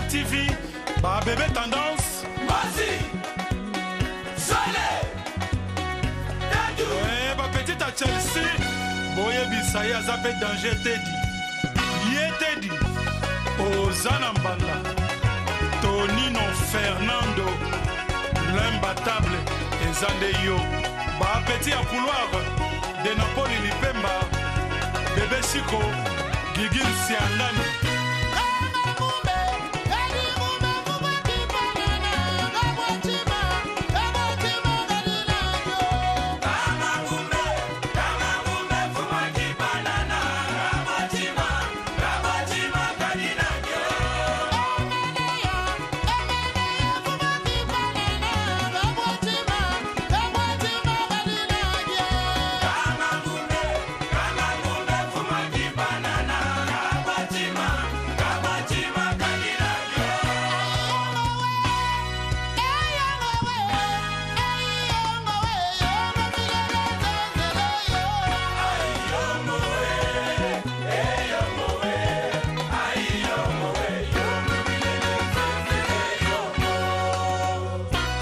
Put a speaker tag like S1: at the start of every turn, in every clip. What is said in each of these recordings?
S1: TV, ba bébé tendance.
S2: Mazi, Zale, Tadu.
S1: Eh, ba petite à Chelsea, boyebisa ye aza mpe danger Teddy. Ye Teddy, oza na mbanda. Tonino Fernando, l'imbattable, eza nde yo. Ba petit ya couloir, de Napoli Lipemba, bébé Chico, Gigi Nsiangani.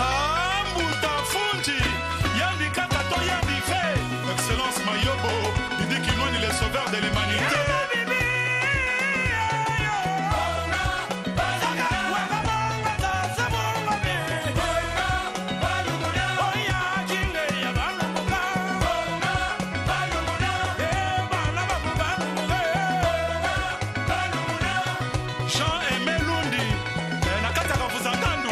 S1: Ambuta Funji, Yandi Kaka to Yandi Fe, Excellence Mayobo, Didi Kinwani, le sauveur de l'humanité. Jean-Aimé Lundi, eh, na kati ya Kafuza-Ngandu.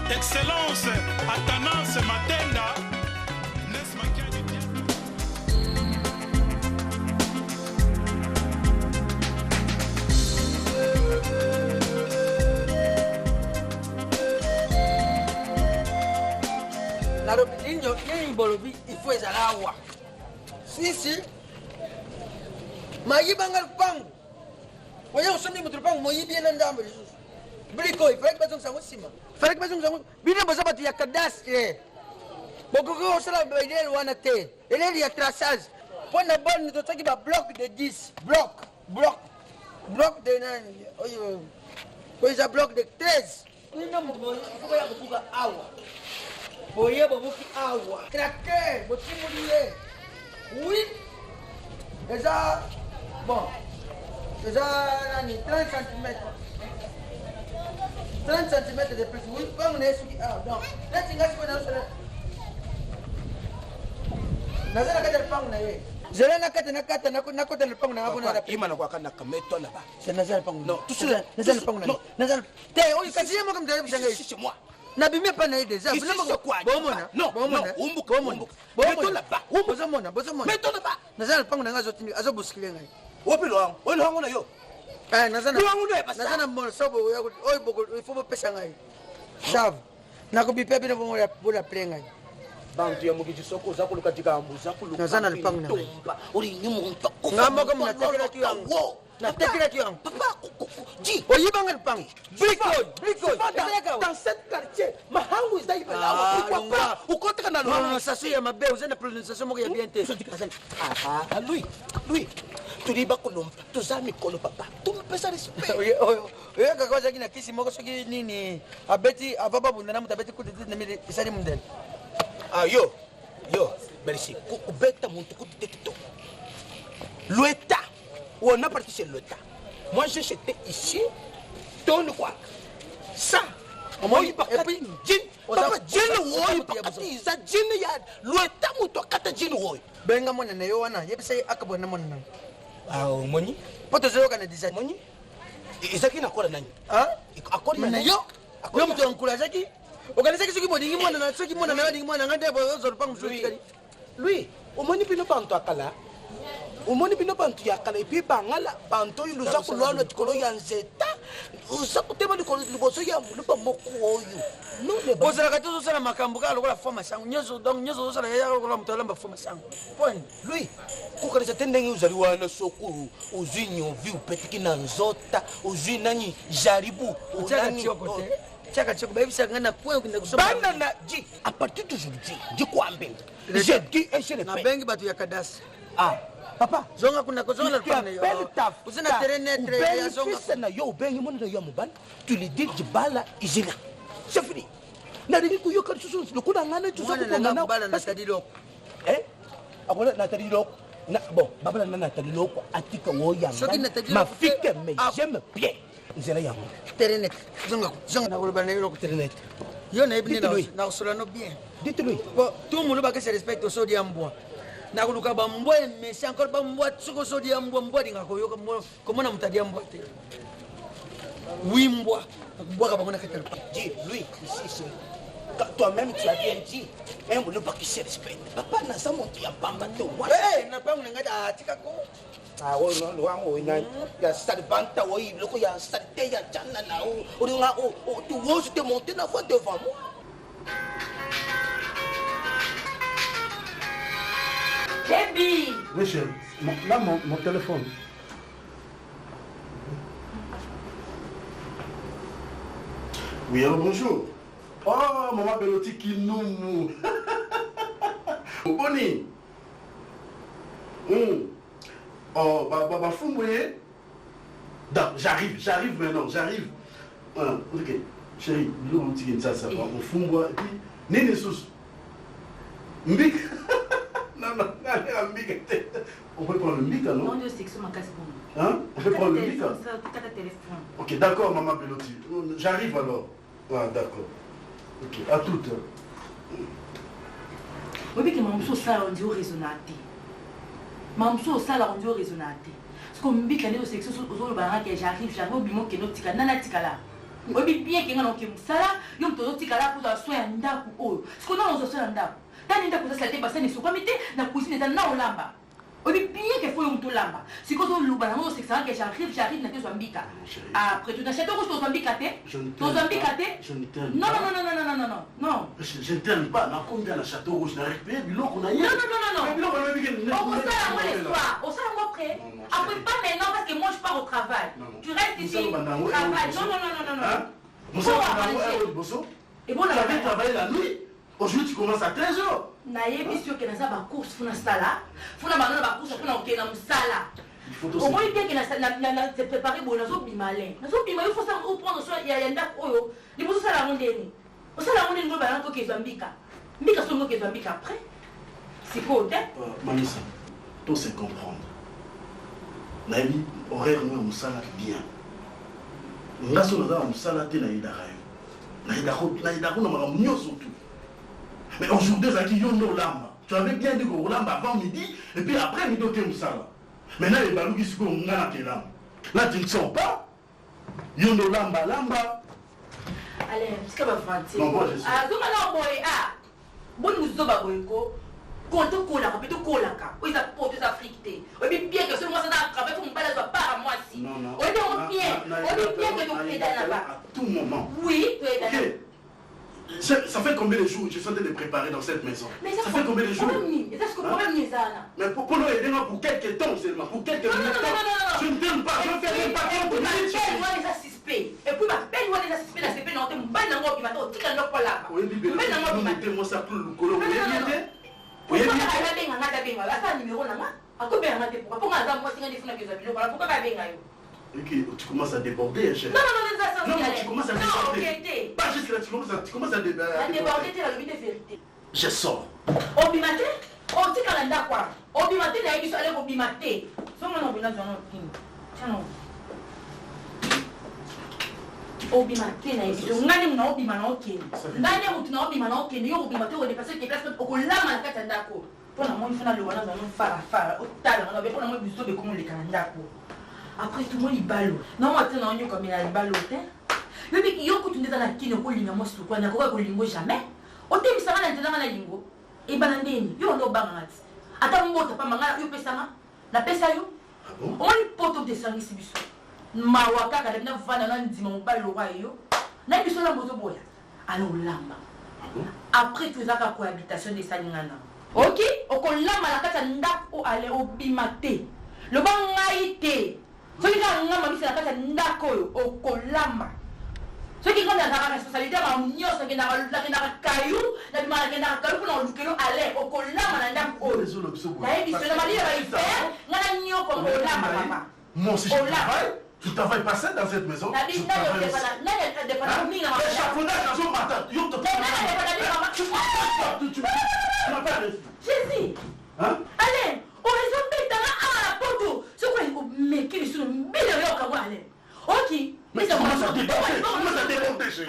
S1: Excellence Athanase Matenda, Nes Makiadi.
S3: Nalobi linyo nini bolobi il faut ezala awa sisi mayibanga lupangu oye osombi moto lupangu moyibi ye na ndambo lisusu bliko ifalaki bazongisa yango nsima falaki bazongisa yango bino boza bato ya cadastre bokoki kosala elele wana te elele ya traçage mpo na bone totiaki babloc de 10 bloc bloc bloc de nani oyo oyo eza bloc de 13 bino moto ifo koya kobuka awa boye bobuki awa tracteur botimoli ye oui eza bon eza nani 30 cm 30 cm de plus oui mpango na ye soki awa donc neti nga sikoyo nazosala naza na kati ya lopango na ye zela nakata nakata nakota na lopango na nga mpona
S2: Ima na kwaka na kameto là-bas.
S3: naza lopango
S2: Non, tout seul.
S3: naza lopango na
S2: Non.
S3: naza te oyo kasi ye moko moto ayebisa ngai
S2: Ici, c'est moi.
S3: nabimi epai na ye deja
S2: Ici, c'est quoi?
S3: bomona
S2: Non, non, umbuka, umbuka. Mettons là-bas, umbuka.
S3: bozomona bozomona
S2: Mettons là-bas.
S3: naza na lopango na ngai azotinda azoboskile ngai
S2: Opi loango, oyo loango na yo.
S3: Eh, naza na-
S2: Loango na ye, basta.
S3: naza na morceau oyo il faut bopesa ngai save nakobipe bino bongo bola ple ngai
S2: Bantu ya mokili soko oza koluka likambo oza koluka
S3: Naza na lopango na ngai.
S2: ntomba olingi moto akufa,
S3: Nga moko
S2: moto
S3: natekelaki
S2: aloloka
S3: yango.
S2: wo.
S3: Natekelaki yango.
S2: Papa, di
S3: oyibanga lopango bricole bricole
S2: Souvent
S3: ezalaka
S2: dans cet quartier mahangu eza ibelawa
S3: Ah,
S2: pourquoi
S3: longa.
S2: pas okotaka na lohango
S3: prononciation ya mabe oza na prononciation moko ya bien te
S2: Ah, lui lui toliba kolomba toza mikolo papa tomipesa respect
S3: oyokaka ozalaki na kisi moko soki nini abeti ava babunda na moto abeti kutu te na esali mondele
S2: Ah, yo yo merci kubeta muntu kutete to l'État on a parti chez l'État moi j'ai j'étais ici tone quoi ça
S3: Omoni,
S2: oyi bakati
S3: et puis,
S2: jin papa jin
S3: oza
S2: oyi
S3: moto ya
S2: bakati eza jin ya l'État moto akata jin oyi
S3: benga mwana na yo wana yebisa ye akabwana na mwana na yo
S2: ah omoni
S3: mpo tozoyoka na 17
S2: omoni ezaki na kola nani akoli
S3: na yo yo moto ya nkulu azaki okanisaki soki bolingi mwana na soki mwana na yo alingi mwana ngai nde ozwa lopango mosusu etikali
S2: lui omoni bino bantu ya kala omoni bino bantu ya kala epuis bangala bantu oyo luza kolwalwa likolo ya nzeta Oza kotema likolo liboso ya moluba moko oyo. Non mais
S3: Ozalaka te ozosala makambo kaka lokola fo masango nyonso, donc nyonso ozosala yaka lokola moto alamba fo masango. Point.
S2: Lui, kokanisa te ndenge ozali wana soki ozwi nyovi opetiki na nzota ozwi nani jaribu
S3: Tiaka tioko te. Tiaka tioko bayebisaka ngai na coin okende kosomba.
S2: Bana na di à partir d'aujourd'hui di kwambe. Je dis et je répète.
S3: Nabengi bato ya cadastre.
S2: Ah, papa.
S3: Zonga kuna kozonga na
S2: Tu appelles ta
S3: Oza na terrain neutre ya zonga.
S2: Fils na yo obengi mwana na yo ya mobali, tu lui dis jibala izila. C'est fini. Nalingi koyoka lisusu lokola ngai neti oza
S3: Mwana na
S2: kobonga
S3: nga
S2: na
S3: kobala na
S2: parce que
S3: tadi loko.
S2: Eh? Akola Nathalie Loko. Na, bon, babala na Nathalie Loko atika woya
S3: Soki Nathalie
S2: Ma
S3: Loko te,
S2: fille mais
S3: ah.
S2: j'aime bien. Nzela yango.
S3: Terrain neutre. Zonga zonga na koloba na yo loko.
S2: Terrain neutre.
S3: Yo nayebi nde
S2: Dites-lui.
S3: na kosola no bien.
S2: Dites-lui.
S3: Bon, tout le monde va se respecte osodia mbwa. Nakoluka bambwa emesi encore bambwa soki osodia mbwa mbwa alingaka koyoka mbwa komona moto alia mbwa te. Wi mbwa nakobwaka bango na kati ya lopango.
S2: Dis-lui ici ici. Toi-même tu as bien dit. Un muluba qui se respecte. Papa naza moto ya pamba te moi.
S3: Eh, na lopango na ngai atika ko.
S2: Ah, oyo no wango oyo nani ya salibanta oyo biloko ya salite ya jana na o olinga o o tu oses te monter la voix devant moi.
S4: Baby!
S5: Oui, chérie. Là, mon téléphone. Oui, alors bonjour. Oh, maman Belotti qui nous. Boni. Oh, bah, bah, bah, fou, J'arrive, j'arrive maintenant, j'arrive. Ah, ok, chérie, nous, on tient ça, ça va. On fume, et puis, nini sous. Mbika. Non, non, non, mbika. On peut prendre le mbika, non?
S4: Non, je sais que c'est ma casse bon.
S5: Hein? On peut prendre le mbika?
S4: Kata téléphone.
S5: Ok, d'accord, maman Belotti. J'arrive alors. Ah, d'accord. Ok, à toutes.
S4: Oui, que maman ça on dit raisonnable. Maman ça on dit raisonnable. Parce que mbika ndio section ozolo baraka j'arrive, j'arrive bimo ke no tika nana tika la. Obi bien ke ngana ke musala, yo mtoto tika la pour soin ya ndaku oyo. Parce que non ozo soin ya ndaku. Tani ndaku za salté basani so komite na cuisine za na olamba. Obi bien ke faut yo lamba. Sikozo luba na ngo section ke j'arrive, j'arrive na kezo mbika. Après tout na chateau rouge tozo mbika te. Tozo mbika te.
S5: Je ne t'aime
S4: Non
S5: pas.
S4: non non non non non non non.
S5: Je ne t'aime pas. Na combien na château rouge na récupéré biloko na ye.
S4: Non non non non non.
S5: Biloko na yebi ke
S4: Osala yango le soir, osala yango après. Après pas maintenant parce que moi je pars au travail. Tu restes ici, travail. Non non non non non non.
S5: Mosala bandango ayo liboso.
S4: Et bon,
S5: Tu avais travaillé la nuit. Aujourd'hui tu commences à 13h.
S4: Nayebi soki naza ba course funa sala, funa bango na ba course funa okende na mosala. Omoni bien ke na se préparer boye nazobima le. Nazobima yo faut ça prendre soin ya ndako oyo. Liboso osala yango ndeni. Osala yango ndeni ngoba yango okezwa mbika. Mbika songo okezwa mbika après. Sikoyo te.
S5: Mamisa, to se comprendre. Nayebi horaire no ya mosala bien. Nga so naza na mosala te nayedaka yo. Nayedaka na makambo nyonso tout. Mais aujourd'hui ezalaki yo nde olamba. Tu avais bien dit que olamba avant midi et puis après midi oke mosala. Maintenant ebaluki sikoyo nga nakelamba. Là tu ne sors pas. Yo nde olamba lamba.
S4: Allez, tika ba ventil.
S5: Non, moi je suis.
S4: Ah, zonga na boye ah. Boni muzoba boye ko. Konto kolaka pe to kolaka. Oyo eza poto eza Afrique te. Oyebi bien que soki mwasi aza na travail faut mobali azwa part ya mwasi.
S5: Non, non.
S4: Oyebi yango bien. Oyebi bien que toyedana ba.
S5: À tout moment.
S4: Oui, toyedana.
S5: Ok. Ça fait combien de jours que je suis en train de préparer dans cette maison?
S4: Mais
S5: ça fait combien de jours?
S4: Problème nini? Eza siko problème nini eza wana?
S5: Mais pour nous aider pour quelques temps seulement, pour quelques
S4: Non, non,
S5: minutes.
S4: non, non, non, non, non.
S5: Je ne t'aime pas, je ne fais même pas
S4: Et
S5: quelques
S4: puis, ma
S5: minutes.
S4: belle wana eza suspect. Et puis ma belle wana eza suspect na sepe na te mobali nango obima te otika ndako alamba.
S5: Oyebi belo,
S4: Mobali nango obima te.
S5: moi ça plus lukolo.
S4: Non, non, non,
S5: Oyebi
S4: non.
S5: te?
S4: Pourquoi
S5: Oyebi te?
S4: kaka abenga nga ata abenga yo? Asala numéro na nga? Akobenga nga te pourquoi? Mpo nga aza mwasi nga nde funa kezwa biloko wana. Pourquoi kaka abenga yo?
S5: Ok, tu commences à déborder, chef.
S4: Non, non, non, non, ça, ça,
S5: Non,
S4: ça,
S5: tu commences à
S4: non,
S5: déborder.
S4: ok, te.
S5: Pas juste là, tu commences à
S4: À
S5: déborder.
S4: déborder, te, nalobi te vérité.
S5: Je sors.
S4: Obima te? Otika na ndako wana. Obima te, nayebi so, ale kobima te. Zonga na obina, zonga na okini. Tiens, non. Obima te, nayebi so. Nga nde mutu na obima na okende. Nga nde mutu na obima na okende. Yo kobima te, okodepase ke place, okolama na kati ya ndako. Mpo na moi, fana loba na zala fara fara. Otala nga, mpo na moi, biso bekomo leka na ndako. Après tout, moi, libalo. Non, moi, tiens, non, yo komela libalo te. Yo biki, yo kutu nde eza na kini, okolinga mwa suku wana, nakoka kolingo jamais. Otemisaka na nzela nga na lingo. Ebana ndeni, yo ndo obanganga ti. Ata mbota pamba nga, yo pesanga. Napesa yo.
S5: Ah bon?
S4: Omoni poto te esangisi biso. Mawa kaka na bina vanda na ndima mobali lokola yo. Na biso olamba ozoboya. Alors olamba. Après tout eza kaka cohabitation nde esali nga na. Ok okolamba na kati ya ndaku oyo ale obima te. Loba ngai te. Soki kaka nga mamisa na kati ya ndako oyo okolamba. Soki nga nazalaka responsabilité ya makambo nyonso nakendaka nakendaka kayu nabimaka nakendaka kayu mpona kolukelo ale okolamba na ndako oyo. Nayebi na malili ya ba hiver nga na nyoko olamba papa.
S5: Moi aussi je travaille. Tu travailles pas seul dans cette maison.
S4: Nabi
S5: Tu
S4: nani
S5: travailles aussi.
S4: odepana nani adepana mingi na makambo.
S5: Échafaudage dans matin. Yo, tu
S4: Nani adepana mingi na makambo.
S5: Tu tu tu tu m'as pas réussi.
S4: Jésus.
S5: Hein?
S4: Alain, oyo betanga awa na poto soki omeki lisusu mbila oyoka ngo Alain. Ok.
S5: Mais comment ça dépenser Comment ça dépenser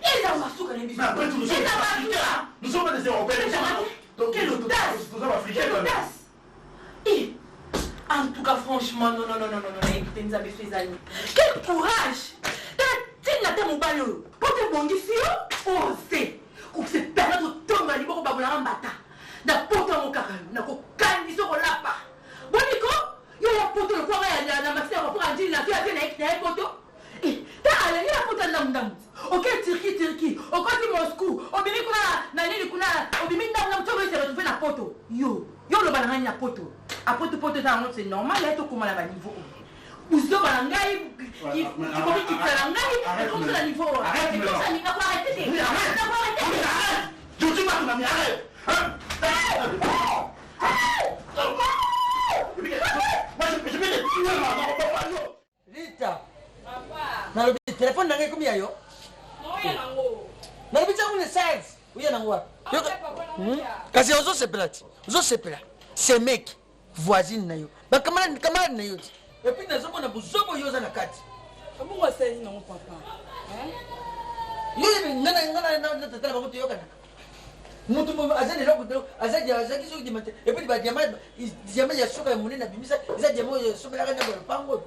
S4: Eza masuka na biso.
S5: Mais après tout, nous sommes des
S4: Eza
S5: Africains.
S4: masuka.
S5: Nous sommes pas des Européens.
S4: Eza masuka.
S5: Donc,
S4: Quelle
S5: nous,
S4: audace.
S5: nous sommes Africains.
S4: Quelle
S5: quand même.
S4: audace. Eh, En tout cas, franchement, non, non, non, non, non, non, écoutez, Nzambe Fezani. Quel courage Tala tina te mobali oyo po te bongisi yo ose kose permettre otonga liboko babolaka mbata na poto yango kaka yo nakokanisa okolapa boniko yo ya poto lokwanga ya na masina kopoka njili na yo ya te na ye poto Eh, ta alengi na poto ndamu ndamu oke turki turki okoti moscou obimi kuna na nini kuna obimi ndamu ndamu to oyese retrouve na poto yo yo oloba na ngai na poto apoto poto eza yango c'est normal ya tokóma na baniveau oyo buzoba na ngai kikomi kitisa na ngai ekomisa na niveau oyo
S5: Arrête maintenant.
S4: ekomisa nakoarrete te
S5: Oui, arrête.
S4: nakoarrete
S5: Oui,
S4: te
S5: arrête. Je suis pas ton ami, arrête. Hein? Moi, je vais te tuer, moi.
S3: Rita nalobi telefone na ngai ekomi ya yo nalobi tiango na size oya nango wapi Kasi ozosepela ti ozosepela semeki voisine na yo bakamarade camarade na yo ti epuis nazomona bozobo oyo oza na kati.
S6: Bongo asali nango papa.
S3: Yo yebi nga na tata na bango toyokanaka mutu aza na eloko azaki soki diamant epuis badiamant diamant ya suka ya monene abimisa eza diamant oyo esombelaka ndambo ya lopango oyo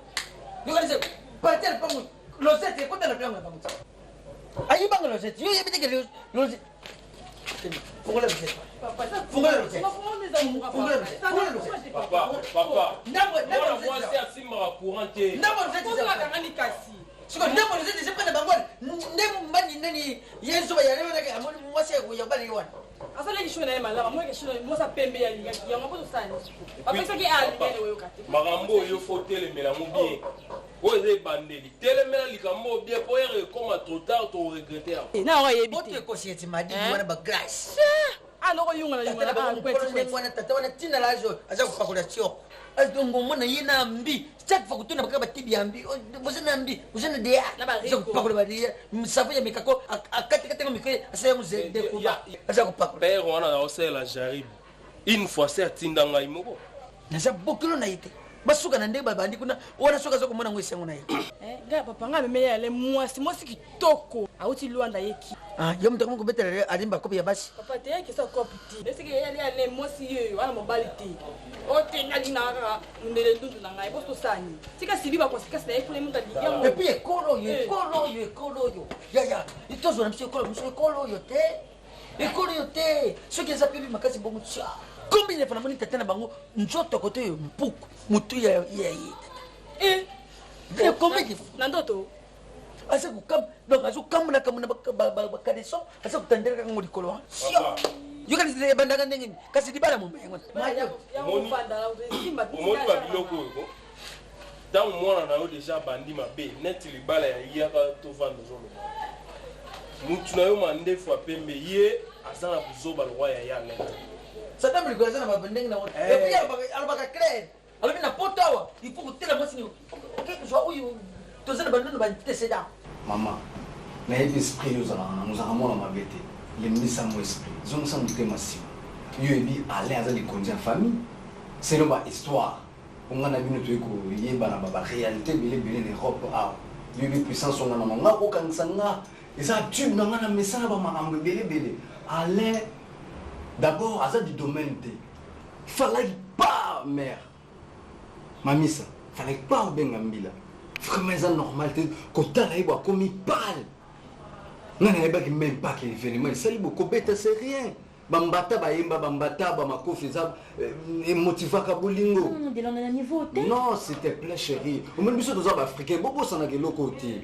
S3: yokanisa parti ya lopango losete ekota na lopango na bango ti ayibanga losete yo yebi teke losete fungola losete fungola losete fungola losete fungola losete.
S7: Papa, papa.
S3: Ndambo ndambo
S7: Mwana
S3: losete
S7: mwasi asimbaka courant te.
S3: Ndambo losete
S6: ozolakangani kasi.
S3: Siko ndambo losete eza mpena bango wana nde mbani nani ye nzoba yalewanake amoni mwasi ya bana ye wana.
S6: Asalaki sho na ye malamu amonaki sho mwasi apembe alingaki yango mpo tosani bapesaki alingani oyoka te.
S7: Makambo oyo fo telemela yango bien. Oyo eza ebandeli, telemela likambo oyo bien po ere ekoma trop tard, toregretter yango.
S6: Na yango ayebi
S3: Poto
S6: te.
S3: ekosi eti madidi wana bagrace.
S6: Noko yunga na
S3: Tata na bango mokolo ndenge wana tata wana ntina la age oyo aza kopakola tioko ngomona ye na mbi chaque fois kotuna bakaka batibi ya mbi boza na mbi boza na dea
S6: Na bariko.
S3: aza kopakola badea savon ya mikako akatikatanga miko asala yango dekuba aza kopakola.
S7: Père wana aosalela jaribe une fois se atinda ngai moko.
S3: Naza bokilo na ye te basuka na ndenge babandi kuna wana soki aza komona yango esengo na ye.
S6: Ngai papa ngai amemeli ale mwasi mwasi kitoko awuti Lwanda yeki.
S3: Ah, yo moto akomi kobetela alimba kopi ya basi.
S6: Papa te yaki esa kopi te esiki eyali ale mwasi yeyo ana mobali te o te ngai alingaka kaka mondele ndundu na ngai boso tosani tika sibi baconséquence na ye kuna moto alingi yango.
S3: Et puis ekolo oyo ekolo oyo ekolo oyo yaya tozwa na biso ekolo biso ekolo oyo te ekolo oyo te soki eza pebi makasi bongo tia combien de fois namoni tata na bango nzoto kote oyo mpuku motu ya ya ye tata combien de fois
S6: Na ndoto.
S3: Aza kokam donc azokambola kambola bacaleçon aza kotandelaka yango likolo wana sio yokanisi ebandaka ndenge nini kasi libala moma yango.
S6: Yango fanda esimba.
S7: Omoni babiloko oyo ko ntango mwana na yo deja abandi mabe neti libala ya yaka tovanda ozoloba mutu na yo mandefu apembe ye aza na buzoba lokwa ya ya nene.
S3: Sadam likolo aza na bandenge nango et puis alobaka clair alobi na poto awa il faut kotela mwasi ni oke kozwa oyo toza na bandono bantécédent.
S8: Mama nayebi esprit yo ozalaka nango ozalaka mwana mabe te lembisa mo esprit zongisa motema nsima yo yebi Alain aza likonzi ya famille selon bahistoire onga na bino toyei koyebana baréalité ebele ebele na Europe awa yo yebi puissance onga nango nga kokangisa nga eza tube na nga na mesana bamakambo ebele ebele. Alain d'abord aza du domaine te falaki pas mère mamisa fallait pas obenga mbila vraiment eza normal te kotala ye bo akomi pale nga nayebaki même pas ke événement esali bo kobeta c'est rien. Bambata bayemba bambata bamakofi eza emotivaka bolingo.
S4: Non, Delondre na niveau te.
S8: Non, s'il te plaît chérie, omoni biso toza baafricain, bobosanaka eloko te,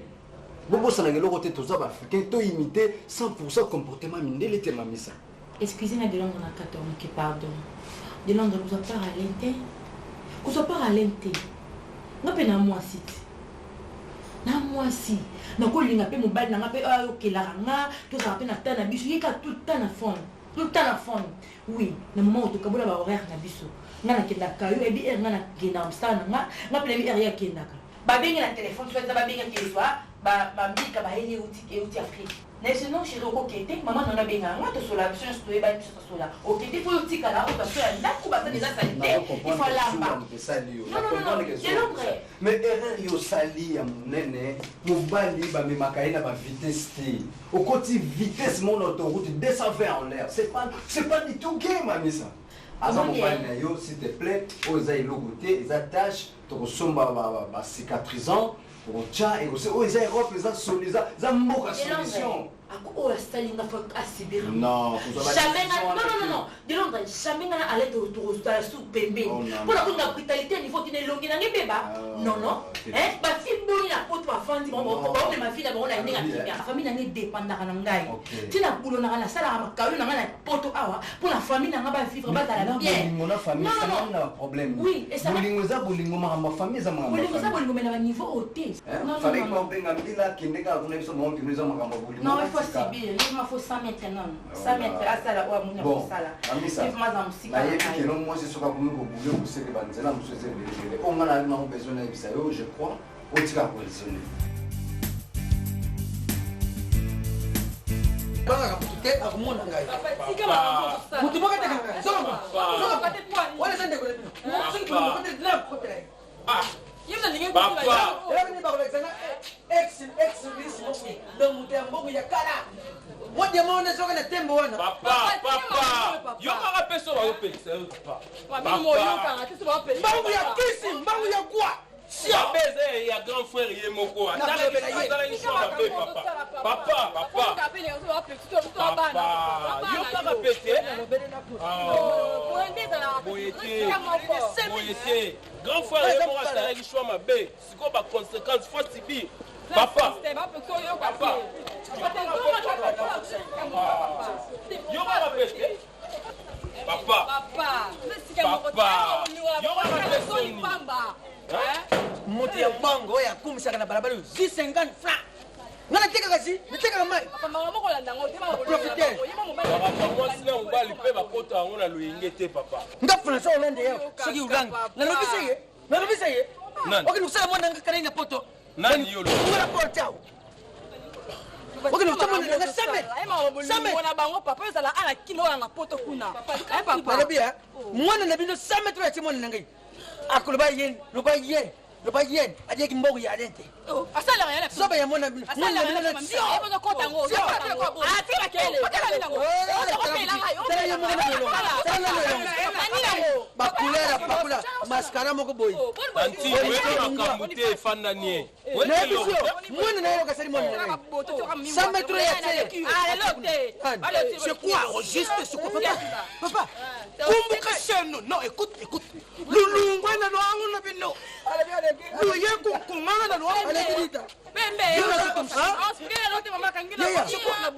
S8: bobosanaka eloko te, toza baafricain, toimite 100 comportement mindele te, Mamisa.
S4: Excusez nga Delondre na kata moke, pardon. Delondre, kozwa part Alain te, kozwa part Alain te. Nga mpe na mwasi te, na mwasi nakolinga mpe mobali na nga mpe oyo ayokelaka nga, tozala mpe na ta na biso, ye kaka tout le temps na phone, tout le temps na phone. Oui, na moment oyo tokabola bahoraire na biso, nga nakendaka, yo oyebi heure nga nakendaka mosala na nga, nga mpe nayebi heure ye akendaka. Babengi na telefone, soit eza babengaki ezwa bambika bayeli euti Afrique. Nayebisi non chéri, okoke te, mama nano abengaka nga, tosola biso nyonso, toyebani biso, tosola. Oke te, fo yo otikala oyo baso ya ndako baza deja saleté, il faut alamba. Non, non, non, non, Delondre.
S8: Mais erreur yo osali ya monene, mobali bamemaka ye na bavitesse te. Okoti vitesse moko na autoroute 220 en l'air, c'est pas du tout gay. Mamisa aza
S4: Omoni,
S8: mobali
S4: eh.
S8: na yo, s'il te plaît. Oyo eza eloko te, eza tâche, tokosomba bacicatrisant, tokotya ekose. Oyo eza Europe, eza soli, eza mboka solution.
S4: Ako oyo asali nga, fo asibira.
S8: Non, kozwa ba
S4: Jamais nga
S8: décision
S4: non, non,
S8: wana
S4: non, non, Delondre, jamais nga na ale tokozala su pembeni.
S8: Oh, non.
S4: Mpona kolinga brutalité ya niveau tina elongi nanga ebeba.
S8: Ah,
S4: Non, non.
S8: ok.
S4: Hein, bafille boni na poto bafandi bango,
S8: Non.
S4: baomema vie na bango na ndenge ya
S8: Alobi,
S4: kimia.
S8: eh.
S4: Famille nanga edépendaka na ngai.
S8: Ok.
S4: Ntina bulonaka, nasalaka makayo na ngai na poto awa mpona famille na ngai bavivre, bazala
S8: Na
S4: bien.
S8: bolingo na famille
S4: Non, non,
S8: esangani
S4: non.
S8: na baproblème.
S4: Oui,
S8: Bolingo eza bolingo, makambo ya famille eza makambo ya
S4: Bolingo eza
S8: famille.
S4: bolingo, mais na baniveau oyo te. Non, non,
S8: Fallait
S4: non,
S8: pas
S4: non.
S8: obenga mbila, akende kaka kuna. Biso bango kino eza makambo ya bolingo.
S4: Non, il faut
S8: Batika.
S4: subir. Il faut 100 mètres, non. 100
S8: Voilà.
S4: mètres, asala oyo amoni
S8: Bon,
S4: akosala.
S8: Mamisa,
S4: Il faut maza mosika na
S8: nayebi
S4: ngai.
S8: keno mwasi soki akomi kobule koseke, banzela mosusu eza ebelebele. Oyo nga nayaki nango besoin nayebisa yo, je crois otika koraisonner.
S3: Bangaka motu te akomona ngai, motu moko atekaka ngai. Zonga, zonga, wana eza ndeko na bino. Soki kokotela ye, eloko nini bakolakisa nga? Ex ex lisi moko, donc moto ya mbongo ya kala, mo diama wana soki na tembo wana.
S7: Papa, papa, yokaka mpe so bazopekisa yo, papa.
S3: Mbangu ya kisi, mbangu ya kwa.
S7: Mabe eza ya grand frère ye moko, asalaki choix mabe. Papa, papa, papa, papa, yokaka mpe te. Boye te, boye te. Grand frère ye moko asalaki choix mabe, sikoyo baconséquence faut subir. Papa, papa, yokaka mpe te, papa. Papa, yokaka mpe soni.
S3: Moto ya mbongo oyo akumisaka na balabala oyo zi 50 franc, nga natekaka zi, natekaka mai. Profiter.
S7: Makambo mwasi na mobali mpe bakota yango na loyenge te, papa.
S3: Nga François Hollande ye, soki olangi nalobisa ye, nalobisa ye.
S7: Nani?
S3: Okende kosala mwana nga kanai na poto.
S7: Nani yo?
S3: Ngala porte awo, okende kosala mwana nanga 100 mètres.
S6: Na bango, papa, ezala ala kino oyo na poto kuna.
S3: Nalobi ya mwana na bino 100 mètres oyo atie mwana na ngai, akoloba ye, loba ye, loba ye adiaki mbongo ya ale te. Zoba ya mwana bino, mwana na bino na tala ye moko na elongo, tala nano elongo, bacouleur apakula mascara moko boye.
S7: Anti oyebi makambo te, efandani ye.
S3: Nayebi so mwana na ye oyo kasali mwana na ngai 100 mètres ya tie.
S2: C'est quoi au juste? C'est quoi, papa? Papa, kumbuka sheno. Non, écoute, écoute. Lulungwana lwangu na bino. Luye kukungana na lwangu.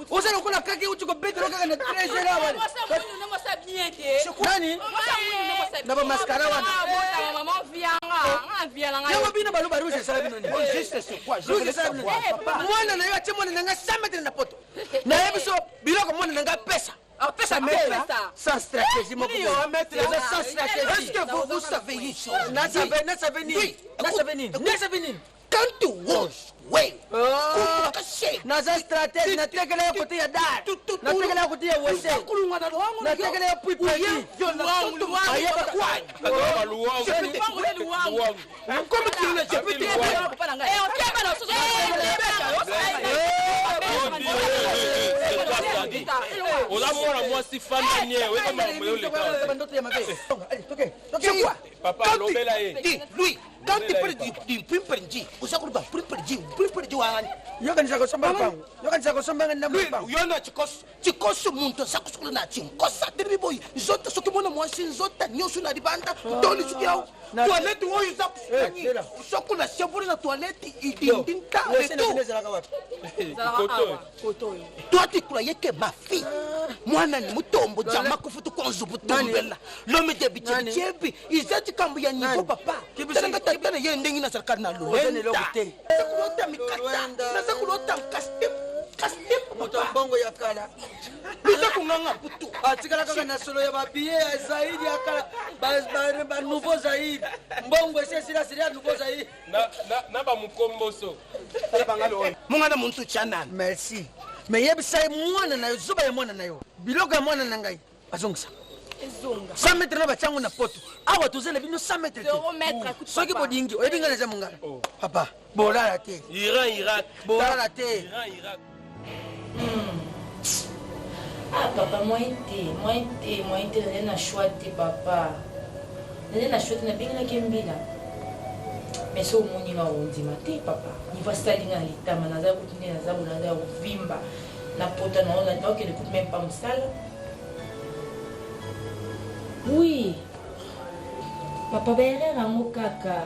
S3: Oza lokola kaki uti kobetela kaka na 13 awa. Nani na bamaskara wana yango bino baloba rouge esala bino nini?
S2: Au juste, c'est quoi? Je voulais savoir. Papa.
S3: Mwana na yo atie mwana na nga 100 mètres na poto, nayebi so biloko mwana na nga apesa.
S6: Apesa, apesa.
S3: Sans stratégie moko boye. Eza sans stratégie.
S2: Est-ce que vous, vous savez une chose?
S3: Nasabe nini? Nasabe nini? Nasabe nini?
S2: Quand tu rouge, oui. Kumbuka sheno.
S3: Naza stratège, natekela yo kote ya dar, natekela yo kote ya wese, natekela yo pui peki.
S2: Comme tu le je peux te dire.
S7: Oza mwana mwasi, fandani ye, oyeba makambo eyoleka.
S2: C'est quoi?
S7: Papa,
S2: Quand
S7: alobela ye.
S2: Dis, lui, Quand tu parles du mpimperji, oza koloba mpimperji, mpimperji wani.
S3: Yokanisa kosomba lupango. Yokanisa kosomba nga ndambo lupango.
S2: Yo na chikoso, chikoso muntu aza kosokola na chinkosa telemi boye nzoto soki mwana mwasi nzota nyonso na libanda to lisuki yao toilette oyo eza kosukani soki na chevole na toilette idindinta toi tu croyais que ma fille mwana ni mutombo jama kufutu konzu butombela l'homme de bichebichebi eza likambo ya niveau papa talanga tata na ye ndenge nazalaka na lolenda naza kolota mikata naza kolota nkastep kastep
S3: moto ya mbongo ya kala
S2: luza konganga butu
S3: atikala kaka na solo ya babiye ya zaidi ya kala banouveau zaidi mbongo esi esila sili ya nouveau zaidi
S7: na bamukomboso
S2: mongana muntu chanana
S3: merci me yebisa ye mwana na yo zoba ya mwana na yo biloko ya mwana na ngai azongisa 100 mètre na batyango na poto awa toza na bino 100 mètre te soki bolingi oyebi ngai naza mongala oh. papa bolala te
S7: iran irak
S3: bolala te
S4: hmm. ah papa moyen te moyen te moyen te nazali na choix te papa nazali na choix te nabengelaki mbila mais so omoni nga ondima te papa nivo asali nga na litama naza kutu nde naza bo naza ya kovimba na pota naokende kutu meme pa mosala Oui papa ba erreur yango kaka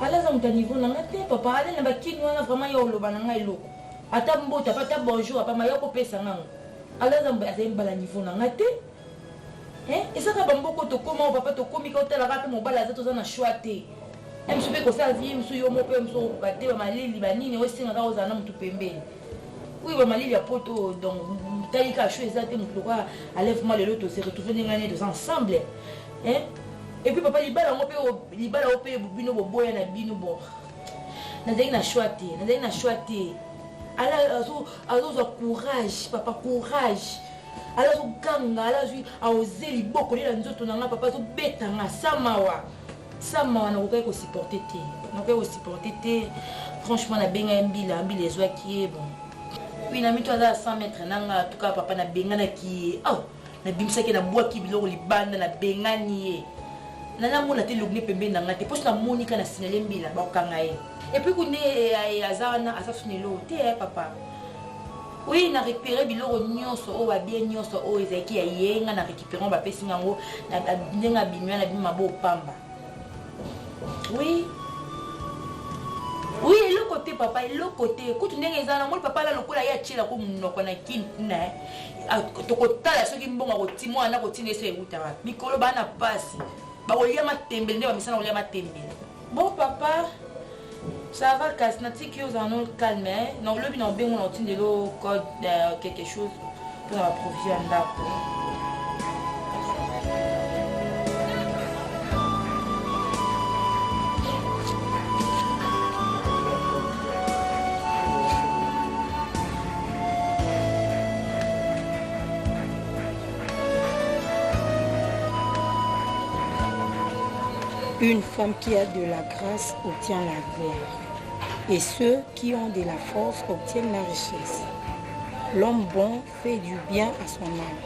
S4: ala aza moto ya niveau na nga te papa ale na bakini wana vraiment ya oloba na nga eloko ata mbota ata bonjour apa maya kopesa nga yango ala aza azali mbala niveau na nga te ezaka bamboko tokoma oyo papa tokomi ka otalaka mpe mobali aza toza na choix te mosusu mpe kosala vie mosusu yo moko mpe mosusu okoka te bamalili banini oyo esengaka ozala na motu pembeni Oui ba malili ya poto donc tali ka choix eza te mutu lokola alève moi lelo to se retrouver ndenge nini toza ensemble hein et puis papa libala yango pe libala oyo pe bino boboya na bino bon nazalaki na choix te nazalaki na choix te ala azozwa courage papa courage ala azoganga ala azwi aoze liboko nde na nzoto na nga papa azobeta nga sa mawa Sa mawa nakokaki ko supporter te nakokaki ko supporter te franchement nabenga ye mbila mbila ezwaki ye bon oui na mito aza ya 100 mètre na nga tuka papa nabenganaki ye oh nabimisaki nabwaki biloko libanda nabengani ye nanamona te logne pembeni na nga te mposo namoni ka na signale mbila bakokanga ye epuis kunde eh, eh, aza wana aza suna eloko te eh, papa oui na récupéré biloko nyonso oyo babie nyonso oyo ezalaki ya ye nga na récupérant bapesi nga yango ndenge abimi wana abimi maboko pamba oui oui eloko te papa eloko te kutu ndenge eza na moni papa ala lokola ye atiela ko monoko na kin kuna eh. tokotala soki mbongo akoti mwana akotinda eso ewuta wapi mikolo baa na pasi bakolia matembele nde bamisana kolia matembele bon papa ça va kasi natiki yo ozala no calme eh. na olobi na obengo na otindelo code euh, quelque chose mpona baprovision ya ndako
S9: Une femme qui a de la grâce obtient la gloire, et ceux qui ont de la force obtiennent la richesse. L'homme bon fait du bien à son âme,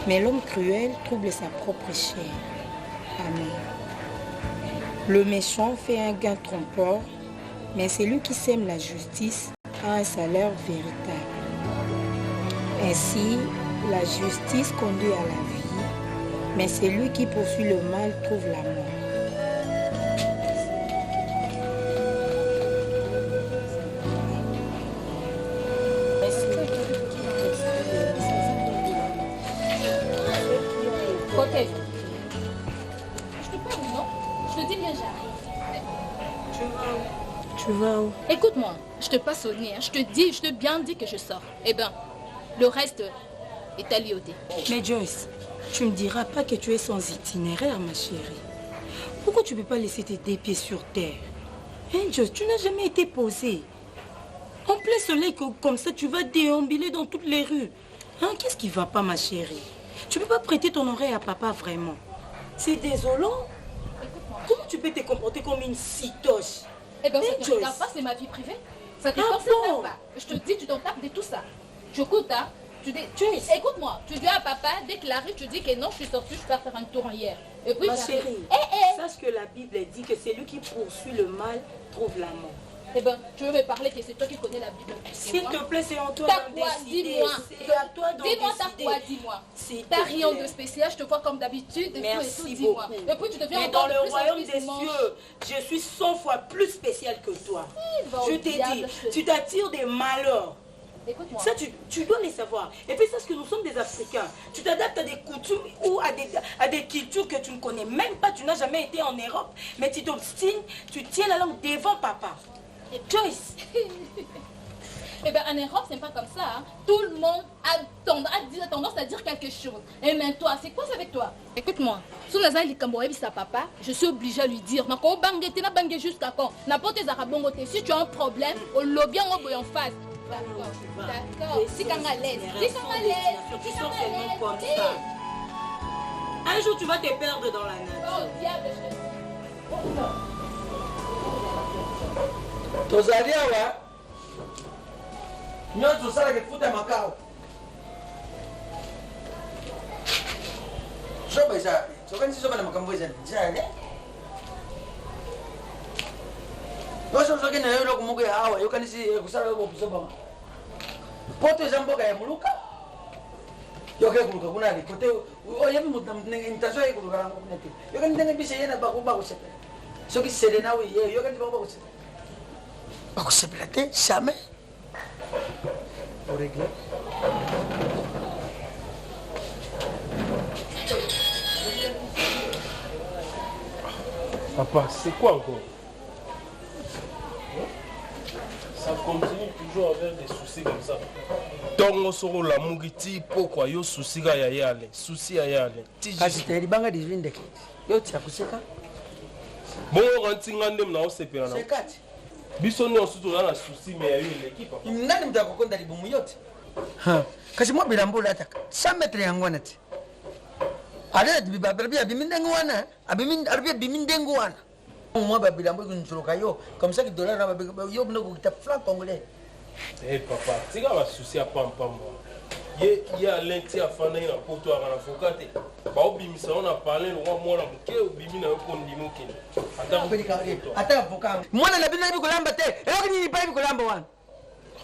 S9: mais l'homme cruel trouble sa propre chair. Amen. Le méchant fait un gain trompeur, mais celui qui sème la justice a un salaire véritable. Ainsi, la justice conduit à la vie, mais celui qui poursuit le mal trouve la mort.
S6: Ok. Je te parle, non Je te dis bien, j'arrive.
S9: Tu vas où Tu vas où
S6: Écoute-moi, je te passe au nez. Hein. Je te dis, je te bien dit que je sors. Eh ben, le reste est à l'IOT.
S9: Mais Joyce, tu me diras pas que tu es sans itinéraire, ma chérie. Pourquoi tu ne peux pas laisser tes deux pieds sur terre Hein, Joyce, tu n'as jamais été posée. En plein soleil, comme ça, tu vas déambuler dans toutes les rues. Hein, qu'est-ce qui va pas, ma chérie Tu peux pas prêter ton oreille à papa, vraiment. C'est désolant. Comment tu peux te comporter comme une citoche
S6: Eh ben, ça te regarde pas, c'est ma vie privée. Ça te ah concerne pas. Je te dis, tu t'en tapes de tout ça. Tu écoutes, hein Tu dis, écoute-moi, tu dis à papa, dès qu'il arrive, tu dis que non, je suis sortie, je pars faire un tour hier. Et puis,
S10: Ma
S6: j'arrive.
S10: chérie,
S6: Eh, eh.
S10: sache que la Bible dit que celui qui poursuit le mal trouve la mort.
S6: Eh ben, tu veux me parler que c'est toi qui connais la Bible. plus que
S10: S'il
S6: moi.
S10: te plaît, c'est en toi
S6: T'as
S10: d'en
S6: quoi
S10: décider.
S6: Dis-moi.
S10: C'est à toi d'en
S6: Dis-moi, t'as
S10: décider.
S6: quoi Dis-moi.
S10: S'il te
S6: T'as rien
S10: plaît.
S6: de spécial, je te vois comme d'habitude. Et tout, et tout,
S10: Merci
S6: dis-moi.
S10: beaucoup.
S6: Et puis tu deviens
S10: Mais
S6: encore
S10: dans
S6: de
S10: le
S6: plus en
S10: royaume
S6: plus
S10: des
S6: manche.
S10: cieux, je suis 100 fois plus spéciale que toi.
S6: va au
S10: Je t'ai
S6: diable,
S10: dit,
S6: je te
S10: tu t'attires des malheurs.
S6: Écoute-moi.
S10: Ça, tu, tu dois les savoir. Et puis, sache que nous sommes des Africains. Tu t'adaptes à des coutumes ou à des, à des cultures que tu ne connais même pas. Tu n'as jamais été en Europe. Mais tu t'obstines, tu tiens la langue devant papa. Joyce.
S6: Eh bien, en Europe, c'est pas comme ça. hein. Tout le monde a tendance, a tendance à dire quelque chose. Et même toi, c'est quoi ça avec toi Écoute-moi. Si on a likambo oyebisa papa, je suis obligée à lui dire. Nako bangue te na bangue jusqu'à quand N'importe ezaka bongo te. Si tu as un problème, olobi yango boye en face. D'accord. D'accord. Tikanga à l'aise. Tikanga à l'aise.
S10: Tu
S6: Tikanga
S10: sors
S6: à
S10: seulement
S6: l'aise.
S10: comme ça. Un jour, tu vas te perdre dans la nature.
S6: Oh, diable, je te dis.
S3: Tozali awa nyonso osalaka efutamaka awa zoba eza sokanisi zoba na makambo eza nzale nyonso soki na yo eloko moko ya awa yokanisi ekosala yo bozobama poto eza mboka ya moluka yoke koluka kuna likote oyebi moto na ndenge intention aye koluka yango kuna te yokani ndenge biso ye na bango bakosepela soki selena oyo ye yokani bango bakosepela bakosepela te jamais oregle.
S7: Papa, c'est quoi encore? Ça continue toujours avec des soucis comme ça. Ntongo soko olamuki ti pokwa yo susi kaka ya ye ale susi ya ye ale ti
S3: Kasi te libanga 18 ndeke yo tia koseka.
S7: Bongo kanti nga nde mna osepela na
S3: Seka ti.
S7: Biso nyonso toza na susi me ya yo eleki papa.
S3: Nani moto akokonda libumu yo te? Kasi mwa bilamba olataka 100 mètre yango wana te alobi abimi ndenge wana alobi abimi ndenge wana mwa babilamba ekonzoloka yo comme ça ki dollar na yo bino kokita franc congolais.
S7: Eh papa, tika basusi ya pampamba. Ye ye Alain ti afandaki na poto aka na voka te. Baobimisa yo na palin lokwa mwana moke obimi na yo mpo ndimi okende. Ata
S3: Ata avocat mwana na bino ayebi kolamba te eloko nini pa ayebi kolamba wana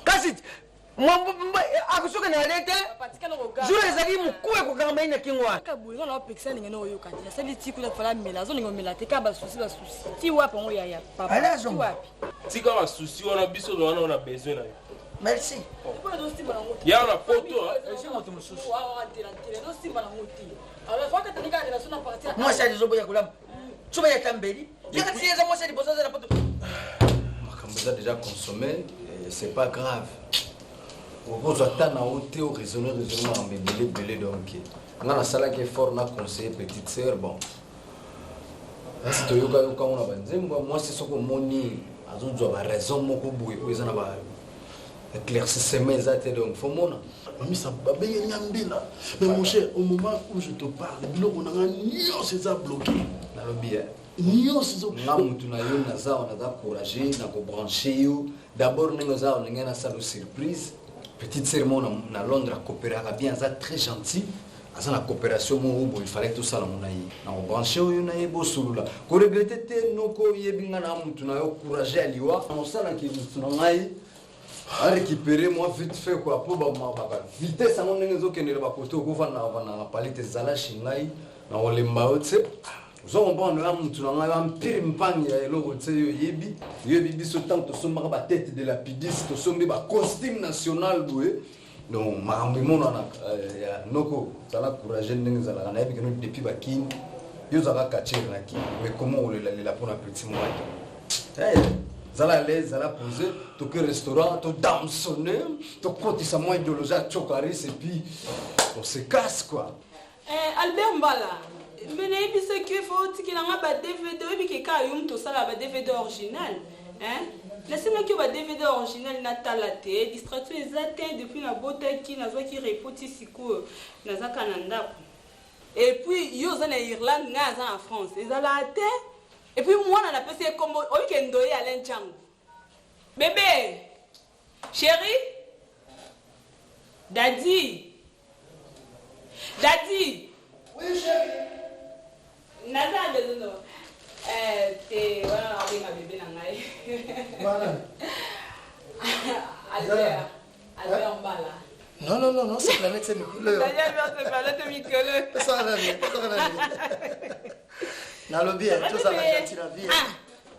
S3: kasi akosoki na ale te jour ezalaki mokuwa ekokangama ye na kingo wana.
S6: Kaka boye nga na opekisa ndenge na oyoka te nasali ti kuna fala mela azolinga omela te kaka basusi basusi ti wapi yango yaya papa ti wapi?
S7: Tika basusi wana biso toza na besoin na yo.
S3: Merci.
S7: Ya na poto.
S3: Moto mosusu mwasi alizoboya kolamba soba ya tambeli yaka ti eza mwasi ya liboso aza na poto.
S8: Makambo eza déjà consommé eh, c'est pas grave okozwa ata na yo te oraisonne raisonne makambo ebele ebele donc nga nasalaki effort na conseiller petite sœur bon si toyokayoka ngo na banzembo ya mwasi soki omoni azozwa baraison moko boye oyo eza na ba éclaircissement eza te donc fo mona.
S5: Mamisa babenge nga mbila mais mon cher, au moment où je te parle biloko na nga nyonso eza bloqué.
S8: Nalobi eh.
S5: Nyonso ezo
S8: Nga mutu na yo naza awa naza courage na kobranche yo d'abord ndenge oza awa ndenge nasala yo surprise petite sœur moko na, na Londres akooperaka bien aza très gentil aza na coopération moko boye fallait tosala ngo na ye na kobranche oyo na ye bosolola koregrete te noko oyebi nga na mutu na yo courage ya liwa nakosalaki mutu na ngai arécupéré moi vite fait quoi po baka vitesse yango ndenge ezokendela bakote okovanda vandaka pale te zala chez ngai na kolemba yo te oza comprendre ya mutu na ngai ampire mpangi ya eloko te yo oyebi yoyebi biso ntango tosombaka batete de la pidis tosombi bacostume national boye donc makambo emonanaka ya noko zala courage ndenge ezalaka nayebi keno depuis bakini yo ozalaka katiere na kini mais comment olelalela mpona petit mwaki hey, zala à l'aise zala posé toke restaurant todamsonne tokotisa mwa idéologie ya chokaris et puis on se casse quoi.
S11: Eh, Albert Mbala, me nayebisaki yo fo otikela nga ba DVD oyebi ke kaka yo moto osala ba DVD original hein? Nasengaki yo ba DVD original natala te distraction eza te depuis nabotaki nazwaki repos ti sikoyo nazaka na ndako et puis yo oza na Irlande ngai aza na France ezalaka te et puis mwana napesi ye kombo oyebi ke ndoye Alain Django bébé chéri dadi dadi.
S3: Oui, chéri.
S11: Naza na besoin no. Eh, te wana nakobenga bebe na ngai.
S5: Bana.
S11: Albert. Albert Mbala.
S5: Non, non, non, non, c'est planète, c'est mikolo.
S11: D'ailleurs, c'est planète mikolo.
S5: Tosala nani? Tosala nani? Nalobi,
S11: Ça va,
S5: tozala
S11: bébé?
S5: gentil na vie.
S11: Ah,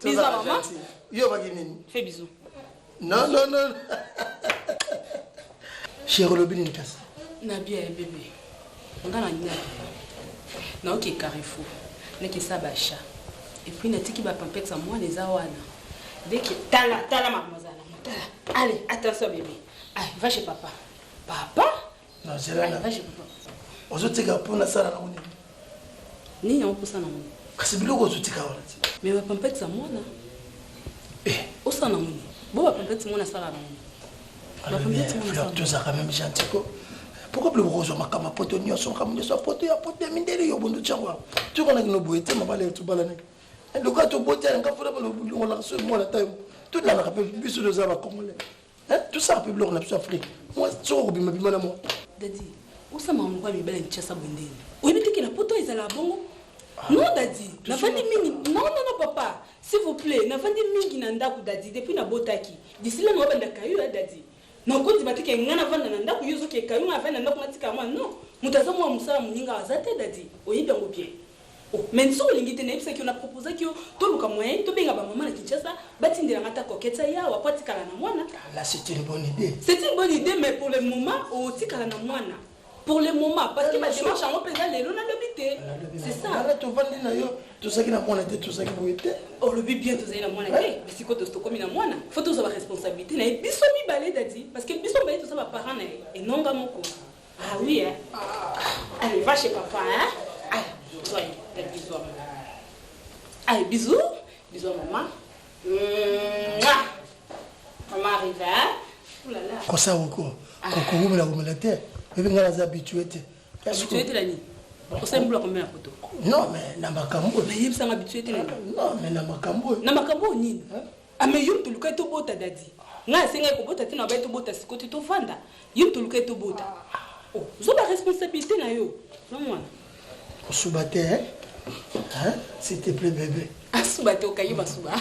S11: bisous,
S5: Tozala
S11: maman.
S5: gentil. Yo baki nini?
S11: Fais bisous.
S5: Non, non, non. Chéri olobi nini kasi?
S11: Na bien bébé. Nga na nina. Naoki Carrefour. Nakesa ba chat. Et puis natiki ba pampette ya mwana eza wana. Dès que tala tala mademoiselle, tala. Allez, attention bébé. Allez, va chez papa. Papa?
S5: Non, zela
S11: Allez,
S5: na.
S11: va chez papa.
S5: Ozotika mpo nasala nango nini?
S11: Nini yango mposa nango?
S5: Kasi biloko ozotika wana ti.
S11: Mais ba pampette ya mwana. Osala nango nini? Bo ba pampette mwana asala nango. Ba pampette mwana asala.
S5: Fleur tozalaka même gentil ko. Pourquoi biloko kozwa makambo ya poto nyonso makambo nyonso ya poto ya poto ya mindele yo bondo tiango awa tokonaki no boye te mabala tobalanaki lokola toboti nga fona balongolaka so mwana ta tolandaka mpe biso toza bacongolais tosala mpe biloko na biso afrique mwa soki okobimabima na mwa
S11: Dadi, osama moko ya mibali ya Kinshasa boye ndeni. Oyebi te ke na poto ezalaka bongo? Non dadi, navandi mingi. Non non non papa, s'il vous plaît, navandi mingi na ndako dadi depuis nabotaki. D'ici là naobanda kayu ya dadi. Nakondima te ke nga navanda na ndako yo ozoke kayu nga navandi na ndako natika mwana. Non, moto aza mwa mosala moninga aza te dadi. Oyebi yango bien. Oh, mais soki olingi te nayebisaki yo na proposaki yo toluka moyen tobenga bamama na Kinshasa batindelanga ata coquette ya awa po atikala na mwana.
S5: Là c'est une bonne idée.
S11: C'est une bonne idée, mais pour le moment, otikala na mwana. Pour le moment, parce que ma démarche yango mpenza lelo nalobi te. C'est ça.
S5: Ala tovandi na yo tozalaki na mwana te tozalaki boye te.
S11: Olobi bien tozali na mwana te, mais sikoyo tokomi na mwana, faut tozwa baresponsabilité na ye biso mibale dadi, parce que biso mibale toza baparent na ye, enonga moko. Ah oui, hein. Allez, va chez papa, hein. Allez, toi, bisous à maman. Allez, bisous. Bisous à maman. Mouah. Maman arrive, hein. Ouh là là.
S5: Kosa oko kokowumela komela te oyebi ngai naza habitue te.
S11: Habitué te la nini? Osali mbula combien na poto?
S5: Non mais na makambo oyo.
S11: Nayebisanga habitué te na nini?
S5: Non mais na makambo oyo.
S11: Na makambo oyo nini? Ah mais yo moto olukai tobota dadi. Ngai asengaki kobota te na baye tobota sikoyo te tovanda. Yo moto olukai tobota. Oh, zwa ba responsabilité na yo. Na mwana.
S5: Kosuba te hein? Hein? S'il te plaît bébé.
S11: Asuba te okangi masuba.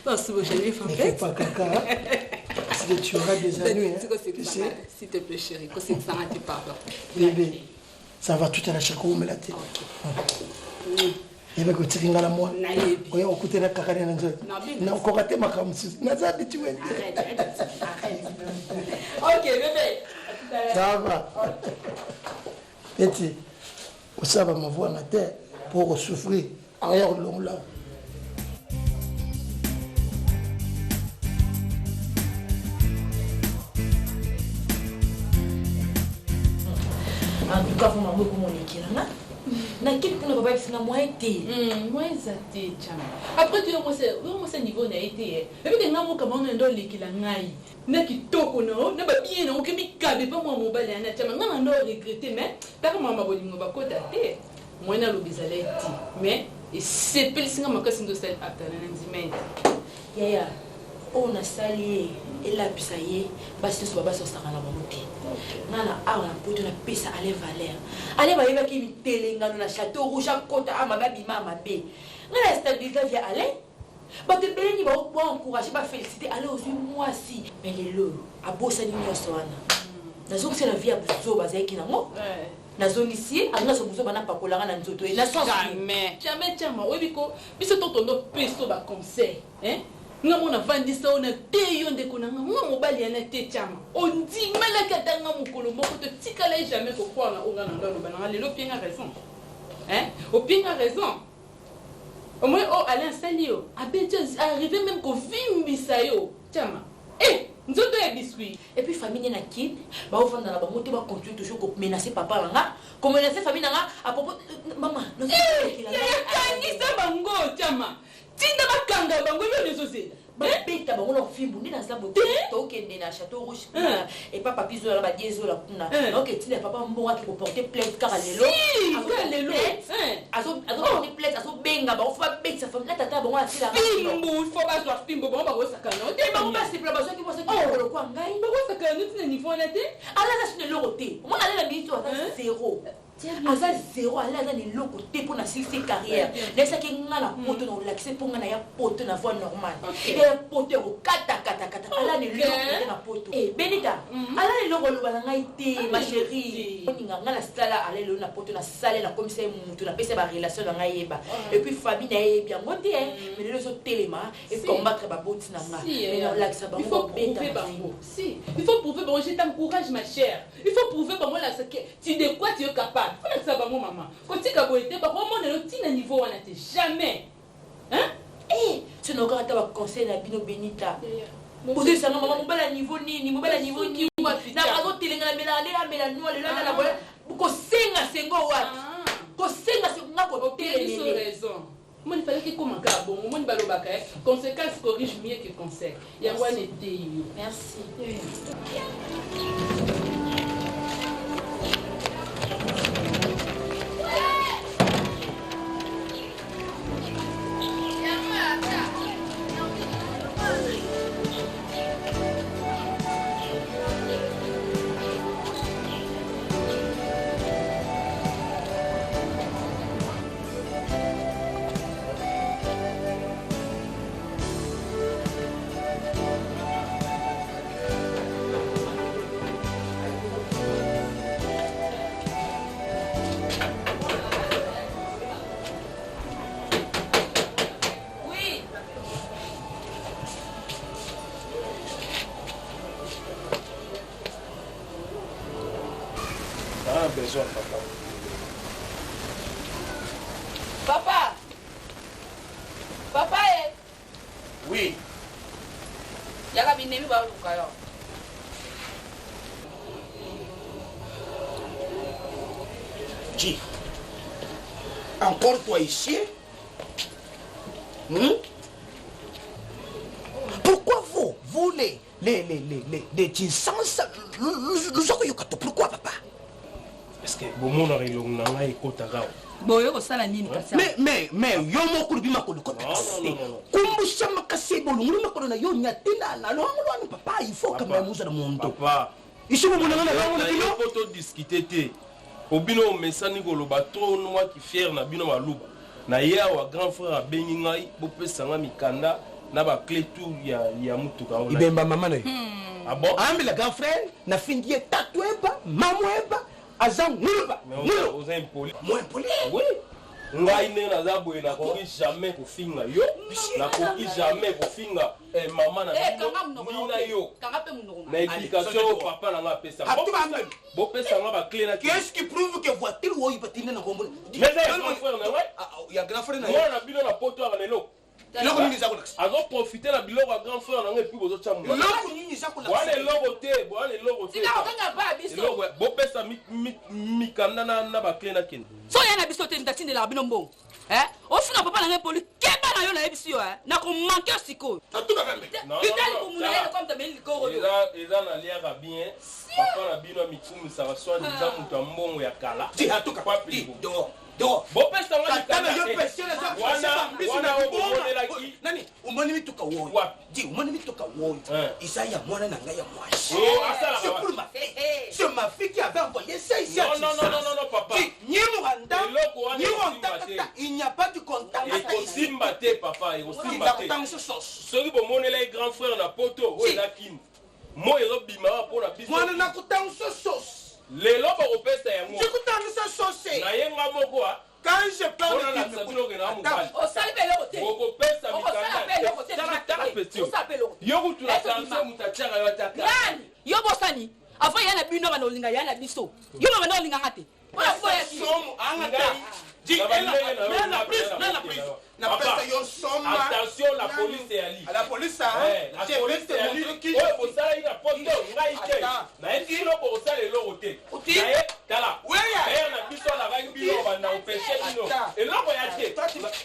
S11: Masuba jamais
S5: Ne
S11: fait.
S5: fais pas caca. hein? Parce que tu auras des ennuis. Hein? Tu sais,
S11: S'il te plaît chérie, kosekisanga te pardon.
S5: bébé, ça va tout à la chaque omela te. yebaki otiki nga na mwana
S11: Nayebi.
S5: oya okutana kaka ne na nzoto nakoka te makambo mosusu naza habitue te.
S11: Ok bébé.
S5: Ça va. Eti osala bamavwana te mpo okosouffrir aya kolongola.
S4: En tout cas, vous m'avez comment on nakeli mpona papa yebisi nga moyen te.
S6: Moyen eza te jama. Après tout, yo mwasi niveau na ye te ye ebi te nga mokama wana ndo olekela ngai na kitoko na yo na babie na oke mikabe mpa mwa mobali ya na tiama nga na ndo regrete. Mais taka mama bolingo bakota te moyen naloba ezala ye te, mais esepelisi nga makasi ndo osali atana na ndima ye te.
S4: Yaya oyo nasali ye elapisa ye basi nyonso babasi osaka na bango te. Nga na awa na poto napesa ale valeur ale bayebaki mitelengano na Chateau Rouge akota a mabe abima ya mabe. Nga na stabilité via ale bato ebele nini baencourage bafélicité ale ozwi mwasi, mais lelo oyo abosani nyonso wana. Nazongisi na vie ya buzoba azalaki nango, nazongisi ye alinga so buzoba napakolanga na nzoto ye na sens.
S6: Jamais jamais tiama oyebi ko biso totondo peso baconseil hein? Nga mona vandisa oyo na te yo ndeko na nga nga mobali ya na te tiama ondimelaki ata nga mokolo moko totikala ye jamais kokroire na oyo nga na ndo aloba nanga lelo opienga raison hein? Opienga raison omoi oyo Alain asali yo abeti arrive même kovimbisa yo tiama e nzoto ya biscuit.
S4: Et puis famille na kine baovanda na bango te, bacontinue toujours komenace papa na nga, komenace famille na nga à propos mama.
S6: Kangisa bango tiama, tinda bakanga bango yo nezozela.
S4: Babeta bango na fimbu nde naza boye. Tokende na Chateau Rouge kuna epa papi Zola na badie Zola kuna. Naoke tinda papa mbongo ake koporte plainte kaka lelo.
S6: Kaka lelo.
S4: Azoporte plainte, azobenga bango fo babetisa famille na tata bango atila.
S6: Fimbu fo bazwa fimbu bango bakosakana te.
S4: Bango basepela bazwaki mwasi lokwa ngai.
S6: Bakosakana noti na niveau wana te.
S4: Ala aza sino eloko te, omona ale na miniti oyo aza zéro. Aza zéro, ala aza na eloko te mpo na silisi carrière. Nayesaki nga na poto na olakise mpo nga na ya poto na voie normale. Ya poto ya kokatakatakata ala na eloko te na poto. Eh, Benita, ala na eloko oloba na ngai te, ma chérie. Oninga nga nasala ala eloko na poto nasala nakomisa ye mutu napesa ye barelation na ngai yeba. Et puis famille na ye yebi yango te, mais lelo ezotelema et combattre baboti na nga. Mais naolakisa
S6: Il
S4: bango
S6: faut
S4: babeta
S6: prouver
S4: na
S6: bango. Si, il faut prouver bango. Je t'encourage ma chère. Il faut prouver bango là ce que tu de quoi tu es capable. Faut lakisa bango maman. Kotika boye te bango mona yo tina niveau wana te jamais. Hein?
S4: Eh, soki naokaka ata baconseil na bino Benita. Bozosanga mama mobali ya niveau nini, mobali ya niveau nini. Na azotelenga na melaka ndenge amela noa lelo alala boye. Kosenga sengo wapi? Kosenga sengo nga
S6: Opesi
S4: kotelemele.
S6: raison. Moni fallait ekoma kaka bongo. Moni balobaka eh, conséquence corrige mieux que conseil. Yango wana eteyi yo.
S4: Merci.
S10: Oui.
S7: Naa besoin papa.
S10: Papa. Papa eh.
S2: Oui.
S10: Yaka binemi baluka yo.
S2: Dis, encore toi ici? Pourquoi vous, vous les Tshinsansa, Luzokoyokato, pourquoi papa?
S7: Est-ce que bomonaka elongi na ngai ekotaka awa?
S10: Boye kosala nini kasi?
S2: Mais yo moko olobi makolo ekotaka te. Kumbusha makasi bolongoli makolo na yo nyatina na lohango lwanu papa, il faut quand même ozala mondo.
S7: Papa.
S2: Ici bomonanga na lohango na bino?
S7: Po todiscute te. Po bino omesani koloba trop nwaki fier na bino baluba. Na ye awa grand frère abengi ngai bopesa nga mikanda na ba clé tout ya mutuka oyo.
S2: Ibemba mama na yo.
S7: Ah bon?
S2: Ambela grand frère na findi ye tatu eba, mamu eba, aza nguluba.
S7: Mais oza impoli.
S2: Moi impoli?
S7: Oui. Ngai ndenge naza boye nakoki jamais kofinga yo, nakoki jamais kofinga mama na
S10: Eh,
S7: bino,
S10: kanga monoko
S7: ni na yo.
S10: Kanga pe monoko.
S7: Na éducation oyo papa na nga apesa. Bopesa nga ba clé na
S2: Qu'est-ce qui prouve que voiture oyo batinda na kombo?
S7: Mais eza ya grand frère na ngai.
S2: Ya grand frère na yo.
S7: Mwana na bino na poto aka lelo.
S2: Eloko nini eza kolakisa?
S7: Azoprofite na biloko ya grand frère na ngai et puis bozotya monoko.
S2: Eloko nini eza kolakisa?
S7: Bwana eloko te, bwana eloko te.
S10: Tika kokanga pa biso.
S7: Eloko bopesa mikanda na ba clé na kende.
S10: So ya na biso te mutatindelaka bino mbongo. Eh? Ofuna papa na ngai poli keba na yo nayebisi yo eh. Nakomanke yo sikoyo. Bitali komuna ye lokola moto ameli likoro yo.
S7: Eza na liaka bien. Papa na bino amikumisaka soit disant moto ya mbongo ya kala.
S2: Di atuka. Di do. Do.
S7: Bopesa nga
S2: Tata na yo
S7: mikanda.
S2: pese na za
S7: Wana
S2: bambisi na
S7: wana oyo
S2: bibonga.
S7: bomonelaki.
S2: Nani omoni mituka woyo. Di omoni mituka woyo. Eza ya mwana na ngai ya mwasi.
S7: Oh, asalaka
S2: C'est pour ma fille. C'est ma fille qui avait envoyé ça ici à
S7: Non, non, non, non, non, non, papa.
S2: Di Nyimuranda.
S7: Eloko wana
S2: Nyimuranda
S7: ekosimba te.
S2: kata, il n'y a pas de contact.
S7: Ekosimba te papa, ekosimba te. Soki bomonelaki grand frère na poto oyo eza kini. Moi ezobima awa mpo na biso.
S2: Mwana nakotangisa sauce.
S7: Lelo bakopesa yango.
S2: Ndikotangisa sauce.
S7: Na ye nga moko ah.
S2: Quand je parle
S7: Mpona lakisa bino ke na mobali.
S10: Osali pe eloko te.
S7: Okopesa
S10: Okosala pe eloko te.
S7: mikanda. Tala petit.
S10: Osala pe eloko te.
S7: Yo kutu na
S10: Ezo bima.
S7: tension moto atiaka yo ataka.
S10: Nani? Yo bosani. Avant ya na bino bana olinga ya na biso. Yo bana olinganga te. Mpona boya biso.
S2: Somo angata. Di ela na prise, na prise. Na pesa yo soma.
S7: Attention la police eyali.
S2: La police ah.
S7: La
S2: Je vais
S7: police
S2: te
S7: eyali.
S2: montrer qui
S7: Oyo
S2: je suis.
S7: bosalaki na poto ngai te.
S2: Attends.
S7: Nayebi bino bokosala eloko te.
S2: Oti.
S7: Naye tala.
S2: Weya.
S7: Père na biso alakaki bino banda kopeshe bino.
S2: Attends.
S7: Eloko ya te.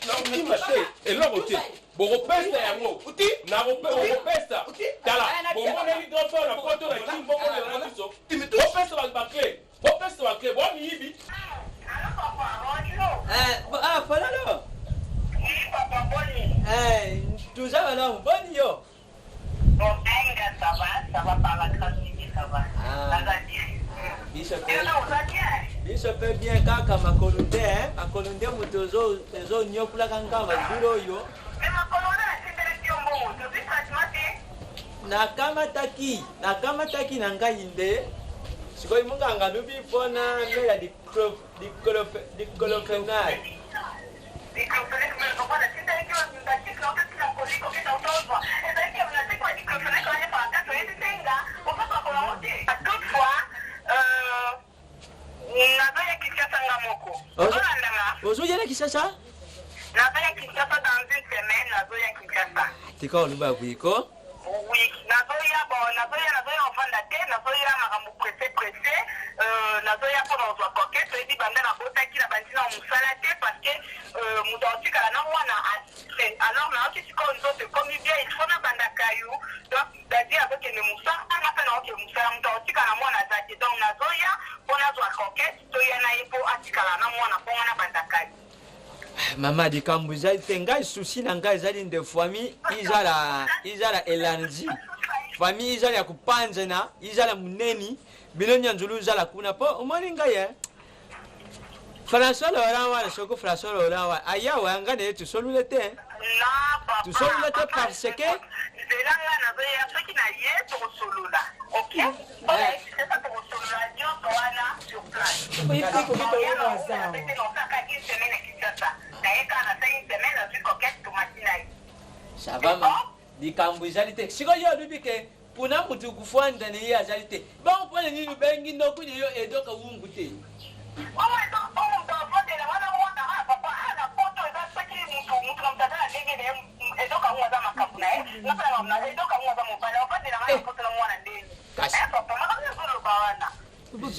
S7: Nakokima te. Eloko te. Bokopesa yango. Bokopesa. Tala. Bomoneli grand frère na poto na kini bomonela na biso. Bopesa ba clé. Bopesa ba clé. Boa miyibi.
S3: Ah, Fololo. Eh, tuza malamu. Boni yo.
S12: Ça va, ça va par la grâce de Dieu, ça va.
S3: Ah.
S12: Ça va bien.
S3: Biso
S12: Yo, non, oza bien. Biso mpe bien kaka makolo nde eh, makolo nde moto ezoniokulaka nga bajour oyo. Nakamataki, nakamataki na ngai nde sikoyo monganga alobi mpona mela diclofenac.
S13: Nazoya Kinshasa nga moko. Ozolanda nga?
S12: Ozoya na Kinshasa?
S13: Nazoya Kinshasa dans une semaine, nazoya Kinshasa.
S12: Tika oloba kuiko.
S13: Oui, nazoya bon, nazoya nazoya ovanda te, nazoya makambo presse presse, euh, nazoya mpo na kozwa coquette, oyebi banda nabotaki na bandi na mosala te parce que euh, moto akotikala na mwana alors nayoki sikoyo nzoto ekomi bien, il faut nabanda kayu donc Daddy azokende musala nga pe naokende musala mutu akotika na mwana aza te donc nazoya po nazwa coquette toya na ye po atikala na mwana po nga nabanda kazi.
S12: Mama likambo ezali te ngai souci na ngai ezali nde famille izala izala elanzi famille izala ya kopanzana izala moneni bino nyanzulu izala kuna po omoni ngai eh François Laurent wana soko François Laurent wana ayawa nga na ye tosolule te tosolule te parce que
S13: nzela nga nazoya soki na ye tokosolola ok mpona tokosolola nyonso wana sur place une semaine ya Kinshasa naye kaka nasali une semaine nazwi coquette tomati na ye
S12: ça va ma likambo ezali te sikoyo yo olobi ke pona mutu kufuanda na ye azali te bongo pona nini obengi noko na yo edoka wungu te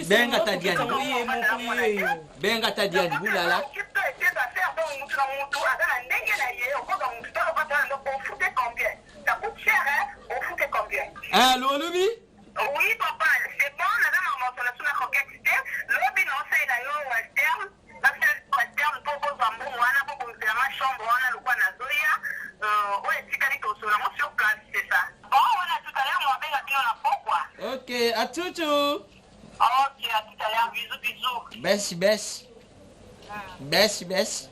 S12: benga ta diani benga ta diani bulala Allo olobi?
S13: Oui papa, c'est bon, naza na consolation na coquette te. Lobi na osalela yo Western, nasalela Western mpo bozwa mbongo wana bobongisela nga chambre wana lokola nazoya. Euh, oyo etikali tosolola ngo sur place, c'est ça. Bon, wana tout à l'heure mwabenga bino na pokwa.
S12: Ok, à tutu.
S13: Ok, à tout à l'heure, bisous bisous.
S12: Besi besi. Besi besi.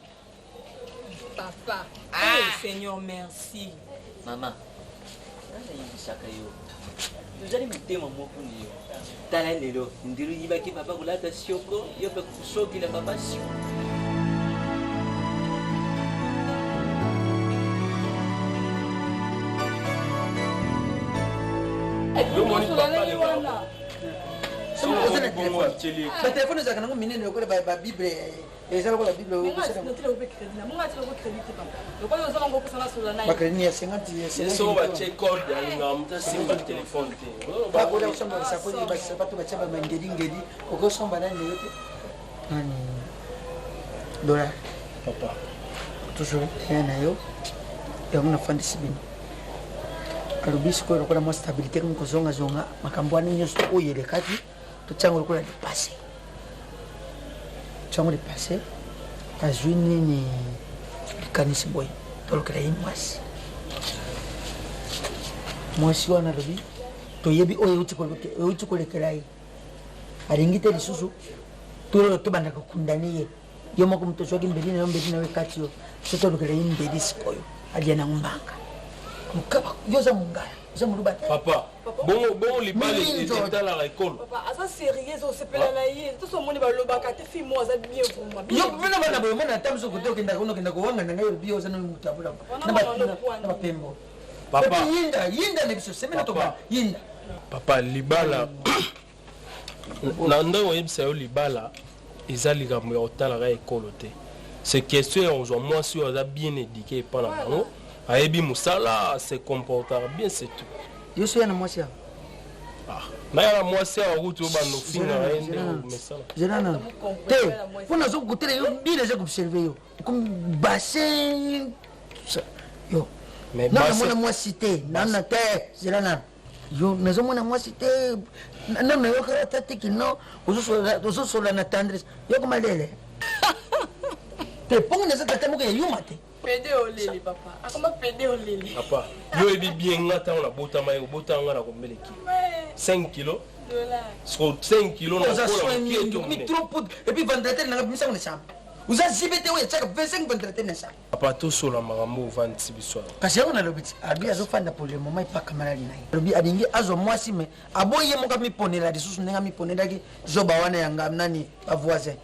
S11: Papa. Ah. Oh, Seigneur, merci.
S12: Mama, nayebisaka yo tozali motema moko na yo tala lelo ndiri oyibaki papa kolata sioko yo mpe kosokela papa sioko
S3: batelefone ezalaka nango minene lokola babible eza lokola bible bakredi ya 50
S7: so batie code alingaka moto asimba telefone te
S3: bakola kosomba basapoti basapato batia bamangedingedi okosomba nani yo te nani dollar
S7: papa
S3: toujours ya na yo yango nafandisi bino alobi sikoyo lokola mwa stabilité komi kozongazonga makambo wana nyonso oyo elekaki totiango lokola le passé totiango le passé azwi nini likanisi boye tolukela ye mwasi mwasi wana alobi toyebi oyo euti kolekela ye alingi te lisusu tobanda kokundane ye yo moko moto ozwaki mbeli na yo mbeli na yo ekati yo so tolukela ye mbeli sikoyo alia nango mbanga mokaba yo oza mongala oza moluba te
S7: papa bongo bongo libala etalaka ekolo
S11: papa aza sérieux osepela na ye toso omoni balobaka te fille moko aza bien vraiment
S3: yo bino bana boye omona ata mosusu kote okendaka kuna okenda kowanga na ngai olobi oza na moto abula na bapembo
S7: papa
S3: yinda yinda na biso semena toba yinda
S7: papa libala na ndenge oyebisa yo libala eza likambo ya kotalaka ekolo te c'est question ya kozwa mwasi oyo aza bien éduqué epa na bango ayebi mosala se comportaka bien c'est tout
S3: yo soya na mwasi awa
S7: ah, naya na mwasi awa kutu obanda ofingaka ye nde omesana
S3: zela nano te mpo nazo kotela yo bien eza koobserve yo okomi bassin yo namona mwasi te nana te zela nano yo nazomona mwasi te nano nayokaka ata te kino ozosolola na tendresse yoko malele te mpongo naza tata moko ya yuma te.
S11: Pede olele papa. Akoma pede olele.
S7: Papa, yo oyebi bien nga ntango nabotama ye obotama nga na combien de kilo? 5 kilo? Siko 5 kilo na
S3: oza
S7: okola
S3: soin
S7: mokie
S3: mingi
S7: to
S3: okomi
S7: monene.
S3: trop poudre et puis ventilateur nanga bimisango na chambre oza zibe te oyo etiaka 25 ventilateur na chambre.
S7: Papa, tosola makambo ovandisi biso awa.
S3: Kasi yango nalobi ti abi azofanda pour le moment epa kamaradi na ye, alobi alingi azwa mwasi me aboyi ye moko amiponela lisusu ndenge amiponelaki zoba wana ya nga nani bavoisin.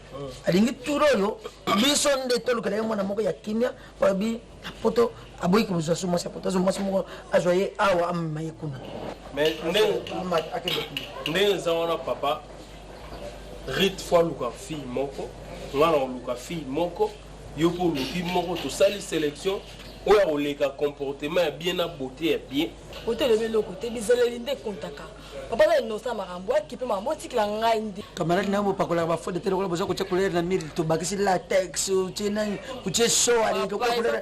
S3: Alingi tour oyo biso nde tolukela ye mwana moko ya kimia, po alobi na poto aboyi kozwa so mwasi ya poto, azwa mwasi moko azwa ye awa amema ye kuna.
S7: Mais ndenge
S3: akende kuna.
S7: Ndenge eza wana papa, rit fo aluka fille moko, nga na koluka fille moko, yo mpo oluki moko, tosali sélection oyo akoleka comportement ya bien na beauté ya bien.
S11: Ote elobi eloko te, bizaleli nde ekontaka. Papa aza innocent, makambo akipe makambo otikela ngai nde.
S3: Camarade na yo bopakolaka bafode te lokola boza kotia couleur na mire, tobakisi latex, otie nani, otie so ali lokola couleur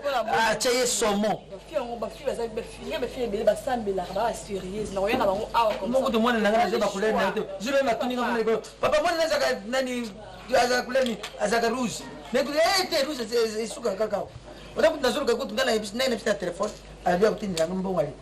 S3: atie ye saumon.
S11: Bafi yango bafi baza bafi bafi ebele basambelaka baa sérieuse na koya na bango awa comme
S3: moko
S11: ça.
S3: to mwana na ngai nazo bacouleur na yo te zolo ye matuninga kuna likolo papa mwana nazaka nani azaka couleur nini azaka rouge mais te rouge esukaka kaka awa oza kutu nazoluka kutu ngai nayebisi ngai nayebisi na telefone alobi akotindela ngai mbongo ali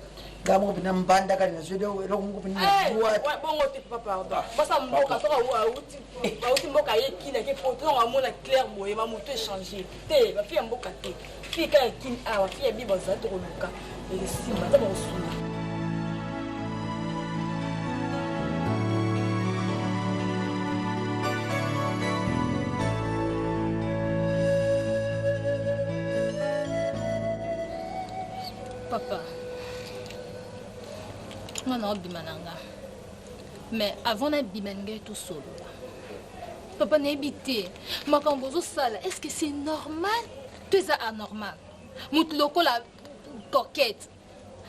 S3: ngai moko mpena mbanda kali nazwi eloko moko mpena
S11: Eh,
S3: na boîte.
S11: ouais, bongo te papa, pardon, basa mboka soki auti mboka ye kini ake poto ntango amona claire boye bamoto échange te bafi ya mboka te fi ka ya kini awa fi ya bible azali tokoluka esimba ata bakosuna.
S6: Papa, nga na obima na nga, mais avant nabima ngai tosolola. Papa, nayebi te makambo ozosala, est ce que c'est normal to eza anormal? Motu lokola Coquette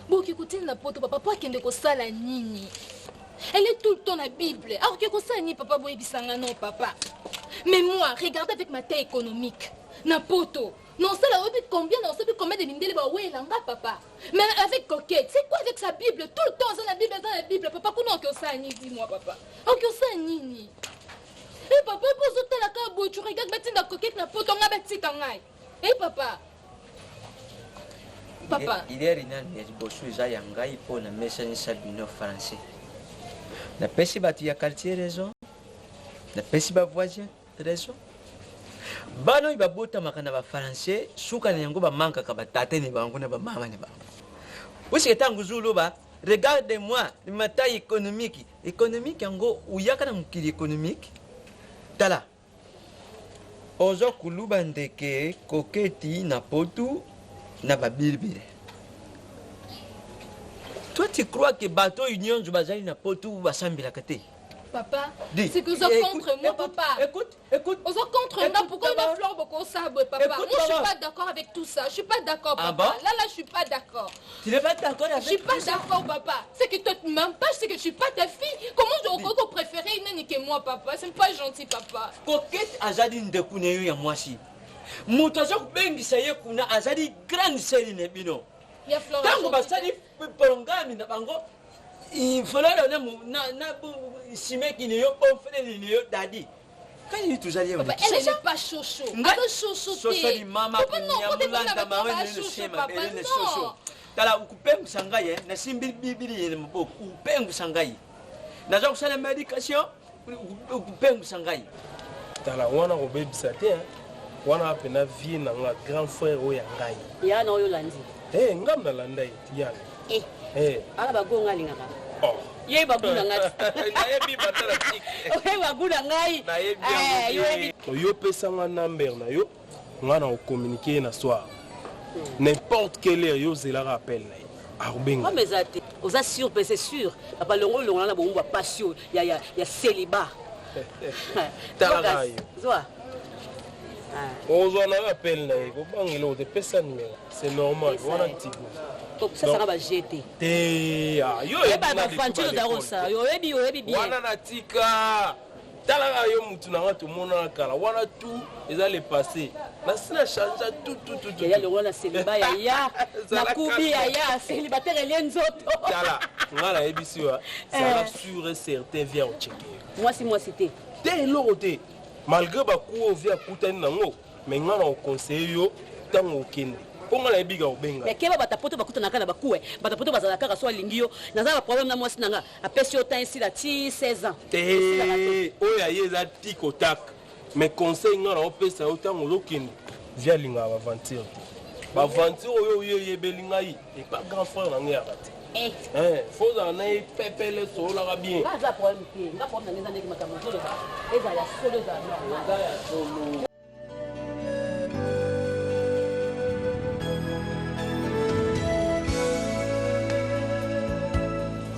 S6: bokoki kotinda na poto papa po akende kosala nini? Elle est tout le temps na Bible, akoki kosala nini papa? Boyebisanga non papa. Mais moi, regardez, avec ma taille économique na poto nosala oyebi combien, naosabi combien de mindele bawelanga papa. Mais avec Coquette, c'est quoi? Avec sa Bible tout le temps, aza na Bible, aza na Bible papa, kuna oki osala nini? Dis-moi papa, oki osala nini? E papa, mpo ozotala kaka boye, tu regarde, batinda Coquette na poto, nga batika ngai. E papa, papa.
S12: Idée nani ya liboso eza ya ngai mpo namesanisa bino français. Napesi bato ya quartier raison, napesi bavoisin raison. Bana oyo babotamaka na bafrançais, suka na yango bamankaka batata ni bango na bamama ni bango, puisque ntango ozoloba regarde moi ma taille économique, économique yango oyaka na mokili économique. Tala, oza koluba ndeke koketi na potu na babilbile. Toi, tu crois que bato oyo nyonso bazali na potu basambelaka te?
S6: Papa,
S12: Dis.
S6: c'est que oza
S12: Écoute,
S6: contre moi, papa.
S12: Écoute, écoute.
S6: Oza contre nga, pourquoi une fleur boko ça, papa?
S12: Écoute
S6: Moi, je suis
S12: d'abord.
S6: pas d'accord avec tout ça. Je suis pas d'accord,
S12: Ah
S6: papa.
S12: bon?
S6: Là, là, je suis pas d'accord.
S12: Tu n'es pas d'accord avec
S6: Je suis pas
S12: tout ça?
S6: d'accord, papa. C'est que toi, tu m'aimes pas, c'est que je suis pas ta fille. Comment je peux préférer une nani que moi, papa? C'est pas gentil, papa.
S12: Kokete azali ndeko na yo ya mwasi, moto aza kobengisa ye kuna azali grande sœur na bino.
S6: Ya Flora.
S12: Ntango basali prongami na bango fololo na simeki na yo, bonfrere na yo dadi kani tozali.
S6: Papa, elle, elle n'est pas chaud-chaud. Aza chaud-chaud te.
S12: Sosoli mama.
S6: Papa, non, kote mpona
S12: kunyamulanda
S6: bato
S12: mawe
S6: ba
S12: nene
S6: chaud-chaud,
S12: sema
S6: papa,
S12: elene
S6: non.
S12: soso. Tala, ukupengwisa ngai ye nasimbi bibili ye na maboko, ukupengwisa ngai naza kosala médication, ukupengwisa ngai.
S7: Tala wana, kobebisa te hein. Wana mpena vie na nga grand frère oyo ya ngai.
S10: Ya na oyo olandi.
S7: Eh, ngam nalanda ye ti yana.
S10: Eh,
S7: Eh.
S10: ala bagonga alingaka.
S7: Oh.
S10: Ye bagu na ngai ti.
S7: Nayebi batala tike.
S10: Oye bagu na ngai.
S7: Nayebi
S10: Eh, yo
S7: yango
S10: yebi.
S7: te. Yo pesanga number na yo, nga na kocommuniquer ye na soir n'importe quelle heure yo ozelaka appel na ye, akobenga.
S10: Comme eza te oza sûr mpe c'est sûr papa, longo olongola na bongo bapasi oyo ya célibat.
S7: Tala kaka yo.
S10: Zwa.
S7: Ozwa na yo appel na ye, kobanga eloko te, pesa numéro, c'est normal wana tigo.
S10: Kosasaka baje te.
S7: Te, ah, yo
S10: oyeba
S7: oyebi nga
S10: bafanti
S7: depuis
S10: oza
S7: ba
S10: kosala yo oyebi, oyebi bien.
S7: Wana natika, talaka yo mutu na nga, tomonana kala wana, tout eza le passé, nasi na change tout, tout, tout, tout.
S10: Yaya, longola na célibat yaya.
S7: Zala
S10: nakubi
S7: calme.
S10: Yaya, célibataire elie nzoto.
S7: Tala, nga nayebisi yo, zala
S10: Eh.
S7: sûr et certain, via ocheke yo.
S10: Mwasi mwasi te.
S7: Te, eloko te, malgré baku oyo vi akutani nango, mais nga na koconseille yo ntango okende. Mpo nga nayebi ka obenga.
S14: Mais keba bata poto bakutanaka na bakuwe. Bata poto bazala kaka so alingi yo. Naza na problème na mwasi na nga. Apesi yo temps esila ti 16 ans.
S7: Te oyo ya ye eza tic au tac. Mais conseil nga na opesa yo ntango ozokende vie alingaka baventure te. Baventure oyo oyo eyebeli ngai epa grand frère na ngai yaka te.
S14: Eh.
S7: Eh, faut ozala na ye pepele sololaka bien.
S14: Nga aza problème te. Nga problème na nga eza ndenge makambo ozoloba. Ezala ya solo ezala normal.
S7: Eza ya solo.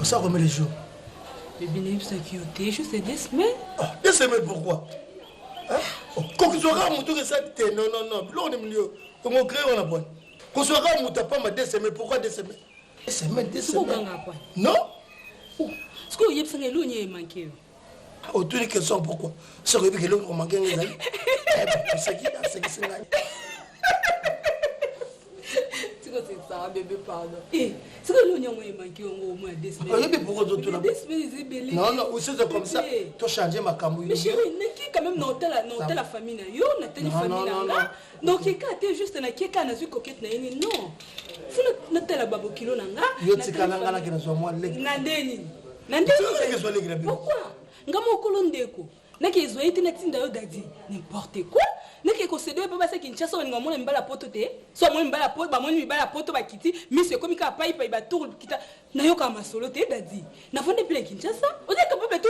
S2: Ça combien de jours
S11: Bébé nayebisaki yo te juste deux semaines.
S2: Oh, deux semaines pourquoi hein? Oh, kokozwaka motu eza te non non non biloko ni milio kongo crée wana bwana kozwaka motu apamba deux semaines pourquoi deux semaines deux semaines deux semaines non
S11: sikoyo oyebisanga eloko nini emanke yo
S2: otuni question pourquoi soki oyebi keloko komanke nga ezali oseki asekisi ngai
S11: tikosekisaka bebe pardon sikoyo eloko nyango emanke yango omoi ya deux semaines
S2: oyebi pourquoi ozotuna
S11: deux semaines eza ebele
S2: non non aussi c'est comme ça tochange makambo
S11: mais chéri naki quand même na hôtel na hôtel ya famille na yo natali famille na nga donc eka te juste nakie kaka nazwi coquette na ye ni non fo natala babokilo na nga
S2: yo tikala nga nake nazwa mwa leki
S11: na nde nini na nde pourquoi nga mokolo ndeko nake ezwa ye te natinda yo dadi n'importe quoi nake kosede mpe basi ya kinshasa balinga bamona mibali ya poto te so bamoni mibali ya poto bamoni mibali ya poto bakiti miso ekomi kaka paipai batour kita nayokaka masolo te dadi nafandi mpe na kinshasa oza capable te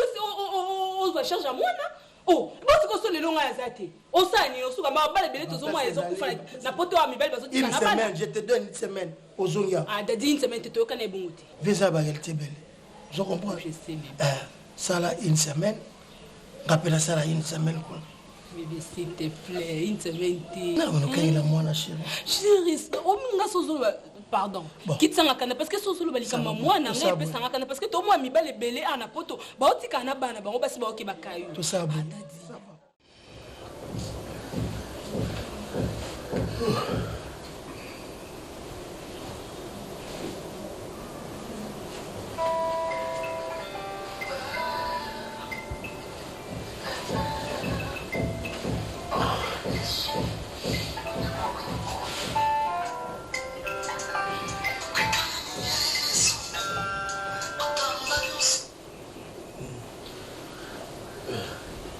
S11: ozwa charge ya mwana Oh, bosi ko so lelo ngai aza te. Osala nini osuka ma bala ebele tozomona ezokufa na poto ya mibali bazotika
S2: na bana. Une semaine, je te donne une semaine. Ozongi awa.
S11: Ah, dadi une semaine te toyokana ebongo te.
S2: Visa ba réalité ebele. Ozo comprendre?
S11: Je sais même.
S2: Eh, sala une semaine. Nga pe nasala une semaine kuna.
S11: Bébé, s'il te plaît, une semaine te.
S2: Na monokengela mwana chérie.
S11: Chérie, ominga sozoloba pardon kitisanga kanda parce que soki ozoloba likambo ya mwana ngai epesanga kanda parce que tomona mibali ebele awa na poto baotikala na bana bango basi baoke bakayo
S2: tosala boye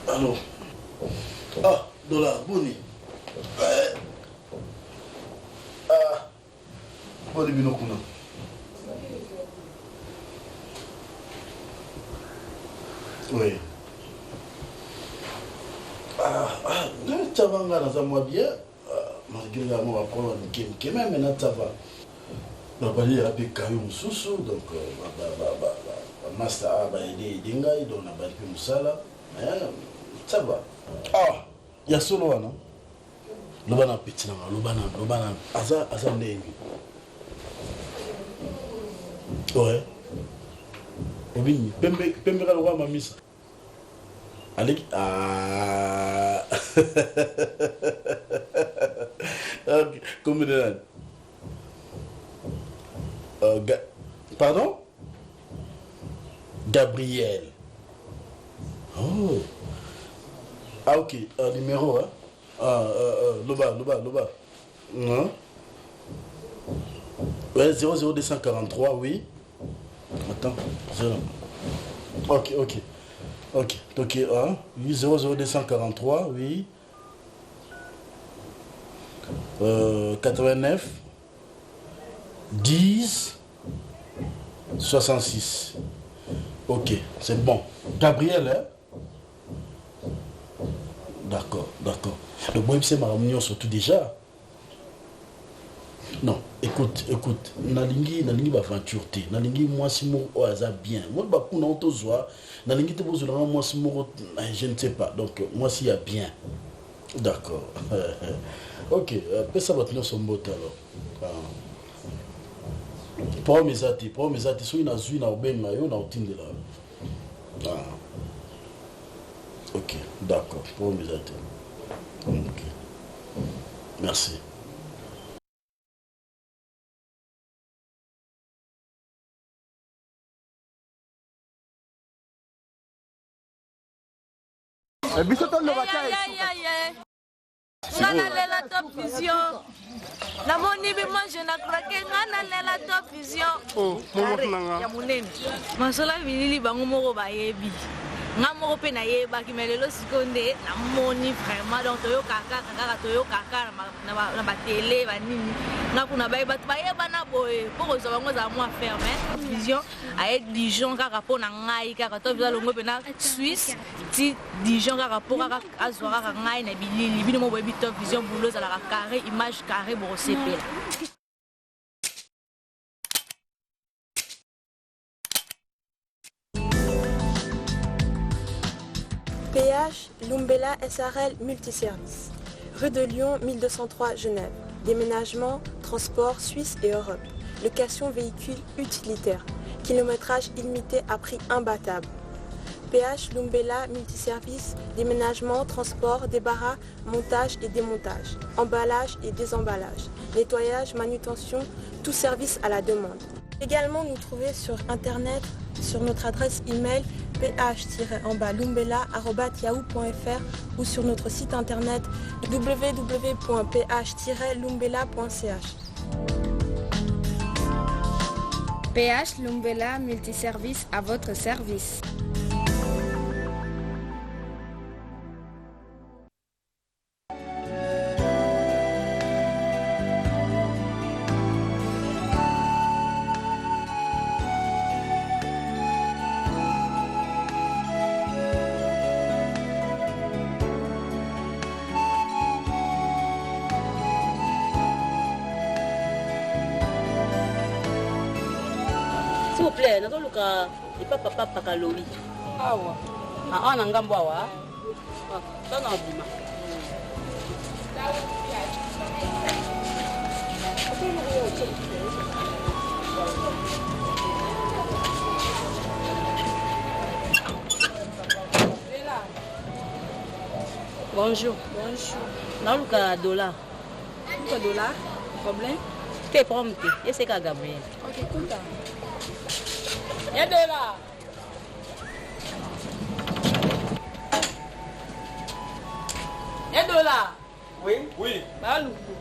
S5: Allô Ah, dollar, boni. Eh. Ah, boni bino kuna. Oui. Ah, ah, ça va nga naza mwa bien. Malgré nga mwa ba problème mike mike mais maintenant ça va. Babali ya mpe kayo mosusu donc bamasta a baede ede ngai donc nabali mpe mosala mais ça va. Ah, ya solo wana loba na peti na nga loba na loba na aza aza ndenge ouais obini pembe pembe kaka lokola mamisa aleki ah ok combien de nani euh, Ga pardon Gabriel oh ah ok euh, numéro hein ah euh, euh, loba loba loba non ouais 00243 oui attends 0 ok ok ok ok hein oui 00243 oui euh, 89 10 66 ok c'est bon Gabriel hein D'accord, d'accord. Donc boyebisa makambo nyonso tout déjà. Non, écoute, écoute, nalingi nalingi ba aventure te. Nalingi mwasi moko oyo aza bien. Moi ba kuna tozwa, nalingi te bozwela nga mwasi moko je ne sais pas. Donc mwasi ya bien. D'accord. OK, pesa bato nyonso mbote alors. Ah. Problème eza te, problème eza te. Soki nazwi na obenga yo na otindela yo. Ah. Ok, d'accord. Problème eza te. Ok. Merci.
S15: Biso toloba ta esuka. Nga nalela top vision. Namoni bimange na krake nga nalela top vision.
S16: Oh, mama na nga.
S15: Ya monene. Masolo ya bilili bango moko bayebi. Nga moko mpe nayebaki mais lelo sikoyo nde namoni vraiment donc toyokaka kaka kaka toyokaka na batele banini nga kuna baye bato bayebana boye mpo kozwa bango ezala mwa affaire mais vision aye Dijon kaka mpo na ngai kaka to viza longwe mpe na Suisse ti Dijon kaka mpo kaka azwa kaka ngai na bilili bino mo boyebi top vision boulot ezalaka carré image carré bokosepela.
S17: PH Lumbela SRL Multiservice. Rue de Lyon, 1203 Genève. Déménagement, transport Suisse et Europe. Location véhicule utilitaire. Kilométrage illimité à prix imbattable. PH Lumbela Multiservice, déménagement, transport, débarras, montage et démontage, emballage et désemballage, nettoyage, manutention, tout service à la demande. Également nous trouver sur internet sur notre adresse email ph-lumbela.yahoo.fr ou sur notre site internet www.ph-lumbela.ch.
S18: PH Lumbela Multiservice à votre service.
S14: S'il vous plaît, nazoluka epa papa pakalowi.
S11: Awa.
S14: Ah, awa na ngambo awa. Tana abima. Bonjour.
S11: Bonjour.
S14: Naluka dollar.
S11: Luka dollar? Problème?
S14: Te problème te. Eseka Gabriel.
S11: Ok, kuta. Ya dollar. Ya dollar.
S7: Oui. Oui.
S11: Baluku.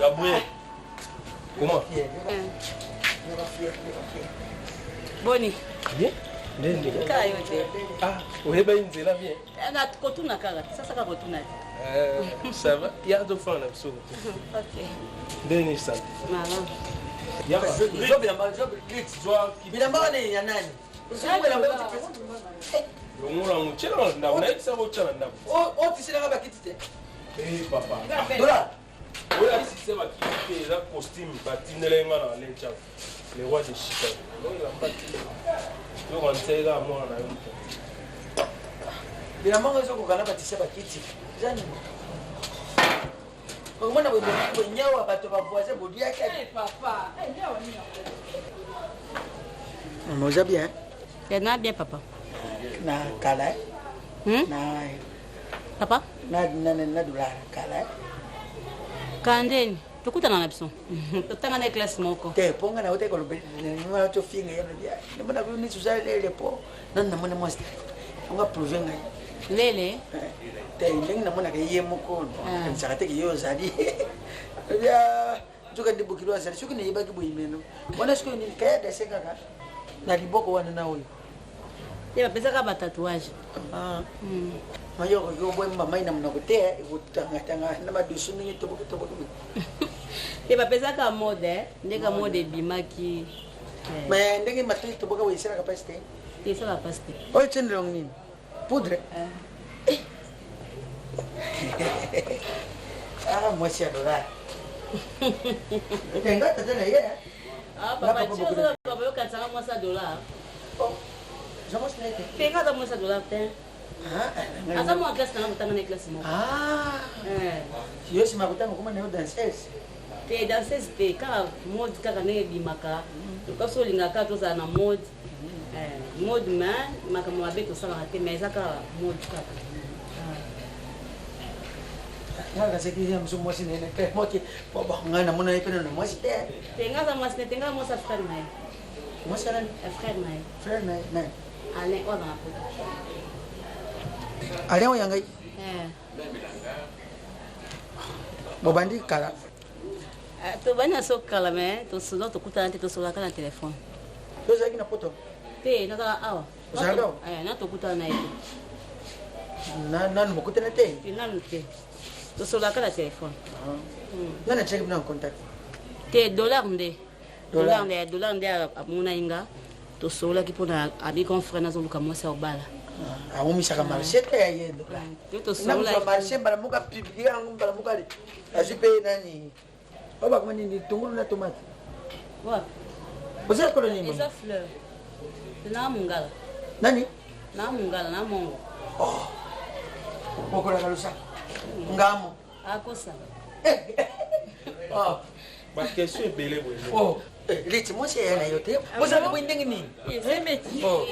S7: Gabriel. Comment?
S14: Boni.
S7: Bien. Ndenge.
S14: Kaka yo te.
S7: Ah, oyebaki nzela bien.
S14: Na kotuna kaka, sasa kaka kotuna te.
S7: Euh, ça va? Ya tofanda na biso.
S14: Ok.
S7: Ndenge nini santé?
S14: Malamu.
S3: Bilamba wana ya nani?
S7: Longola yango, tiela na ndako. Nayebisa ko tia na ndako.
S3: Otiselaka bakiti te.
S7: Eh papa.
S3: Dola.
S7: Oyo asise bakiti te eza costume batindela ye nga na Alain Tshaku. Le roi de Chicago. Elamba te. Yoka nsai kaka mwana na yo moto.
S3: Bilamba ngo ezokoka na batise bakiti. Eza nini? Okomona boye nyawa bato ba voisin boliaki.
S11: Papa.
S3: Oza bien?
S14: Na bien papa.
S3: Na kala. Na
S14: Papa?
S3: Na na na dollar kala.
S14: Kandeni, tokutana na biso. Totanga na classe moko.
S3: Te mpo nga nauta koloba tofinga ye namona neti oza lele mpo nanu namona mwasi te yango aprouve ngai
S14: lele
S3: te ndenge namonaka ye moko nakanisaka te ke ye ozali nzoka nde bokilo azali soki nayebaki boye meno wana sikoyo nini kaya dese kaka na liboko wana na oyo
S14: Te bapesaka ba tatouage.
S3: Mayo okoki kobwemba mai na monoko te ekotangatanga na madusu ndenge toboki toboki.
S14: Te bapesaka mode ndenge mode ebimaki.
S3: Mais ndenge matoi toboka boye esalaka mpasi te.
S14: Te esalaka mpasi te.
S3: Oyo tiende longo nini? Poudre? Ah mwasi ya dollar. Nga tata na ye.
S14: Ah papa, ti ozola papa yokanisaka mwasi ya dollar. Te nga aza mwasi ya dollar te. Aza mwa classe nanga kotanga na classe moko.
S3: Yo nsima kotanga okoma na yo danseuse.
S14: Te danseuse te kaka mode kaka ndenge ebimaka. Lokola biso olingaka kaka tozala na mode. Mode mais makambo mabe tosalaka te mais eza kaka mode kaka.
S3: Nga naseki ya mosu mwasi nene te moki ngai namona ye mpe nano mwasi te.
S14: Te nga aza mwasi te, te nga mwasi ya frère na ye.
S3: Mwasi ya nani?
S14: Ya frère na ye.
S3: Frère na ye nani?
S14: Alain oyo aza na poto.
S3: Alain oyo ya ngai?
S14: Eh.
S3: Bobandi kala?
S14: Eh, tobandi na so kala mais tosola tokutana te tosolaka na telefone.
S3: Tozalaki na poto?
S14: Te, nazala awa.
S3: Ozalaka awa?
S14: Eh, na tokutana na ye te.
S3: Nanu bokutana te?
S14: Te, nanu te. Tosolaka na telefone.
S3: Ah. Nani atiaki bino en contact?
S14: Te, dollar nde. Dollar nde, dollar nde amonaki nga. Tosololaki mpona abi grand frère nazoluka mwasi ya kobala.
S3: Ah, awomisaka marché te ya ye dollar.
S14: Tosololaki.
S3: Marché mbala moko apublie yango mbala moko ale azwi mpe nani oyo bakoma nini tungulu na tomate.
S14: Wapi?
S3: Oza ekolo nini?
S14: Eza fleur. Na mungala.
S3: Nani?
S14: Na mungala na mongo.
S3: Oh. Okolaka losaka. Ngamo.
S14: Akosa.
S3: Oh.
S7: Ba question ebele boye.
S3: Oh. Eh, liti mwasi ya na yo te. Bozalaka boye ndenge nini?
S14: Oh.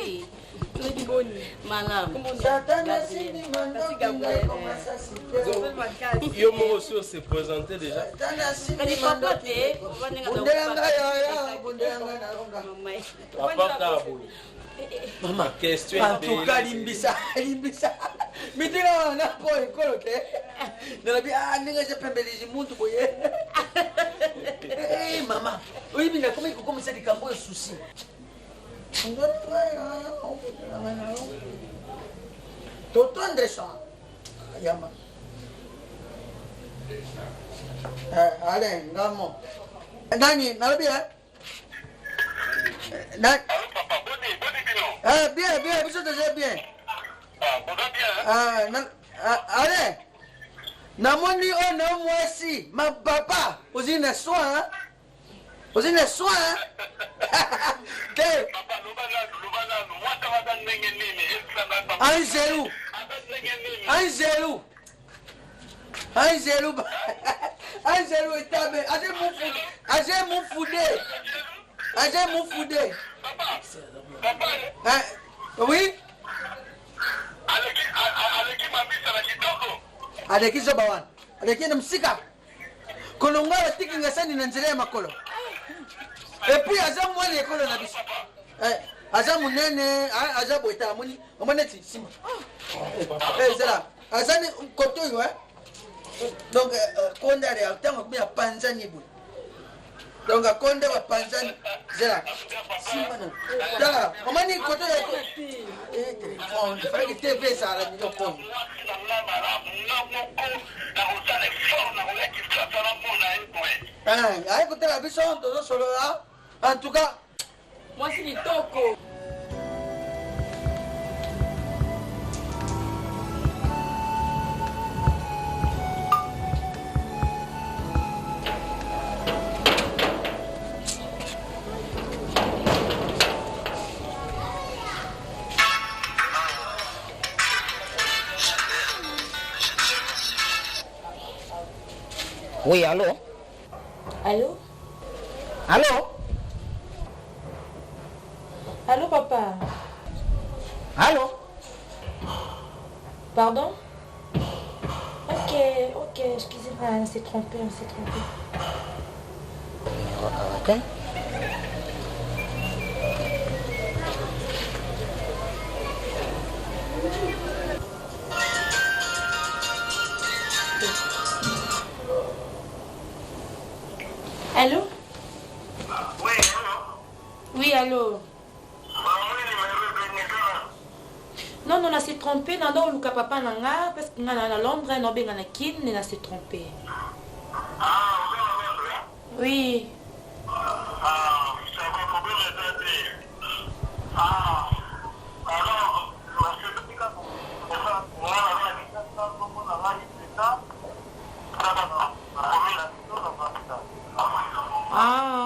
S14: Malamu.
S3: Satana sini mandoki ngai komasa site.
S7: Yo moko osi ose présente déjà.
S3: Satana sini mandoki. Bundela ngai yoyo, bundela ngai na longa.
S7: Papa kaka boye.
S3: Mama,
S7: question
S3: en tout cas limbisa, limbisa. Mitinga wana po ekolo te. Nalobi ah ndenge eza pembelezi muntu boye. Eh mama, oyebi nakomi kokomisa likambo oyo souci. Toto Anderson yamba. Eh, allez, ngamo. Nani, nalobi eh? Na... Eh, bien, bien, biso toza bien. Ah, na, ah, allez. Namoni oyo na mwasi, ma papa, ozali na soin, hein? Ozali na soin, hein? Te. Angelu. Angelu. Angelu. Angelu etabe. Aze mufu. Aze mufude. Aze mufude. Hein? Oui? Aleki zoba wana. Aleki na msika. Kolonga atiki ngasani na nzela ya makolo. Et puis aza mwana ekolo na biso. Eh, aza munene, aza boye tala moni, omoni neti nsima. Eh, zela, aza ni kote oyo eh. Donc konda ya ntango akomi apanzani boye. Donc akonda bapanzani. Zela, nsima na. Tala, omoni kote oyo. Eh, telefone, fallait que TV ezala biloko oyo. Eh, aye kotala biso tozosolola en tout cas
S11: mwasi kitoko.
S2: Oui, allô?
S11: Allô?
S2: Allô?
S11: Allô, papa?
S2: Allô?
S11: Pardon? Ok, ok, excusez-moi, on s'est trompé, on s'est trompé.
S2: Ok.
S11: Allô? Oui, allô? Non, non, on s'est trompé. Non, non, Luka papa nanga, parce que nga na Londres, non, benga na Kin, on s'est trompé. Oui. Ah.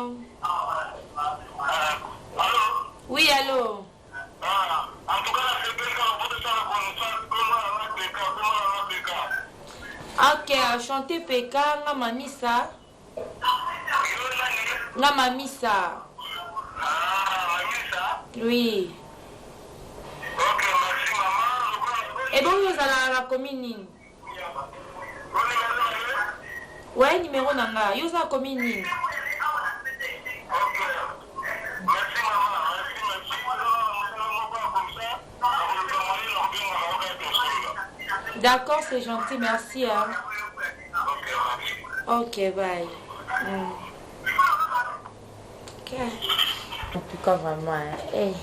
S11: Oui, allô? Ok, enchanté PK, nga mamisa. Nga mamisa. Oui. Ebongi ozala na commune nini? Ouais, numéro na nga. Yo oza na commune nini?
S9: D'accord, c'est gentil, merci. Hein. Ok, bye. Mm. Ok. En tout cas, vraiment, hein. Hey.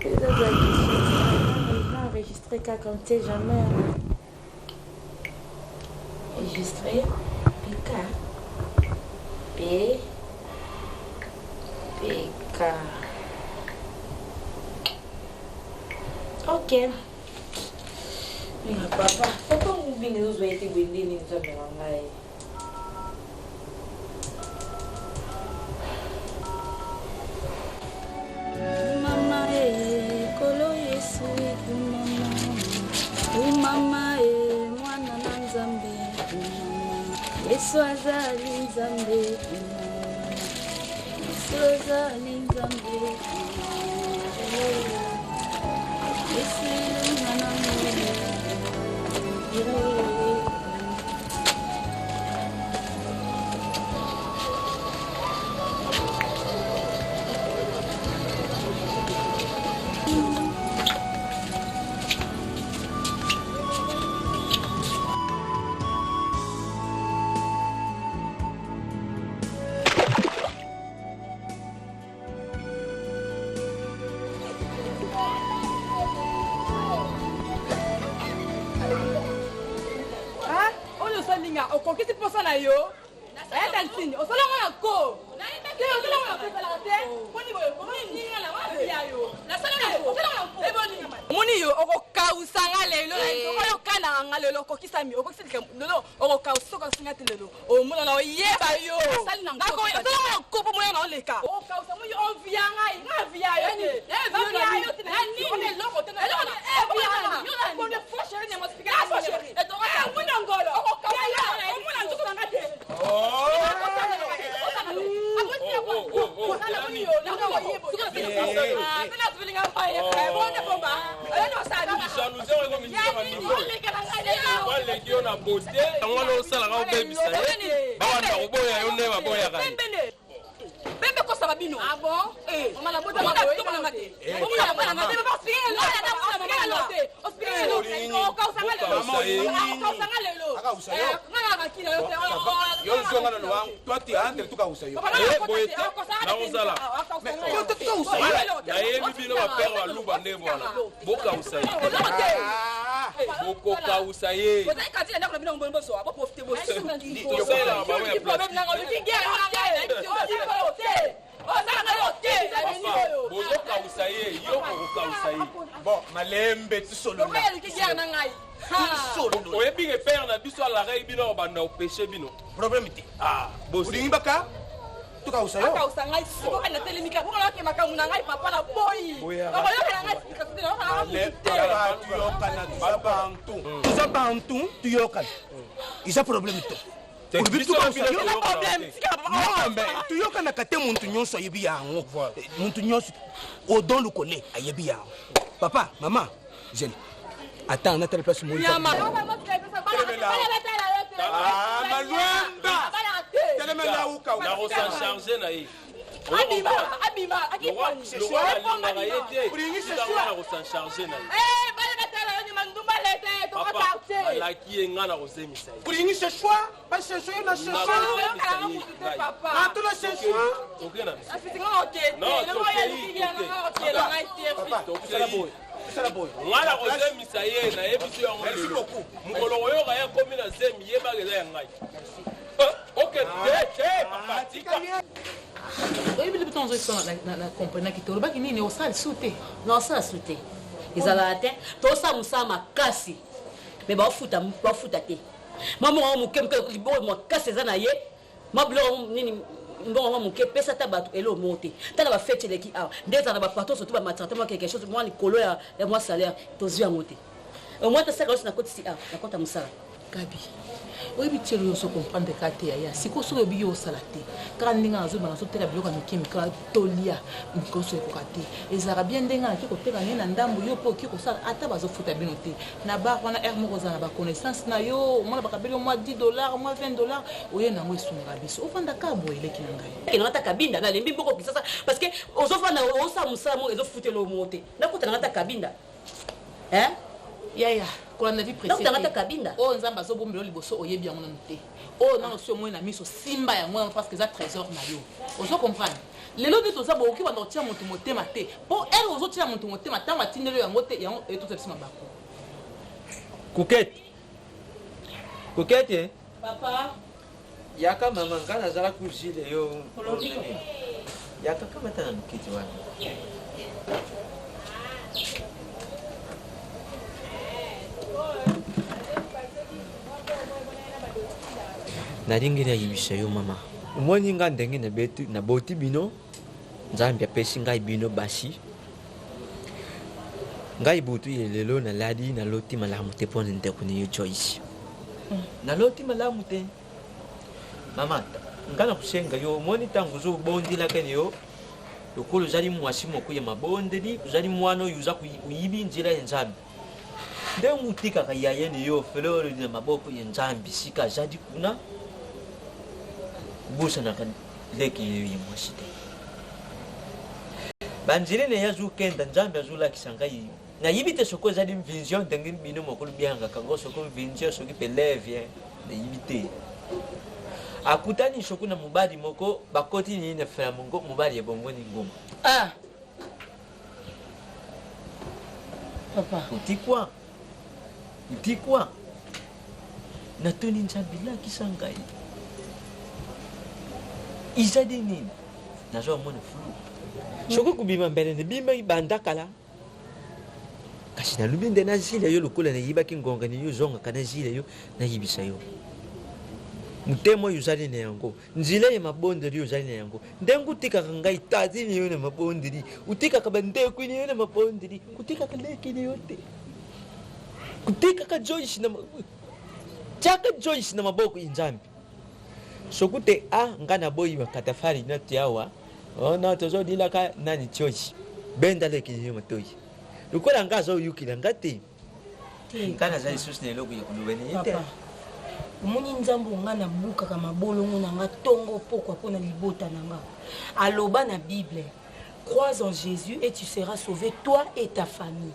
S9: Je vais enregistrer car comme tu sais jamais. Hein. Enregistrer. PK. P. PK. Ok. Minga papa, papa ngubinga ezozwa ye te boye nde nini nzambe na ngai.
S16: Mama e kolo Yesu ekumama umama e mwana na Nzambe umama Yesu azali Nzambe umama Yesu azali Nzambe umama Yesu elonga na ngolu
S11: oyo osali nga okokisi mposa na yo ayata ntini osala ngo na ko te osala ngo na ko ezalaka te poni boye boninga na wapia yo omoni yo okokausa nga lelo oyokanaka nga lelo okokisami okokisi likambo lelo okokausa soki osinga te lelo omona na oyeba yo osalanga na kopo moya na oleka okausa moi ovia ngai nga via yo te via yo te na nini eloko te omona ngolo omona nzoto na nga te
S7: Aleki yo na beauté yango wana osalaka obebisa ye babanda koboya yo nde baboyaka ye
S11: bembe kosaka bino ah bon eh. mama te
S2: yo zonga na lowangu toi tu entre tukausa yo
S7: boye te nakozala nayebi bino bapere baluba nde bwana bokausa ye bokokausa ye tosalelaka bango ya bozokausa ye yo okokausa ye
S2: bon malembe tisolola
S7: oyebi ke pere na biso alakaki bino akobanda kopeshe bino
S2: problème te olingi baka tokausa yo
S11: akausa ngai sikoka natelemi kaka bongo nayoke makambo na ngai papa na boyi okoyoka na ngai
S2: tuyokana toza bantu toza bantu tuyokana eza problème te olobi tuyokanaka te muntu nyonso ayebi yango muntu nyonso odon lukole ayebi yango papa mama zeli ata natala place
S7: malwemba nakosancharge na ye alingaka ye te nakosancharge na ye alaki ye ngai nakozemisa ye
S2: olingi sechoi basechoi yo na sechoiato na sechoi
S7: ngai nakozemisa ye nayebisi yango lelo mokolo koyoka ye akomi na zemi yebaka eza ya ngai ok te te papa tika
S19: oyebi lobi ntango ozoyebisa na comprenaki te olobaki nini osala lisusu te
S14: na osala lisusu te ezalaka te tosala mosala makasi me baofuta baofuta te mwa mbongo yango moke moke liboko makasi eza na ye mwa biloko yango nini mbongo yango moke pesa ata bato eloko moko te tala bafeti eleki awa nde ezala na bapatron surtout bamatrate mwa quelque chose mwa likolo ya mwa salaire tozwi yango te au moins tasaka nyonso nakotisi awa nakota mosala
S19: Gabi oyebi tielo yo ozo comprendre ka te yaya sikoyo soki oyebi yo osala te kaka ndenge nazoba nazoteka biloko ya mike mike tolia mikoso ekoka te ezalaka bien ndenge nake koteka naye na ndambo yo mpe oki kosala ata bazofuta bino te na bar wana heure moko ozala na baconnaissance na yo omona bakabeli yo mwa 10 dollar mwa 20 dollar oye na yango esungaka biso ofanda kaka boye eleki na ngai
S14: kende ata kabinda nalembi mboko kisasa parce que ozofanda osala mosala moko ezofutela yo moko te nakutana ata kabinda hein?
S19: Yaya, kolanda vie pressée.
S14: Donc, tangata kabinda.
S19: Oyo Nzambe azobombela yo liboso oyebi yango nanu te. Oyo nanu osi omoni na miso simba yango nanu parce que eza trésor na yo. Ozo comprendre? Lelo nde toza bokoki banda kotia moto motema te. Po heure ozotia moto motema tango atindeli yo yango te yango etutisa biso mabaku.
S12: Coquette. Coquette.
S11: Papa.
S12: Yaka mama nga nazala kuzile yo.
S11: Olobi papa.
S12: Yaka kamata na mokiti wana. Nalingi nayebisa yo mama. Omoni nga ndenge nabeti naboti bino Nzambe apesi ngai bino basi. Ngai butu ye lelo nalali naloti malamu te mpo na ndeko na yo Joyce. Naloti malamu te. Mama, nga nakosenga yo omoni ntango ozobondelaka na yo lokola ozali mwasi moko ya mabondeli, ozali mwana oyo oza oyibi nzela ya Nzambe. Ndenge otikaka yaya na yo Flore na maboko ya Nzambe sika azali kuna, kobosanaka leki yo ya mwasi te. Banzela na ye azokenda, Nzambe azolakisa ngai. Nayebi te soki ezali vision ndenge bino moko lobiangaka yango, soki vision, soki mpe leve, nayebi te. Akutani soki na mobali moko, bakoti nini na flamingo, mobali ebongoni nguma.
S10: Ah! Papa.
S12: Otikwa? Otikwa? Natuni Nzambe, lakisa ngai. Ezali nini? Nazwa mona flou. Soki kobima mbele nabimaki banda kala. Kasi nalobi nde nazila yo lokola nayibaki ngonga nini ozongaka nazila yo nayibisa yo. Motema oyo ozali na yango, nzela ya mabondeli ozali na yango, ndenge otikaka ngai tati na yo na mabondeli, otikaka bandeko na yo na mabondeli, kotikaka leki na yo te. Kotikaka Joyce na tiaka Joyce na maboko ya Nzambe. Soki te a nga naboyi bakatafari na tiawa oh no tozodilaka nani Joyce benda leki na yo matoyi lokola nga azoyukila nga te nga naza lisusu na eloko ya koloba na ye te.
S10: Omoni nzambe oyo nga nabukaka mabolongo na nga tongo pokwa mpo na libota na nga aloba na bible crois en Jesus et tu seras sauve toi et ta famille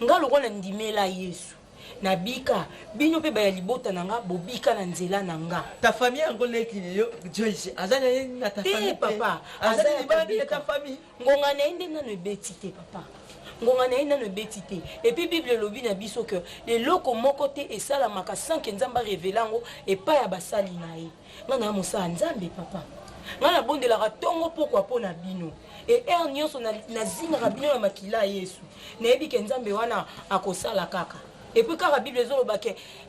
S10: nga lokola na ndimela yesu na bika bino pe baya libota na nga bobika na nzela na nga.
S12: Ta famille yango leki na yo Joyce aza na ye na ta famille
S10: te papa
S12: aza
S10: aza ya
S12: libanda ya
S10: kobika
S12: ta famille
S10: ngonga na ye nde nanu ebeti te papa ngonga na ye nanu ebeti te et puis bible elobi na biso que eloko moko te esalamaka sans que nzambe a revele yango epai ya basali na ye nga na mosala nzambe papa nga nabondelaka tongo pokwa mpo na bino et heure nyonso nazingaka bino na makila ya yesu nayebi ke nzambe wana akosala kaka et puis kaka bible ezoloba ke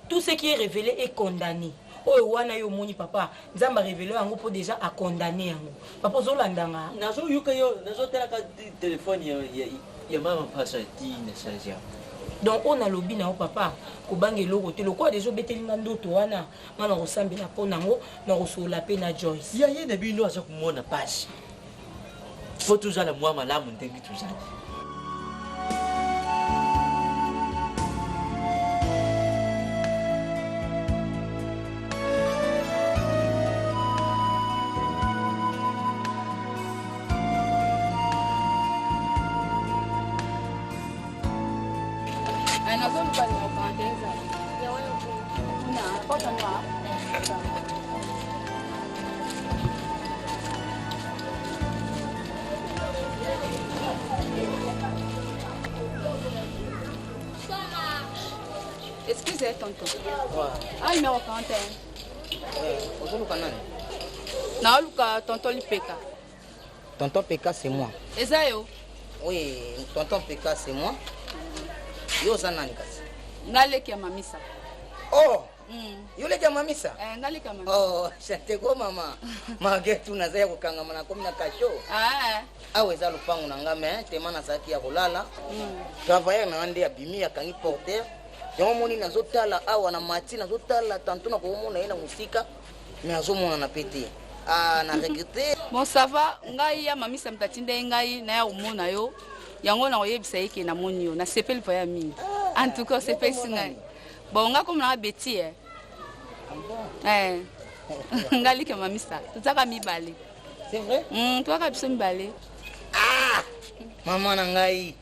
S10: tout ce qui est révélé est condamné oyo wana yo omoni papa nzambe arevele yango mpo deja acondamne yango papa ozolanda nga
S12: nazoyoka yo nazotalaka telefone ya, ya, ya mama mpasa ti na charge yango
S10: donc oyo nalobi na yo papa kobanga eloko te lokola deja obeteli nga ndoto wana nga nakosambela mpo nango nakosolola mpe na joyce
S12: ya ye na bino aza komona pasi fo tozala mwa malamu ndenge tozali.
S6: Nazoluka numéro 41 ezali. Kuna, porte noire. Excusez, tonton.
S3: Ouais.
S6: Ah, numéro 41.
S3: Ouais, ozoluka nani?
S6: Naoluka tonton Lipeka.
S3: Tonton Peka, c'est moi.
S6: Eza yo?
S3: Oui, tonton Peka, c'est moi. Yo oza nani kasi?
S6: Nga leki ya mamisa.
S3: Oh!
S6: Mm.
S3: Yo leki ya mamisa?
S6: Eh, nga leki ya mamisa.
S3: Oh, santeko mama. Malgré tout naza ya kokangama nakomi na kasho.
S6: Ah.
S3: Awa eza lopango na nga mais tema nazalaki ya kolala.
S6: Mm.
S3: Travailleur na nga nde abimi akangi porteur. Yango moni nazotala awa na mati nazotala tanto nakomona ye na mosika mais azomonana pe te. Ah, na regrette.
S6: Bon, ça va. Ngai ya mamisa moto atindaki ngai naya komona yo. Yango nakoyebisa ye ke namoni yo. Nasepeli voya mingi. En tout cas, osepelisi ngai. Bon, nga komona nga Betty eh.
S3: Ah bon?
S6: Eh. Nga like mamisa. Tozaka mibale.
S3: C'est vrai?
S6: Tozaka biso mibale.
S3: Ah! Maman na ngai.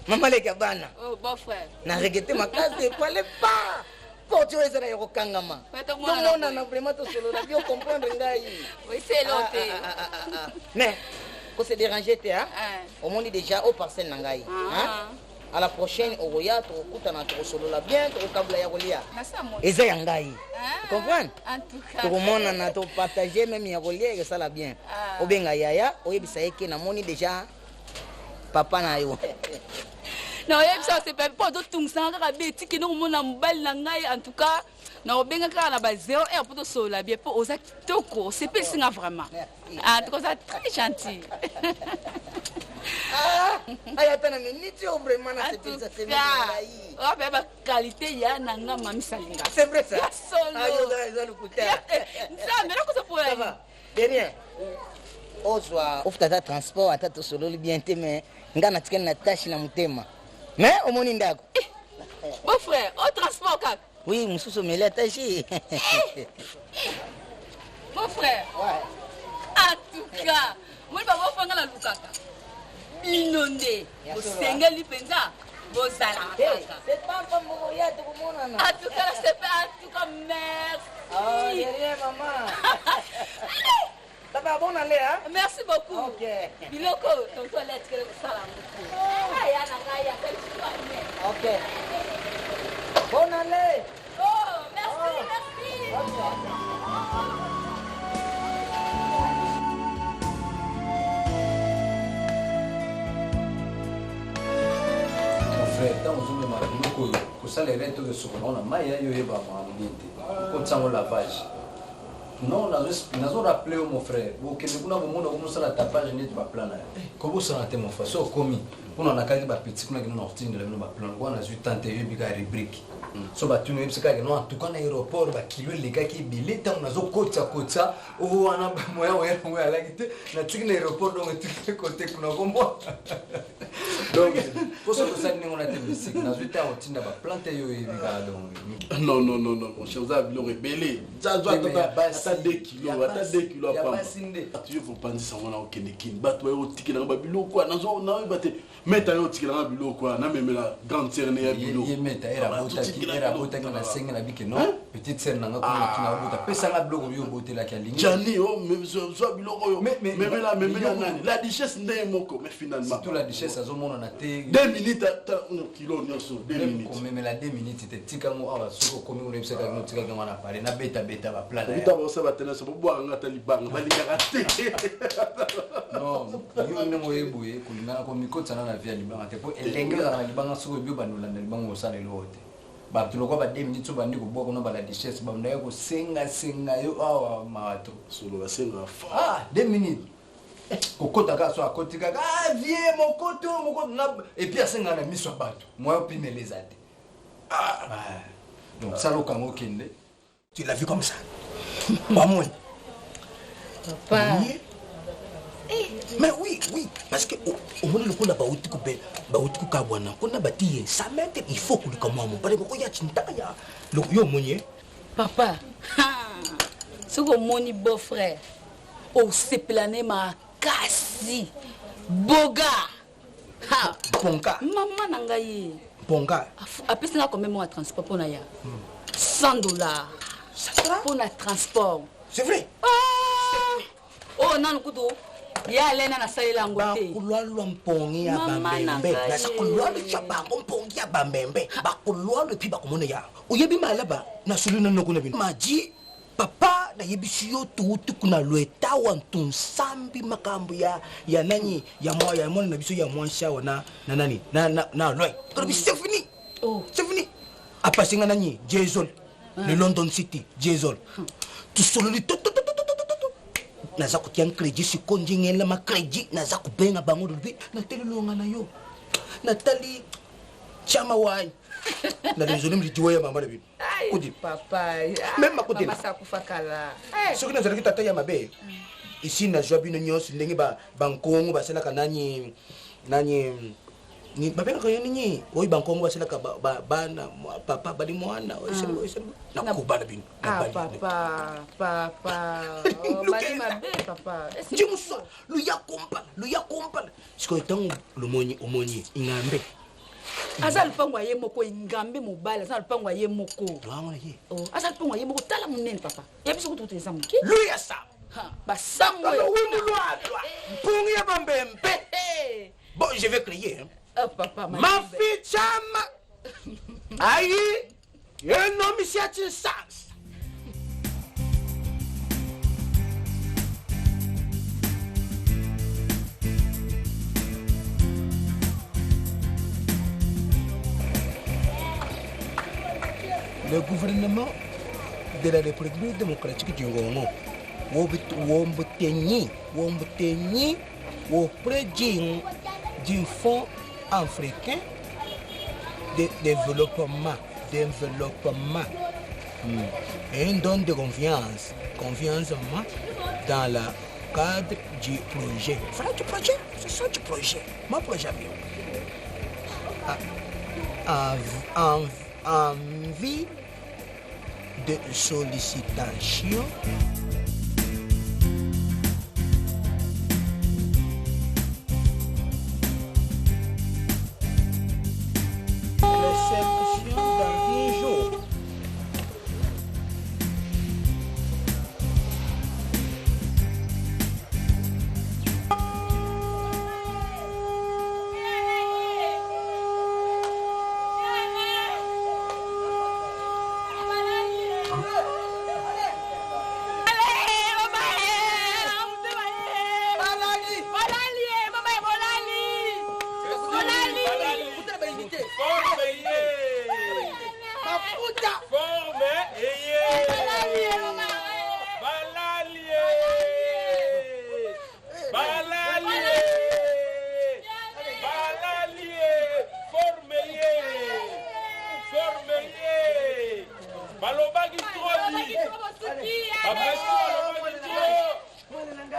S3: Mama leki ya bana.
S6: Oh, beau frère.
S3: Na regrette makasi epale pa. Porte oyo ezala ya kokangama. Tomonana vraiment tosolola bio comprendre ngai.
S6: Oui, c'est long te.
S3: Mais ko se déranger te hein. Omoni déjà au parcelle na ngai. Hein? À la prochaine okoya tokokutana tokosolola bien tokokabula ya kolia. Eza ya ngai. Comprendre? Tokomonana topartage meme ya kolia ekosala bien. Obenga yaya oyebisa ye ke namoni déjà papa na yo.
S6: Na oyebisa osepela mpo ozotungisanga kaka be etiki nokomona mobali na ngai en tout cas nakobenga kaka na ba 0 heure mpo tosolola bien mpo oza kitoko osepelisi nga vraiment en tout cas oza très gentil.
S3: Aya ata na minute oyo vraiment nasepelisa semeki na ngai.
S6: Oyo mpe baqualité ya na nga mamisa linga.
S3: C'est vrai ça?
S6: Ya solo.
S3: Ah, yo eza lokuta.
S6: Nzambe nakosa mpo
S3: ya De rien. Ozwa ofuta ata transport ata tosololi bien te mais nga natikali na tache na motema. Mais omoni ndako.
S6: Beau frère, au transport kaka.
S3: Oui, mosusu omeli ata ji.
S6: Beau frère. Ouais. En tout cas, moi ba beau frère nga nalukaka. Bino nde bosengeli mpenza bozalaka kaka.
S3: C'est pas pas moko ya tokomonana.
S6: En tout cas, c'est pas en tout cas merci.
S3: Ah, de rien maman. Papa, bon aller, hein?
S6: Merci beaucoup.
S3: Ok.
S6: Biloko, tonton Alain, tikele kosala yango. Ah, ya na ngai, ya kali
S3: Ok. Bon aller.
S6: Oh, merci, merci.
S8: Mon frère, ntango ozomema biloko oyo kosala erreur to kosokola yango na mai ya yo oyeba makambo bien te okotisa yango lavage non nazo rappeler yo mon frère bokende kuna bomona komosala tapage neti baplan na yo kobosana te mon frère so okomi kuna nakaki bapeti kuna kino na kotindela bino baplan lokola nazwi temps te yoyebi kaka rubrique so batuni oyebisi kaka no en tout cas na aéroport bakilo elekaki ebele ntango nazokotisa kotisa oyo wana moya oya yango eyalaki te natuki na aéroport donc etuki kote kuna kombo donc mpo soki osali ndenge wana te misiki nazwi ntango otinda baplante yo oyebi kaka donc
S5: non non non non mon cher oza biloko ebele zazwa ata 2 kilo ata 2 kilo ya pamba yo kopanzisa ngo na okende kini bato baye kotikelanga babiloko wana nazoyeba te meta yo otikelanga biloko wana namemela grande sœur ne ya biloko
S8: ye meta era abotaki era abotaki na senge na bike non petite sœur nanga kuna na kina obota pesa nga biloko yo obotelaki alingi
S5: Gianni oh zwa biloko oyo memela memela nani la duchesse ndenge moko mais finalement
S8: surtout la duchesse azomonana te
S5: 2 minutes ata kilo nyonso 2 minutes
S8: komemela 2 minutes te tika ngo awa soki okomi kuna yebisaka kino otikaki ngo na pale nabetabeta baplan na
S5: bita bosala batenesi bobwaka nga ata libanga balingaka te
S8: non yo ndenge oye boye kolingana komikotisana na vie ya libanga te mpo elenge ozalaka na libanga soki oyebi obanda olanda libanga osala eloko te bato lokwa ba 2 minutes obandi kobwaka kuna bala duchesse bandaki kosengasenga yo awa mawa trop
S5: solo basengaka fort
S8: ah 2 minutes kokota kaka so akoti kaka ah vie mokoto mokoto na et puis asengaka na miso ya bato moyen opimela eza te ah donc sala okanga okende.
S2: Tu l'as vu comme ça Wamoni.
S9: Papa.
S2: Mais oui, oui, parce que omoni lokola bauti kobe bauti kokabwana kuna bati ye sa mete il faut koluka mwa mobali moko ya cintaya yo omoni ye
S6: papa soki omoni beau frère osepela ne makasi boga
S2: mponka
S6: mama na ngai
S2: mponka
S6: apesi nga combien moko ya transport mpo na ya 100 dollars mpo na transport
S2: c'est vrai
S6: oyo nanu kutu ye alena nasalela yango te
S2: bakulwalwa mpongi ya bambembe naza kulwalisa bango mpongi ya bambembe bakulwalwa epi bakomona ya oyebi malaba nasoli na noko na bino maji papa nayebisi yo touti kuna lweta wa ntunsambi makambo ya ya nani ya mwa ya mwana na biso ya mwansi awa na na nani na na na loin tolobi c'est fini
S6: oh.
S2: c'est fini apasi nga nani Jason le London City Jason tosololi to to to to to to naza kotia crédit sikoyo ndingelama crédit naza kobenga bango lobi natali longa na yo natali chama wanyi na désolé mlitiwa ya mama na bino kudi
S9: papa
S2: Même makotela.
S9: mama sakufa kala
S2: soki nazalaki tata ya mabe esi nazwa bino nyonso ndenge bankongo basalaka nani nani babengaka yo nini oyo bankongo basalaka bana papa bali mwana nakobala bino
S9: Ah, papa papa obali mabe papa
S2: njimusa luya kompala luya kompala sikoyo ntango lomoni omoni ingambe.
S10: Aza lupango ya ye moko engambe mobali aza na lupango ya ye moko. Oh, aza lupango ya ye moko tala monene papa. Ya biso kutu kutu eza moke.
S2: Luya sa.
S10: Basango.
S2: Mpungi ya bambembe. Bon, je vais crier. Hein.
S10: Oh, papa,
S2: ma fille Chama. Aïe, un homme ici a une sens. Le gouvernement de la République démocratique du Congo wobtenir auprès d'un fonds africain de développement, développement. Un don de confiance, confiance en moi dans le cadre du projet. Voilà du projet, c'est ça du projet, mon projet bien. Envie de sollicitation. Réception dans 10 jours.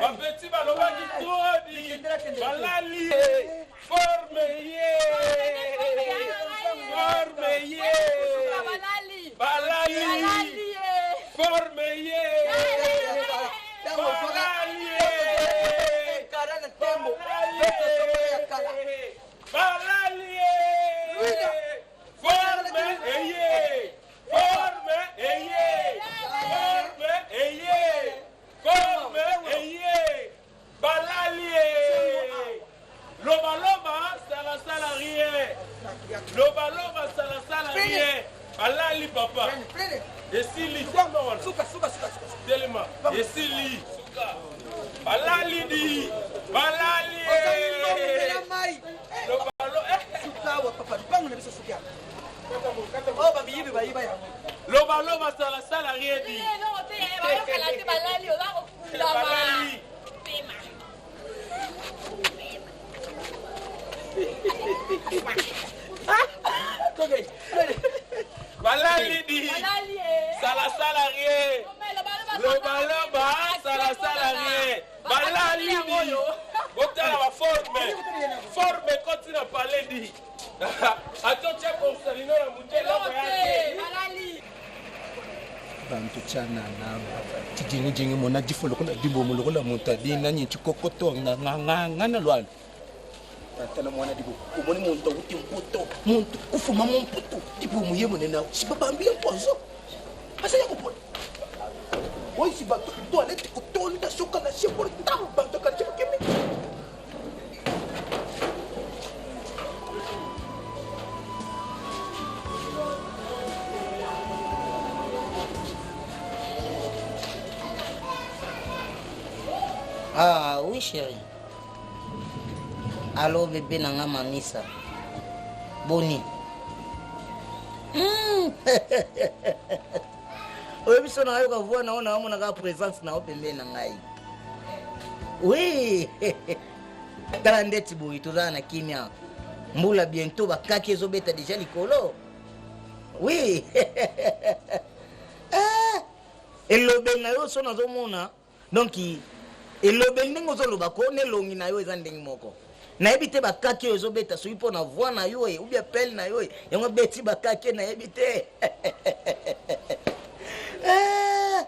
S7: Bapeti balobaki trop di balali forme ye forme ye balali forme ye balali balali forme eye forme eye forme eye forme eye balali ye lobaloba salasala rien lobaloba salasala rien balali papa esili telema esili suka balali di balali lobaloba salasala rien di balali balali di salasala rien lobaloba salasala rien balali di botala baforme forme ekoti na pale di atotia borsalino na motu eloko ya te
S2: Bantu tshianana tshijingijingi mona difu lokola dibomo lokola moto adinani tshikokoto nganganganga lwalo tata na mwana dibo omoni muntu awuti mputo muntu kufuma mu mputu dibomo ye monene awo si babambi ye mpozo aza ya kopola oyo si bato toilette kotonda soka na se pona ntango bato quartier bakimi.
S20: Ah oui chérie. Allo bébé na nga mamisa. Boni. Oyebi so nayoka voix na yo naomona kaka présence na yo pembeni na ngai. Oui. Tala ndeti boye tozala na kimia. Mbula bientôt bakaki ezobeta deja likolo. Oui. Ah, elobeli na yo so nazomona donc elobeli ndenge ozoloba ko na elongi na yo eza ndenge moko. Nayebi te bakaki oyo ezobeta soki mpo na voix na yo e ou bien pele na yo e yango ebeti bakaki nayebi te. Eh,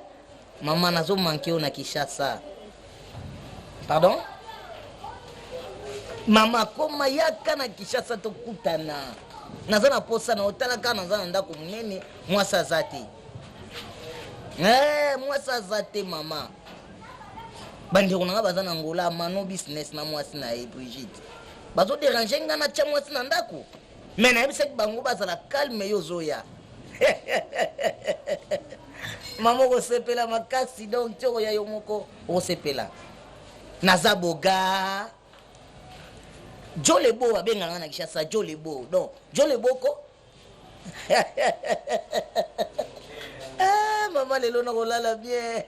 S20: mama nazo manke yo na Kinshasa. Pardon? Mama koma yaka na Kinshasa tokutana. Naza na posa na otala kaka naza na ndako monene, mwasi aza te. Eh, mwasi aza te mama. Bandeko na nga baza na Angola, Mano business na mwasi na ye Brigitte. Bazo déranger nga na tia mwasi na ndako. Mais nayebisaki bango bazala calme yo ozoya. Mama okosepela makasi donc ti okoya yo moko okosepela. Naza boga. Jolebo abengaka nga na Kinshasa Jolebo. Donc Jolebo ko ah, mama lelo nakolala bien.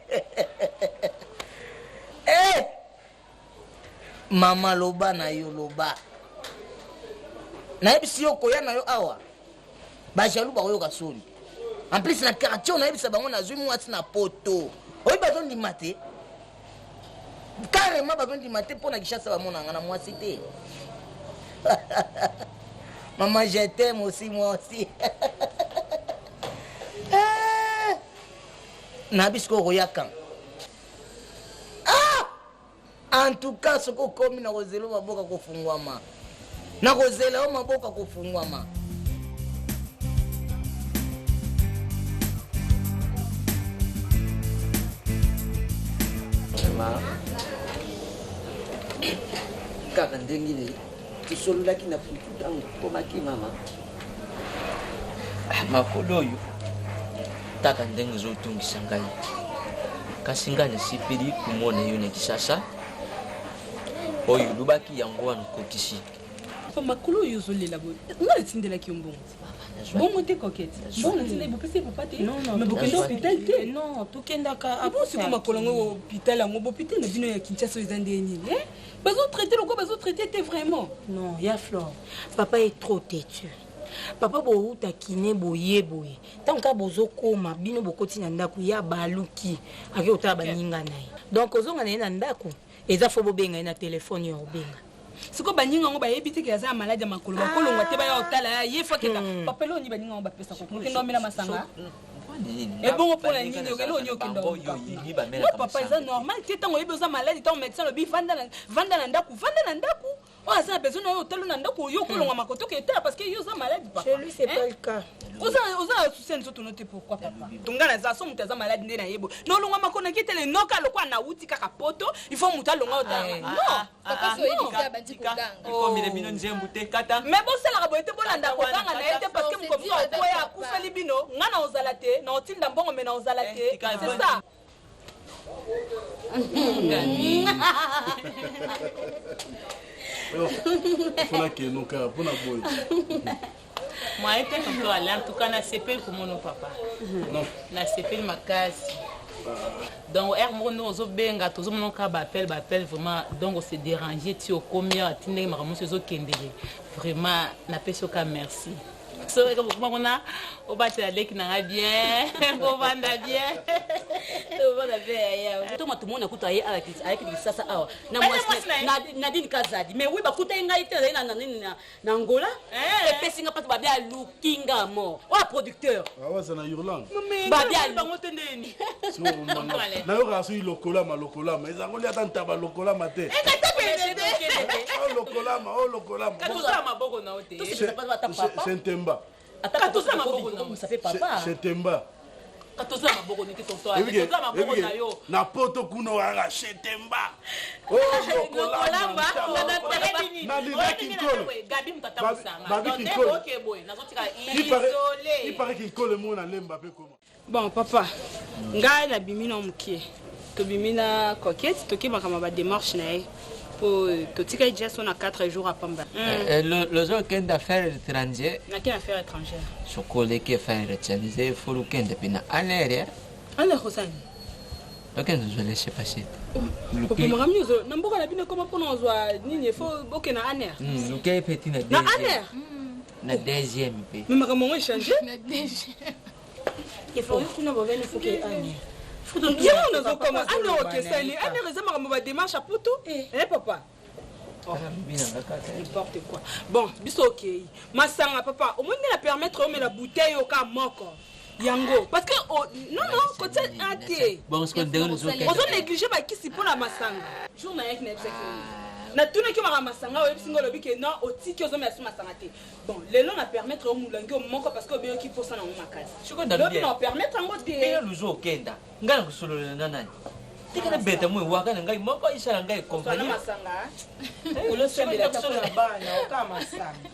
S20: eh! Mama loba na yo loba. Nayebisi yo koya na yo awa. Ba jaloux bakoyoka soni. En plus na quartier nayebisa bango nazwi mwasi na poto. Oyi bazondima te. Carrément bazondima te mpo na Kinshasa bamona nga na mwasi te. Maman je t'aime aussi moi aussi. Eh! Nayebi sikoyo okoya quand? Ah! En tout cas soki okomi nakozela yo maboko kofungwama. Nakozela yo maboko kofungwama.
S12: Vraiment kaka ndenge tosololaki na futu ntango tokomaki mama ah, makolo oyo kaka ndenge ezotungisa ngai kasi ngai nasepeli komona yo na kisasa oyo olobaki yango wana okokisi
S11: makolo oyo ozolela boye ngai natindelaki yo mbongo bongo te coquette mbongo natindeli bopesi ye papa te mais bokende hôpital te
S10: non tokendaka
S11: siko makolo yango hôpital yango bopital na bino ya kinshasa oyo eza ndenge nini bazo traite lokola bazo traite te vraiment
S10: non ya flore papa est trop têtu papa bowuta kine boye boye ntango kaka bozokoma bino bokoti na ndako ye abaluki ake kotala baninga na ye donc kozonga na ye na ndako eza fo bobenga ye na telefone ya obenga
S11: sikoyo baninga yango bayebi te ke aza ya maladi ya makolo bakolongwa te baya kotala ya ye fo akenda papa eloko nini baninga yango bapesa kokokenda omela masanga ebongo mpo na nini eloko nini okenda no papa eza normal te ntango oyebi oza maladi ntango médecin alobi vanda na ndako vanda na ndako oyo aza na besoin na yo otali na ndako yo okolongwa makoto oke etala parce que yo oza maladi papa
S10: Chez lui, c'est pas le cas.
S11: Oza oza na souci ya nzoto no te pourquoi papa tonga naza so moto aza maladi nde nayebo nolongwa makolo naki etele noka lokola nawuti kaka poto il faut moto alongwa otala non
S6: Papa, soki oyebisi abandi koganga.
S12: Ekomela bino nzembo te kata.
S11: Mais bosalaka boye te bolanda koganga na ye te parce que mokolo mosusu akoya akufeli bino nga na ozala te na otinda mbongo mais na ozala te c'est ça.
S5: Mpona kenoka mpona boye.
S19: Moyen te tonton Alain, en tout cas nasepeli komona papa. Nasepeli makasi. Donc heure moko ndenge ozobenga tozomona kaka ba appel ba appel vraiment donc ose déranger ti okomi awa ti ndenge makambo nyonso ezokendele vraiment napesi yo kaka merci. So bokoma kuna obatela leki na nga bien bovanda bien
S14: bovanda bien yaya toma tomona kutu aye awa ayaki kisasa awa na mwasi Nadine Kazadi mais oui bakutaki ngai te nazali na nini na Angola eh. Epesi nga pasi babi aluki nga mort oyo producteur
S5: awaza na Irlande
S14: babi bango
S11: te ndeni
S5: nayokaka soki lokolama lokolama ezangoli ata ntaba lokolama te olokolama olokolama
S19: maboko na yo te
S5: chez Ntemba chez Ntemba na poto kuna oyaka chez Ntemba nalingaki nkolo ipare kinkolo emona lemba mpe koma
S11: Bon papa, ngai nabimi na mokie, tobimi na coquette, toke makambo ya ba demarche na ye po totikali deja so na 4 jours apamba.
S12: Lozokende affaire étranger.
S11: Nake na affaire étrangère.
S12: Soki oleki affaire étranger il faut okende mpe na ANR.
S11: ANR kosala nini?
S12: Okende ozwa laisser passer.
S11: Papa makambo nini ozo na mboka na bino ekoma mpona ozwa nini il faut bokende na ANR.
S12: Luke mpe ti na
S11: Na ANR?
S12: Na deuxième mpe.
S11: Mais makambo yango echange?
S6: Na deuxième.
S10: Efori kuna bobeni fuke ane.
S11: Ye wana nazokoma ane okesani ane eza makambo ba démarche ya poto eh papa n'importe quoi bon biso okei masanga papa omoni nde na permettre omela bouteille oyo ka moko yango parce que oh, non non kotia a te ozo néglige bakisi mpo na masanga jour nayaki nayebisaki. Natunaki yo makambo masanga oyebisi nga olobi ke non otiki ozomela lisusu masanga te. Bon lelo na permettre yo mulangi oyo moko parce que obeyoki posa nango makasi.
S12: Sikoyo nalobi
S11: Lobi na opermettre yango te.
S12: Ndenge luzu okenda ngai nakosolola na nani? Tika na beta moi waka na ngai moko isala ngai
S11: Osala
S12: compagnie.
S11: masanga.
S10: Olosambela ata mpona bana oka masanga.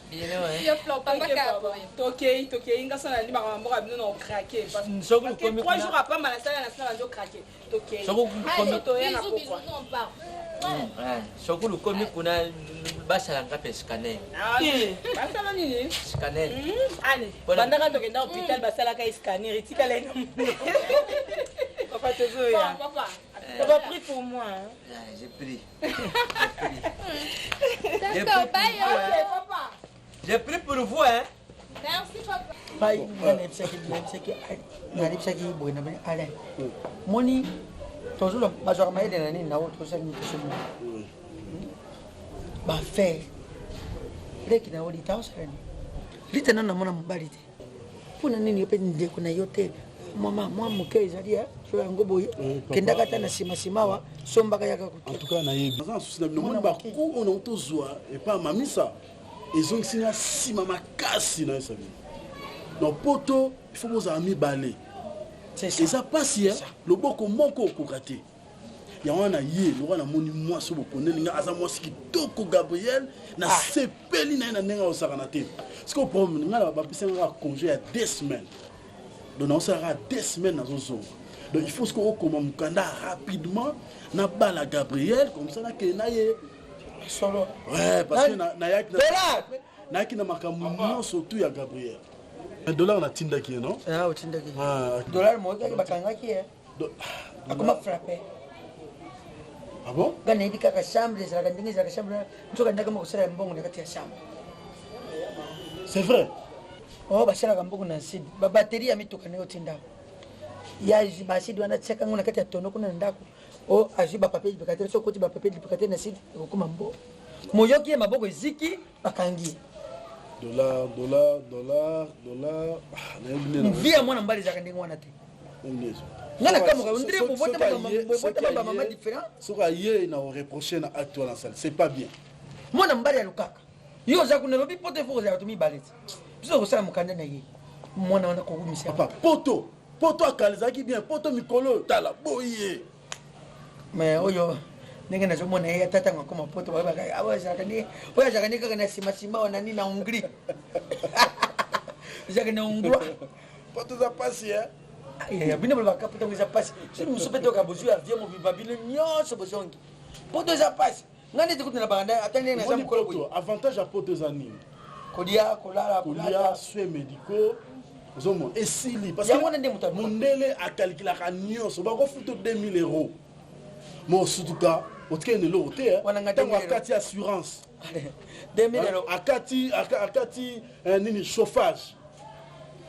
S6: Yo Flo, papa kaka boye.
S11: Tokei tokei nga sona nalandi makambo ya mboka bino na okrake.
S12: Soki
S11: Parce que
S12: okomi
S11: 3
S12: kuna-
S11: jours apamba nasala na sala nzo craquer. Tokei.
S12: Soki okomi-
S11: Biso toya na
S6: Bisous,
S11: pokwa.
S6: bisous, nous on part.
S12: Eh, soki olukomi kuna basala nga mpe scanner.
S11: Ah, basala nini?
S12: Scanner.
S11: Allez.
S10: bandaka tokenda hôpital basalaka ye scanner etikala ye na monoko papa tozoya
S11: Bon, papa.
S10: papa prie pour moi hein.
S12: Ah, J'ai pris.
S6: D'accord, bye.
S11: Ok, papa.
S12: J'ai pris pour vous hein.
S6: Merci papa.
S3: Pai, nga nayebisaki nayebisaki nayebisaki boye na bino Alain. Moni tozolo bazwaka mayele na nini na oyo tozali mikiso moko. Ba fer. Leki na yo lita osala nini? Lita nano namona mobali te. Mpo na nini yo mpe ndeko na yo te mwa mwa moke ezali ya so yango boye kendaka ata na nsima nsima awa sombaka yaka
S5: en tout cas nayebi naza na susi na bino moni baku oyo nango tozwa epa mamisa ezongisi nga nsima makasi nayesa bino donc poto il faut bozala mibale eza mpasi ya loboko moko okoka te yango wana ye lokola namoni mwasi oyo bokondeli nga aza mwasi kitoko gabriel nasepeli na ye na ndenge akosakana te sikoyo problème nga bapesa nga kaka congé ya deux semaines donc naosala kaka deux semaines nazozonga donc il faut sikoyo okoma mokanda rapidement nabala gabriel comme ça nakende na ye
S3: solo
S5: ouais parce que nayaki nayaki na makambo nyonso tu ya gabriel dollar natindaki ye non
S3: ah otindaki dollar moyokaki bakangaki ye akoma frappe
S5: ah bon
S3: nga nayebi kaka chambre ezalaka ndenge ezalaka chambre nzoka ndaka moko kosala mbongo na kati ya chambre
S5: c'est vrai
S3: oh basalaka mbongo na nsidi babateri ya mituka naye otinda ya basidi wana tiaka yango na kati ya tono kuna na ndako o azwi bapapier duplicateur soki okoti bapapier duplicateur na sidi ekokoma mbongo moyoki ye maboko eziki bakangi ye
S5: dollar dollar dollar dollar ah, nayebi nde na-
S3: vie ya mwana mobali ezalaka ndenge wana te nga na kamwaka ondire bobotama bamama différent
S5: soki aye na oreproche na acte wana asali c'est pas bien
S3: mwana mobali alukaka yo oza kuna lobi poto efo kozala bato mibale te biso kosala mokanda na ye mwana wana kowumisa
S5: papa poto poto akala ezalaki bien poto mikolo oyo tala boye
S3: mais oyo ndenge nazomona ye ata ntango akoma poto bayebaka awa azalaka nde oyo azalaka nde kaka na nsima wana nini na hongrie ezalaka na hongrois
S5: poto eza pasi
S3: e bino bolobaka poto yango eza pasi soki mosusu mpe toyoka bozwi avion mobimba bino nyonso bozongi poto eza pasi ngai neti kutu na bakanda ata ndenge naza mokolo boye
S5: avantage ya poto eza nini
S3: kolia kolala
S5: kolia soins médicaux ozomona esili parce
S3: Yango wana nde moto
S5: que mondele akalkulaka nyonso bakofuta 2000 euros mo sutuka otikali na eloko te ntango akati assurance
S3: 2000 euros
S5: akati akati nini chauffage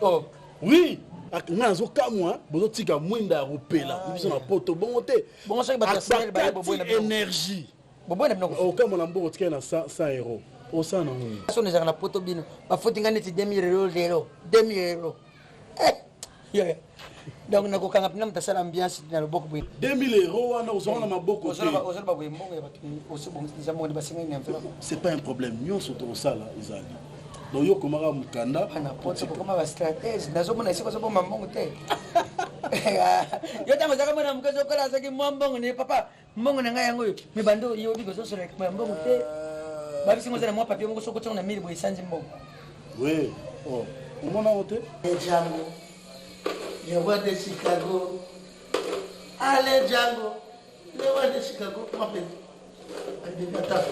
S3: oh.
S5: oui ngai nazokamwa bozotika mwinda ya kopela biso na poto bongo te
S3: bongo soki bato ya SNEL baye boboyi na
S5: akati
S3: bino.
S5: énergie
S3: boboyi na bino
S5: okamwa na mboko otikali na 100 euros osala nango nini
S3: sono ezalaka na poto bino bafuti ngai neti 2000 euros lelo 2000 euros Eh, yeah. donc nakokanga mpena moto asala ambiance na loboko boye
S5: 2000 euros wana ozwaka na maboko te
S3: ozoloba boye mbongo ya bato osibongisa mbongo nde basengaki na enveloppe
S5: c'est pas un problème nyonso tokosala ezali donc yo okomaka mokanda
S3: poto kokoma bastratège nazomona esika ozobomba mbongo te yo ntango ozaka mwana moke ozokola azaki mwa mbongo ne papa mbongo na ngai yango oyo me bando yobi kozosola ya mbongo te babisingo oza na mwa papier moko soki otiango na mili boye esanzi mbongo
S5: oui oh. omona yango te
S21: Django, le roi de Chicago. Allez Django, le roi de Chicago. Moi, petit. Attends.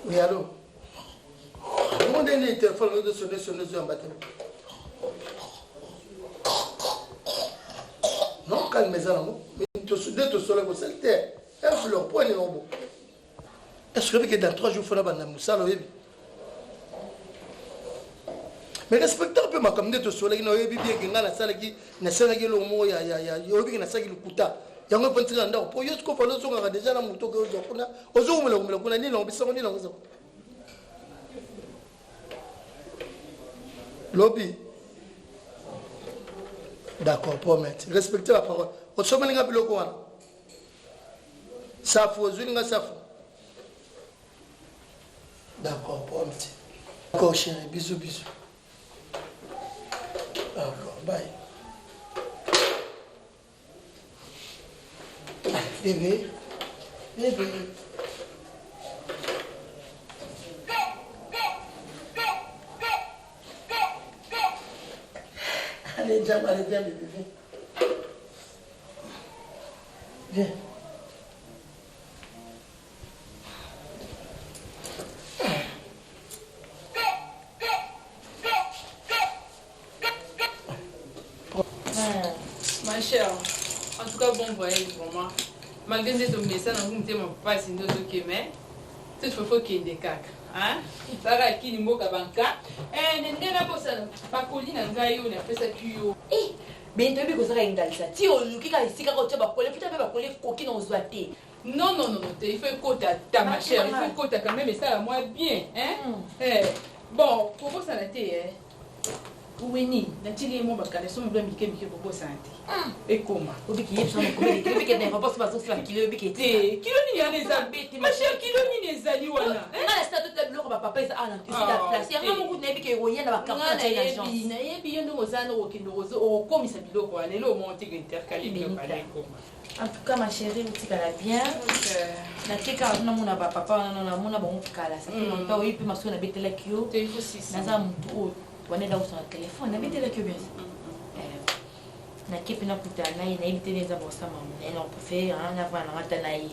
S21: Oui, allô Comment ndenge telefone ozo sonne sonne ozoyamba te non calme eza nango nde tosola kosali te inflor po nini obo est ce que dans 3 jours fona banda mosala oyebi Mais respectaka mpe makambo nde tosolaki na oyebi bien ke ngai nasalaki nasalaki eloko moko ya ya ya oyebi ke nasalaki lokuta yango epo ntika na ndako mpo yo sikoyo fala ozongaka deja na moto oke ozwa kuna ozokumela kumela kuna nini yango bisango nini yango eza lobi d'accord promet respecte la parole osomeli nga biloko wana safu ozwili nga safu D'accord, problème te. D'accord chérie, bisous bisous. D'accord, bye. Ah, bébé, bébé. Allez, viens, allez, viens, bébé, viens. Viens.
S11: Ma chère, en tout cas bon voyage vraiment. Malgré nde tomesana ngo motema mpasi nde ozoke mais toutefois faut kende kaka. Hein? Saka kini mboka banka. Eh ndenge nabosana bakoli na ngai oyo napesaki yo.
S4: Eh, beni toyebi kozaka engalisa ti oluki kaka esika kaka otya bakole futa mpe bakole ekoki na ozwa te
S11: Non, non, non, non, il faut ekota ta ma chère, il faut ekota quand même esala mwa bien, hein? Mm. Eh, bon, kobosana te, eh. Winnie, natili ye mwa bakaleso mobla mike mike kobosana te. Mm. Ekoma.
S4: Obiki yebisa mokomeli, obiki na papa soba zosala kilo obiki
S11: te. Kilo nini wana eza? Ma chère, kilo nini ezali wana?
S4: Nga na sita totala biloko ba papa eza awa na esika place. Yango moko nayebi ke oya na ba carton ya agence.
S11: Nayebi yo ndenge oza na okende okomisa biloko wana lelo omonte ko intercaler biloko wana ekoma.
S4: En tout cas ma chérie otikala bien nake kaka namona bapapa wana namona bango kala ça fait longtemps oyebi mpe masolo nabetelaki yo naza motu oyo wana eda kosana telefone nabetelaki yo bien nake mpe nakutana na ye nayebi te nde eza bosama naye na préféré navanda nanga ata na ye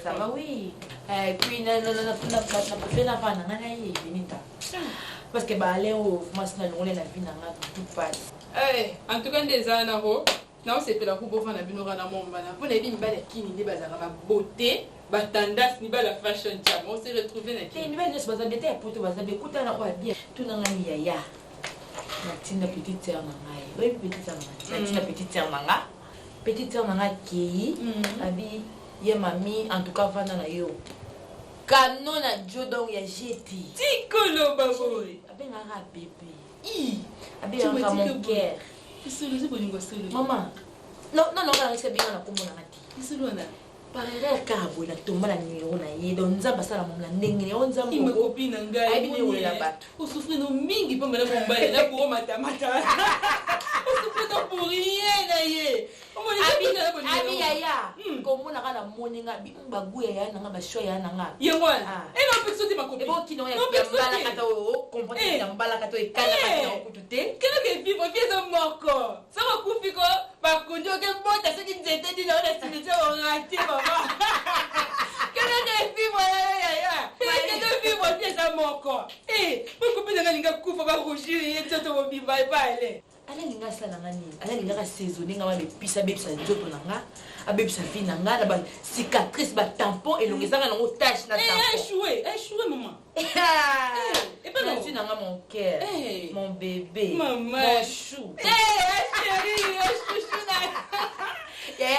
S4: ça va oui puis na préféré navanda nanga na ye benita parce que baale oyo vraiment sina longole na vie nanga tout passe
S11: en tout cas nde eza wana ko Naosepela ku bovanda bino kaka na mombana po nayebi mibali ya kini nde bazalaka ba beaute ba tendance mibali ya fashion jam on se retrouve na
S4: kini. Te mibali nionso baza bien te ya poto baza bien kutana na oyo ya bien tuna nga ni yaya natinda petite sœur na ngai oyebi petite sœur na ngai natinda petite sœur na nga petite sœur na nga akeyi abi ye mami en tout cas vanda na yo kano na jo donc ya jeti
S11: tikoloba boye
S4: abengaka bebe abengaka mon cœur
S11: Lisolo eza bolingo solo.
S4: Maman, non non non nga na benga na kombo na nga te.
S11: Lisolo wana.
S4: Par erreur kaka boye na tomba na numero na ye donc nzambe asala momo na ndenge na ye nzambe
S11: Ima copine na ngai.
S4: Ayebi nde kolela bato.
S11: Osouffrir no mingi pamba na mobali na buro matamata. Osouffrir no pour rien na ye.
S4: Abi yaya komona kaka namoni nga bagu ya yaya na nga bashwa ya na nga.
S11: Yango wana. Eh non pekisa te ma copine.
S4: Ebokino ya mbalakata oyo comprendre ya mbalakata oyo ekanaka na kutu te.
S11: Kende ke vivre vie eza moko. Soki okufi ko bakundi oke bota soki nzete nini na cimetière orate mama. Kende ke vivre yaya. Kende vivre vie eza moko. Eh, ma copine nga linga kufa ba rougir ye nzoto mobimba epa ale.
S4: Alain alinga asala nga nini? Alain alingaka saisonner nga ba bepisa abebisa nzoto na nga, abebisa vie na nga na ba cicatrices, ba tampons elongi ezanga nango tache na
S11: Eh,
S4: tampon.
S11: échoué, échoué maman.
S4: Eh, nazwi na nga mon cœur, mon bébé,
S11: Maman.
S4: mon chou.
S11: Eh, chérie, chouchou na.
S4: Ye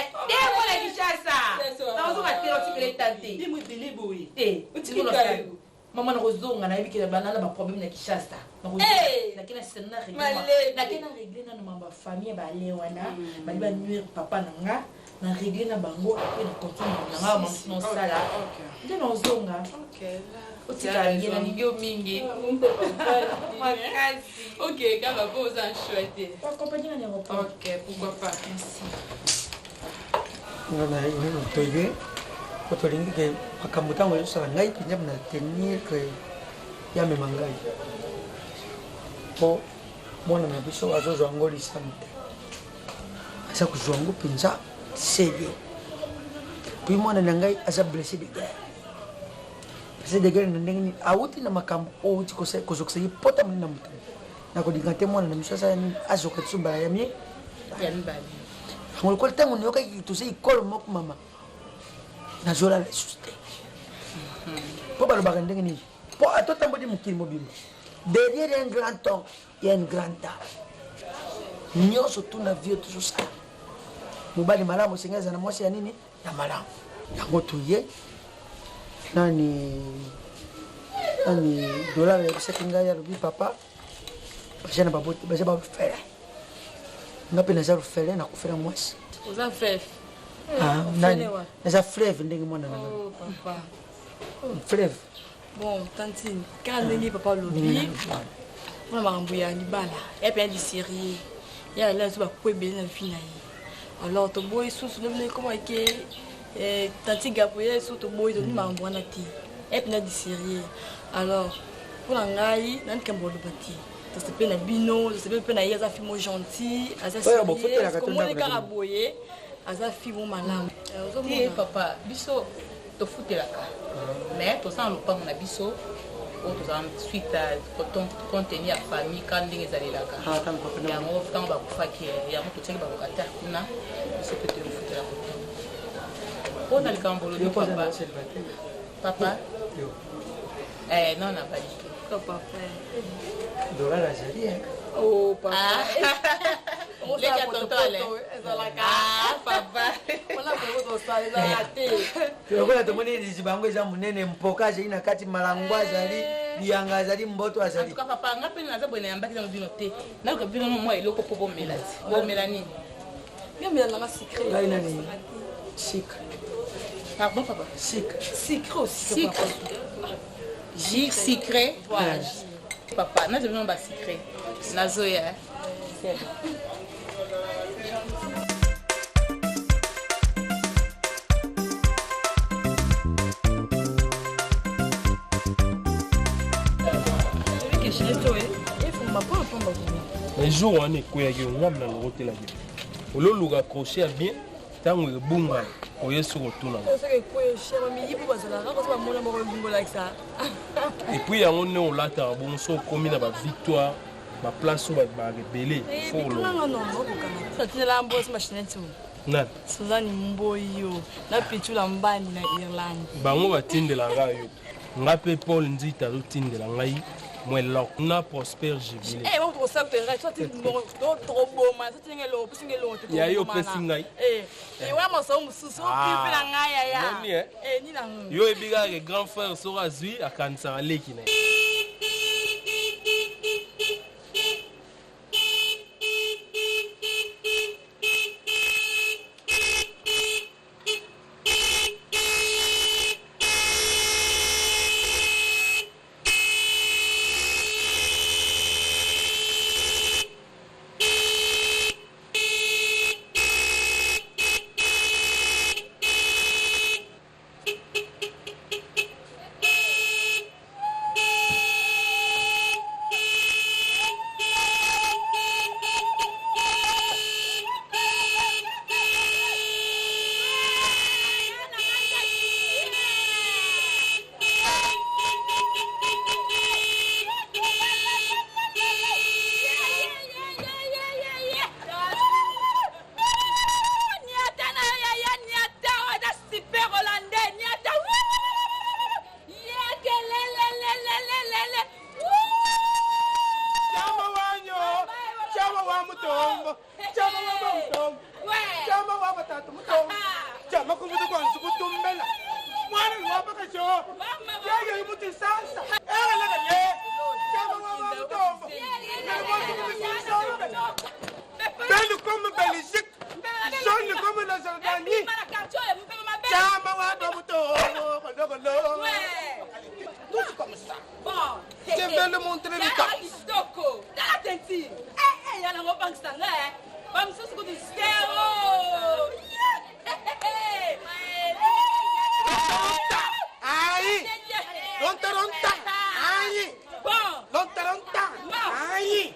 S4: mwana Kinshasa. Nazoka te otikela etante.
S11: Ye mo ebele boye.
S4: Te.
S11: Otiki kayo.
S4: Mama nakozonga nayebi ke bana na ba problème na Kinshasa.
S11: Hey!
S4: Nake na sena na régler
S11: Malebe.
S4: nake na régler nanu mambo ya famille ba ale wana bali ba nuire papa na nga na régler na bango après na continue na nga mama
S11: Si,
S4: na osala
S11: ok.
S4: nde nazonga otikala bien nalingi yo mingi
S11: Makasi. Ok, kaka po oza choix te.
S4: Accompagner na aéroport.
S11: Ok, pourquoi pas.
S4: Merci.
S1: Nga na nano toye po tolingi ke makambo ntango ezosala ngai mpenza na tenir ke yamema ngai po mwana na biso azozwa yango lisamu te aza kozwa yango mpenza sérieux puis mwana na ngai aza blessé de guerre blessé de guerre na ndenge nini awuti na makambo oyo outi kozokisa ye pota monene na motema nakolinga te mwana na biso asala nini azoka biso mbala ya mie
S4: ya mibale
S1: yango lokola ntango nayokaki toza ekolo moko mama nazolala lisusu te mpo balobaka ndenge nini mpo ata otamboli mokili mobimba Derrière un grand homme, il y a une grande dame. Nyonso tu na vie tozosala. Mobali malamu esengeli azala na mwasi ya nini? Ya malamu. Yango toye nani nani dollar ayebisaki ngai alobi papa baza na baboti baza baorphelin nga mpe naza orphelin nakufela mwasi.
S11: Oza veuve.
S1: Ah, nani naza fleuve ndenge mwana na ngai.
S11: Oh, papa.
S1: Fleuve.
S11: Bon, tantine, kaka ndenge papa alobi mpona makambo ya libala ya mpenza du sérieux ya lelo azo baku ebele na vie na ye alors toboyi susu lobi lobi ekoma ke eh, tantine Gabriel susu toboyi tobi makambo wana te ya mpenza du sérieux alors mpona ngai na likambo oloba te tosepeli na bino tosepeli mpe na ye aza fille mo gentil aza
S1: Oyo bofutelaka
S11: sérieux
S1: to
S11: komoni
S1: ndako na
S11: kaka
S1: bino?
S11: boye aza fille mo malamu
S19: te papa biso tofutelaka mais toza na lopango na biso oyo tozala suite ya contenu ya famille ka ndenge ezalelaka
S1: Ah, ntango papa na
S19: yango ntango bakufaki yango totiaki balocataire kuna biso mpe toyofutela koto mpona likambo olobi
S1: Yo mpo oza
S19: papa
S1: na célibataire?
S19: papa
S1: Yo.
S19: eh, non nabali te
S1: Dollar azali eh.
S11: Oh, papa.
S19: Leki ya tonton Alain. Ah, papa.
S1: Lokola tomoni liziba yango eza monene, mpoka azali na kati, malango azali, liyanga azali, mboto
S19: En
S1: azali.
S19: tout cas papa nga mpe naza boye nayambaki nano bino te naluka bino no mwa eloko mpo bomela ti bomela nini
S11: Bomela nanga sucré.
S1: Ngai nani? Sucre.
S19: Pardon papa.
S1: Sucre.
S11: Sucré aussi.
S19: Sucre. Jus sucré.
S11: Voilà.
S19: Papa, nazo bino ba sucré. Nazoya.
S7: Mais jour wana ekweyaki yo ngambi na lokotelaki ololuka crochet ya bien ntango ebungana oye soki otuna
S11: soki ekweyo cher miyibu bazalaka koso bamona moko ebungolakisa
S7: epuis yango nde olataka bongo so okomi na bavictoire baplace oyo babaka ebele fo olonga
S11: bikanganga nomba okokanga natinela mbosi machineti
S7: nani
S11: suzani mboyo na pichula mbandi na irlande
S7: bango batindelaka yo nga mpe paul nzita azotindela ngai mwa eloko na prosper jubile
S11: Eh, bon, pour ça, tu tokoboma totinga elongo opesi nga elongo te
S7: Ya yo opesi ngai.
S11: ewana masolo mosusu
S7: Ah.
S11: opipe na ngai yaya
S7: Nani, eh?
S11: Eh, nini nango
S7: yo oyebi kaka ke grand frère soki azwi akanisaka leki na ye
S11: niata na yo yaya niata oyo eza super hollandais niata yekelelelelelele
S2: Chama wanyo, chama wa mutombo, chama wa mutombo, chama wa batatu mutombo, chama kuvutu kwa nsukutumbela. Mwana ni wapa kasho, yeye yumu sasa. Ele le, chama wa mutombo. Belle comme Belgique, jaune comme la Jordanie. Chama wa mutombo, kolo kolo. Tous comme ça. Je vais le montrer le cas.
S11: kitoko tala tenti ya nango obangisa nga bamosusu kutu zero
S2: Aïe Lonta lonta Aïe Lonta lonta Aïe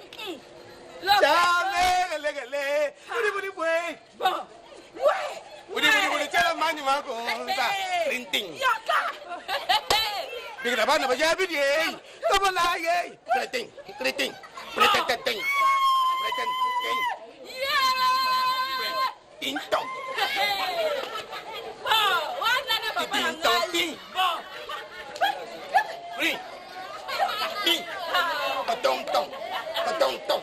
S2: Chame le le le Budi budi bwe Budi budi budi chala manyu makonza Rinting Bigla bana ba jabi ye Kabala ye Kriting kriting Kriting ting Kriting ting Ting tong
S11: wana na papa na
S2: Ting tong
S11: ngai
S2: ting Ring Ting Patong-tong. Patong-tong.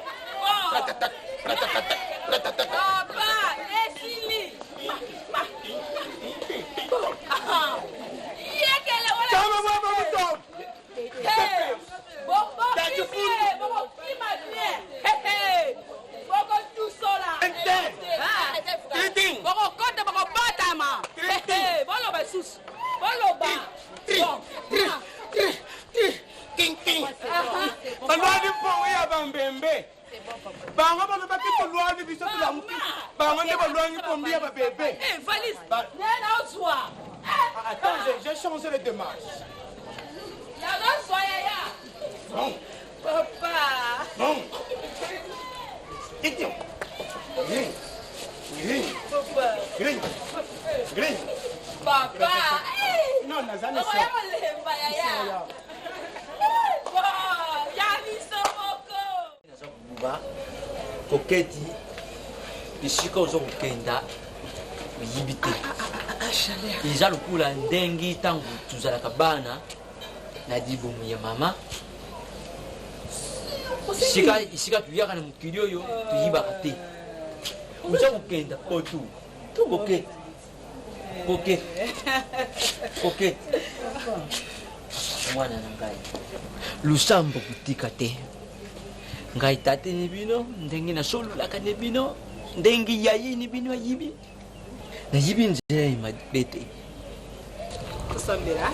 S2: Ratata, ratatata, ratatata.
S11: Papa, esili. Yekele wala.
S2: Tama baba muto.
S11: Hey, boko kimie, boko kima bien. Hey, hey. Boko tusola.
S2: Tintin.
S11: Boko kota boko batama. Hey, hey. Boloba susu. Boloba. Bon.
S2: Tintin.
S13: Balwani mpongo ya bambembe. Bango balobaki tolwani biso tolamuki. Bango nde balwangi pombi ya babebe.
S11: Eh, valise.
S13: Ba-
S11: Nena ozwa.
S13: Attends, j'ai changé les démarches.
S11: Nazozwa yaya.
S2: Bon.
S11: Papa.
S2: Bon. Tintin. Green. Green.
S11: Papa.
S2: Green. Green.
S11: Papa. Eh.
S13: Non, nazali
S11: Okoya kolemba yaya. Bon, ya biso moko.
S12: Buba koketi bisika oza kokenda oyibi te eza lokola ndenge ntango tozalaka bana na libumu ya mama esika esika toyaka na mokili oyo toyibaka te oza kokenda poto koketi koketi koketi mwana na ngai lusambo kotika te ngai tate ni bino ndenge nasololaka ni bino ndenge yayi ni bino ayibi nayibi nzela ya mabe te
S11: Tosambela.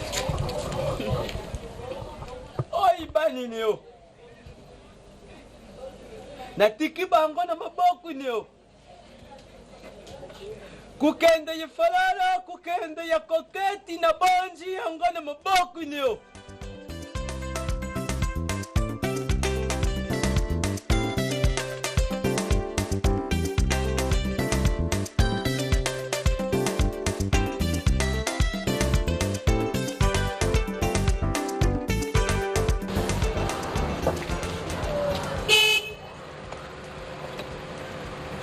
S12: oyiba nini yo natiki bango na maboko ni yo kukende ya falala kukende ya koketi na bonzi yango na maboko ni yo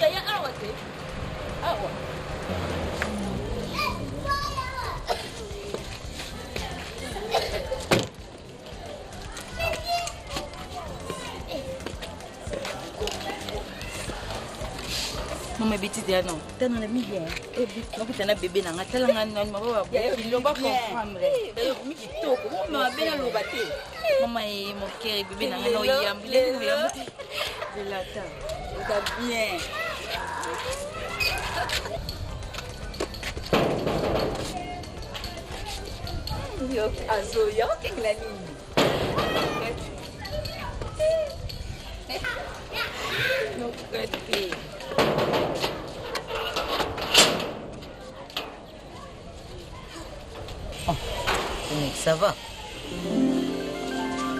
S6: Yaya awa te. Awa.
S4: Mama ebeti te ano tala na mi bien nakutana bebe na nga tala nga nani mama
S11: Bien.
S4: comprendre mi kitoko mama mabe naloba te mama ye mokere bebe na nga na oyambi lelo oyambi te zelata
S11: Oza bien. Yo azoya okengela nini?
S4: Nokate.
S20: Mec, ça va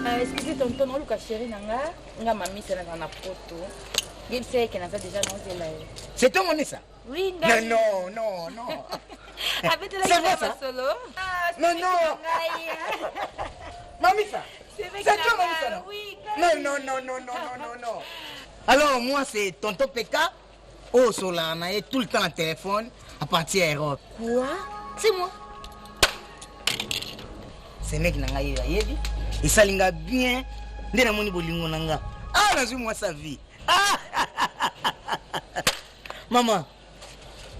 S4: Ah, excusez tonton naoluka chéri na nga nga mamisa nazala na poto yebisa ye ke naza déjà naozela ye
S20: C'est toi, Monissa
S4: Oui,
S20: Non,
S4: ngai.
S20: non, non, non.
S4: abetelaki
S20: C'est vrai,
S4: nga
S20: ça
S4: masolo Ah,
S20: Non, non. Mamisa
S4: C'est vrai
S20: C'est
S4: que
S20: toi,
S4: na-
S20: Mamisa, non
S4: Oui,
S20: Non, non, non, non, non, non, non, non. Alors, moi, c'est Tonton PK. Oh, Solana, et tout le temps en téléphone à partir à Europe. Quoi C'est moi. Ce mec na ngai ayebi esali nga bien nde namoni bolingo na nga ah nazwi mwa sa vie ah! mama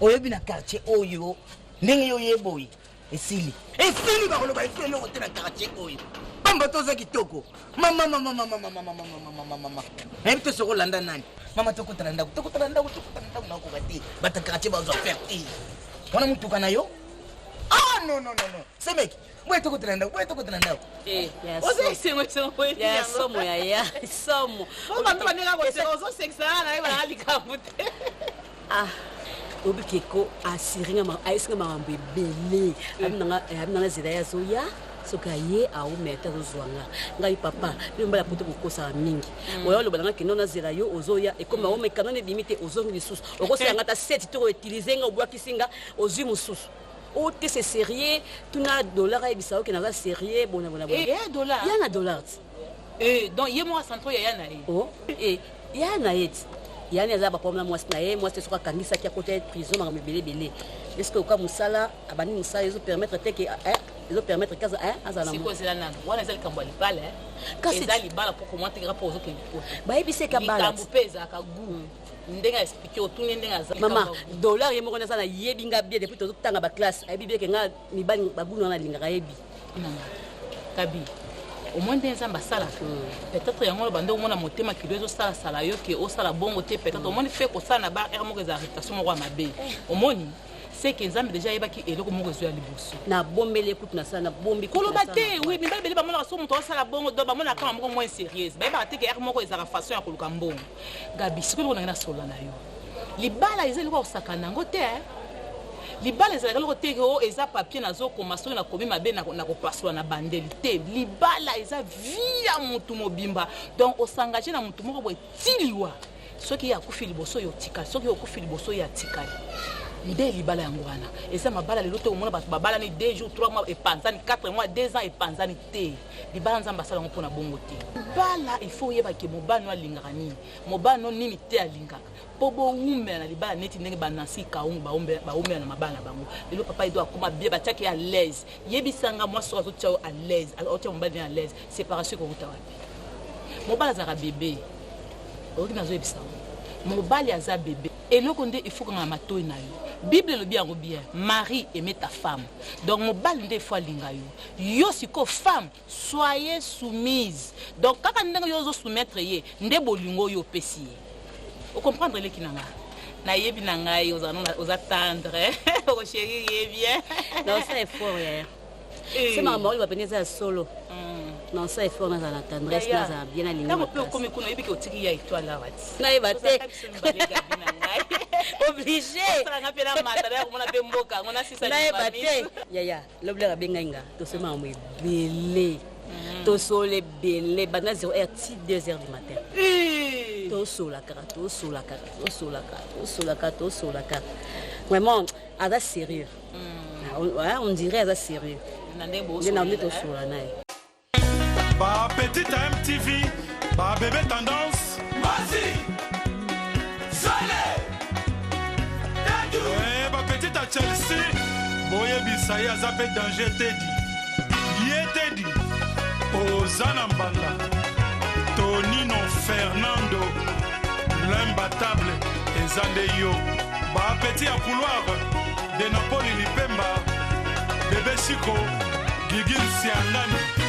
S20: oyebi na quartier oyo ndenge yo oyeba oyo esili esili bakoloba esili eloko te na quartier oyo pamba toza kitoko mama mama mama mama mama mama mama mama nayebi te soki olanda nani mama tokota na ndako tokota na ndako tokota na ndako nakoka te bato ya quartier bazwa perte wana motuka na yo ah non non non non semeki boye tokota na ndako boye tokota na ndako
S11: Oza esengo esengo
S14: Ya somo ya ya somo.
S19: bantu bandenge koseka ozosekisana na ye balanga likambo te
S14: Ah, oyebi keko asiringa ayesinga makambo ebele abi nanga zela ye azoya soki aye aumela te azozwa nga ngai papa bino mbala poto bokosaka mingi oya oloba nanga kende nazela yo ozoya ekoma omekana na ebimi te ozongi lisusu okosala nga ta seti to outilize nga obwakisi nga ozwi mosusu o te c'est sérieux tuna dollar ayebisa oke naza sérieux bona bona bona
S19: Eh, ya dollar?
S14: ya na dollar ti
S19: Eh, donc ye moko asantro yaya na ye
S14: Oh, eh, ya na ye ti yani aza baproblème na mwasi na ye mwasi te soki akangisaki akota ye prison makambo ebele ebele eske oka mosala abandi mosala ezopermettre te ke eh, ezopermettre ke azala
S19: sikoyo ezela nano wana eza likambo ya libala eh.
S14: Kasi-
S19: eza libala mpo komwa tekaka mpo ozokende poto
S14: Bayebisi eke abala
S19: likambo mpe ezalaka gu ndenge aexplike otuni ndenge aza
S14: mama dollar ye moko naza nayebi nga bien depuis tozotanga baklasse ayebi bien ke nga mibali bagunu wana alingaka ayebi
S19: kabi omoi nde nzambe asalaka peut-être yango bande omona motema kilo ezosalasala yo ke osala bongo te peut-être omoni fe kosala na bar aire moko eza réputation moko ya mabe omoni seke nzambe deja ayebaki eloko moko ezo ya liboso
S14: nabombeli ye kutu nasala nabombi kutu
S19: koloba
S14: nasala
S19: te wi mibali ebele bamonaka so moto asala bongo do bamonaka kaka moko moins sérieuse bayebaka te ke aire moko ezalaka façon ya koluka mbongo gabi sikoyo eloko nange nasolola na yo libala eza eloko ya kosakana yango te eh. Libala ezalaka eloko te ke oh eza papier nazokoma soki nakomi mabe nakopasola na bandeli te. Libala eza vie ya mutu mobimba donc o s'engager na mutu moko boye ti liwa. Soki ye akufi liboso yo otikali, soki yo okufi liboso ye atikali. Nde libala yango wana. Eza mabala lelo te omona bato babalani 2 jours, 3 mois epanzani, 4 mois, 2 ans epanzani te. Libala Nzambe asala yango pona bongo te. Libala il faut oyeba ke mobali no alingaka nini, mobali no nini te alingaka. Po bowumela na libala neti ndenge ba Nancy Kaungu bawumela na mabala na bango. Lelo papa Edo akoma bien batiaki ye à l'aise. Yebisa nga mwasi soki azotia yo à l'aise, azotia mobali na ye à l'aise, separation ekowuta wapi? Mobali azalaka bebe. Oyoki nazoyebisa yo? Mobali aza bebe. Eloko nde il faut okanga na matoyi na yo. Bible elobi yango bien, mari aime ta femme. Donc mobali nde il faut alinga yo. Yo sikoyo femme Soyez soumise donc kaka ndenge yo ozo soumettre ye nde bolingo oyo opesi ye o comprendre leki na nga nayebi na ngai oza oza tendre oko chérir ye bien
S14: naosala effort yaya se makambo oyo bapene eza ya solo naosala effort nazala na tendresse nazala bien nalingi
S19: ntango mpe okomi kuna oyebi ke otiki ya étoile awa ti
S14: nayeba te oblige
S19: osalanga mpe na mata na ya komona mpe mboka yango nasisa
S14: nayeba te yaya Lobi laka abengai nga tosoli makambo ebele tosoli ebele banda 0 heure ti 2 heures du matin tosola kaka tosola kaka tosola kaka tosola kaka tosola kaka vraiment aza sérieux ah, on dirait aza sérieux nde na nde tosola na ye
S15: Ba petite ya MTV, ba bebe tendance. Masi. Zale. Tadu. Eh, ba petite ya Chelsea, boyebisa ye aza pe danger Teddy. Ye Teddy, oza na mbanda. Tonino Fernando, l'imbattable, eza nde yo. Ba petit ya couloir, de Napoli Lipemba, bebe Chico, Gigi Nsiangani.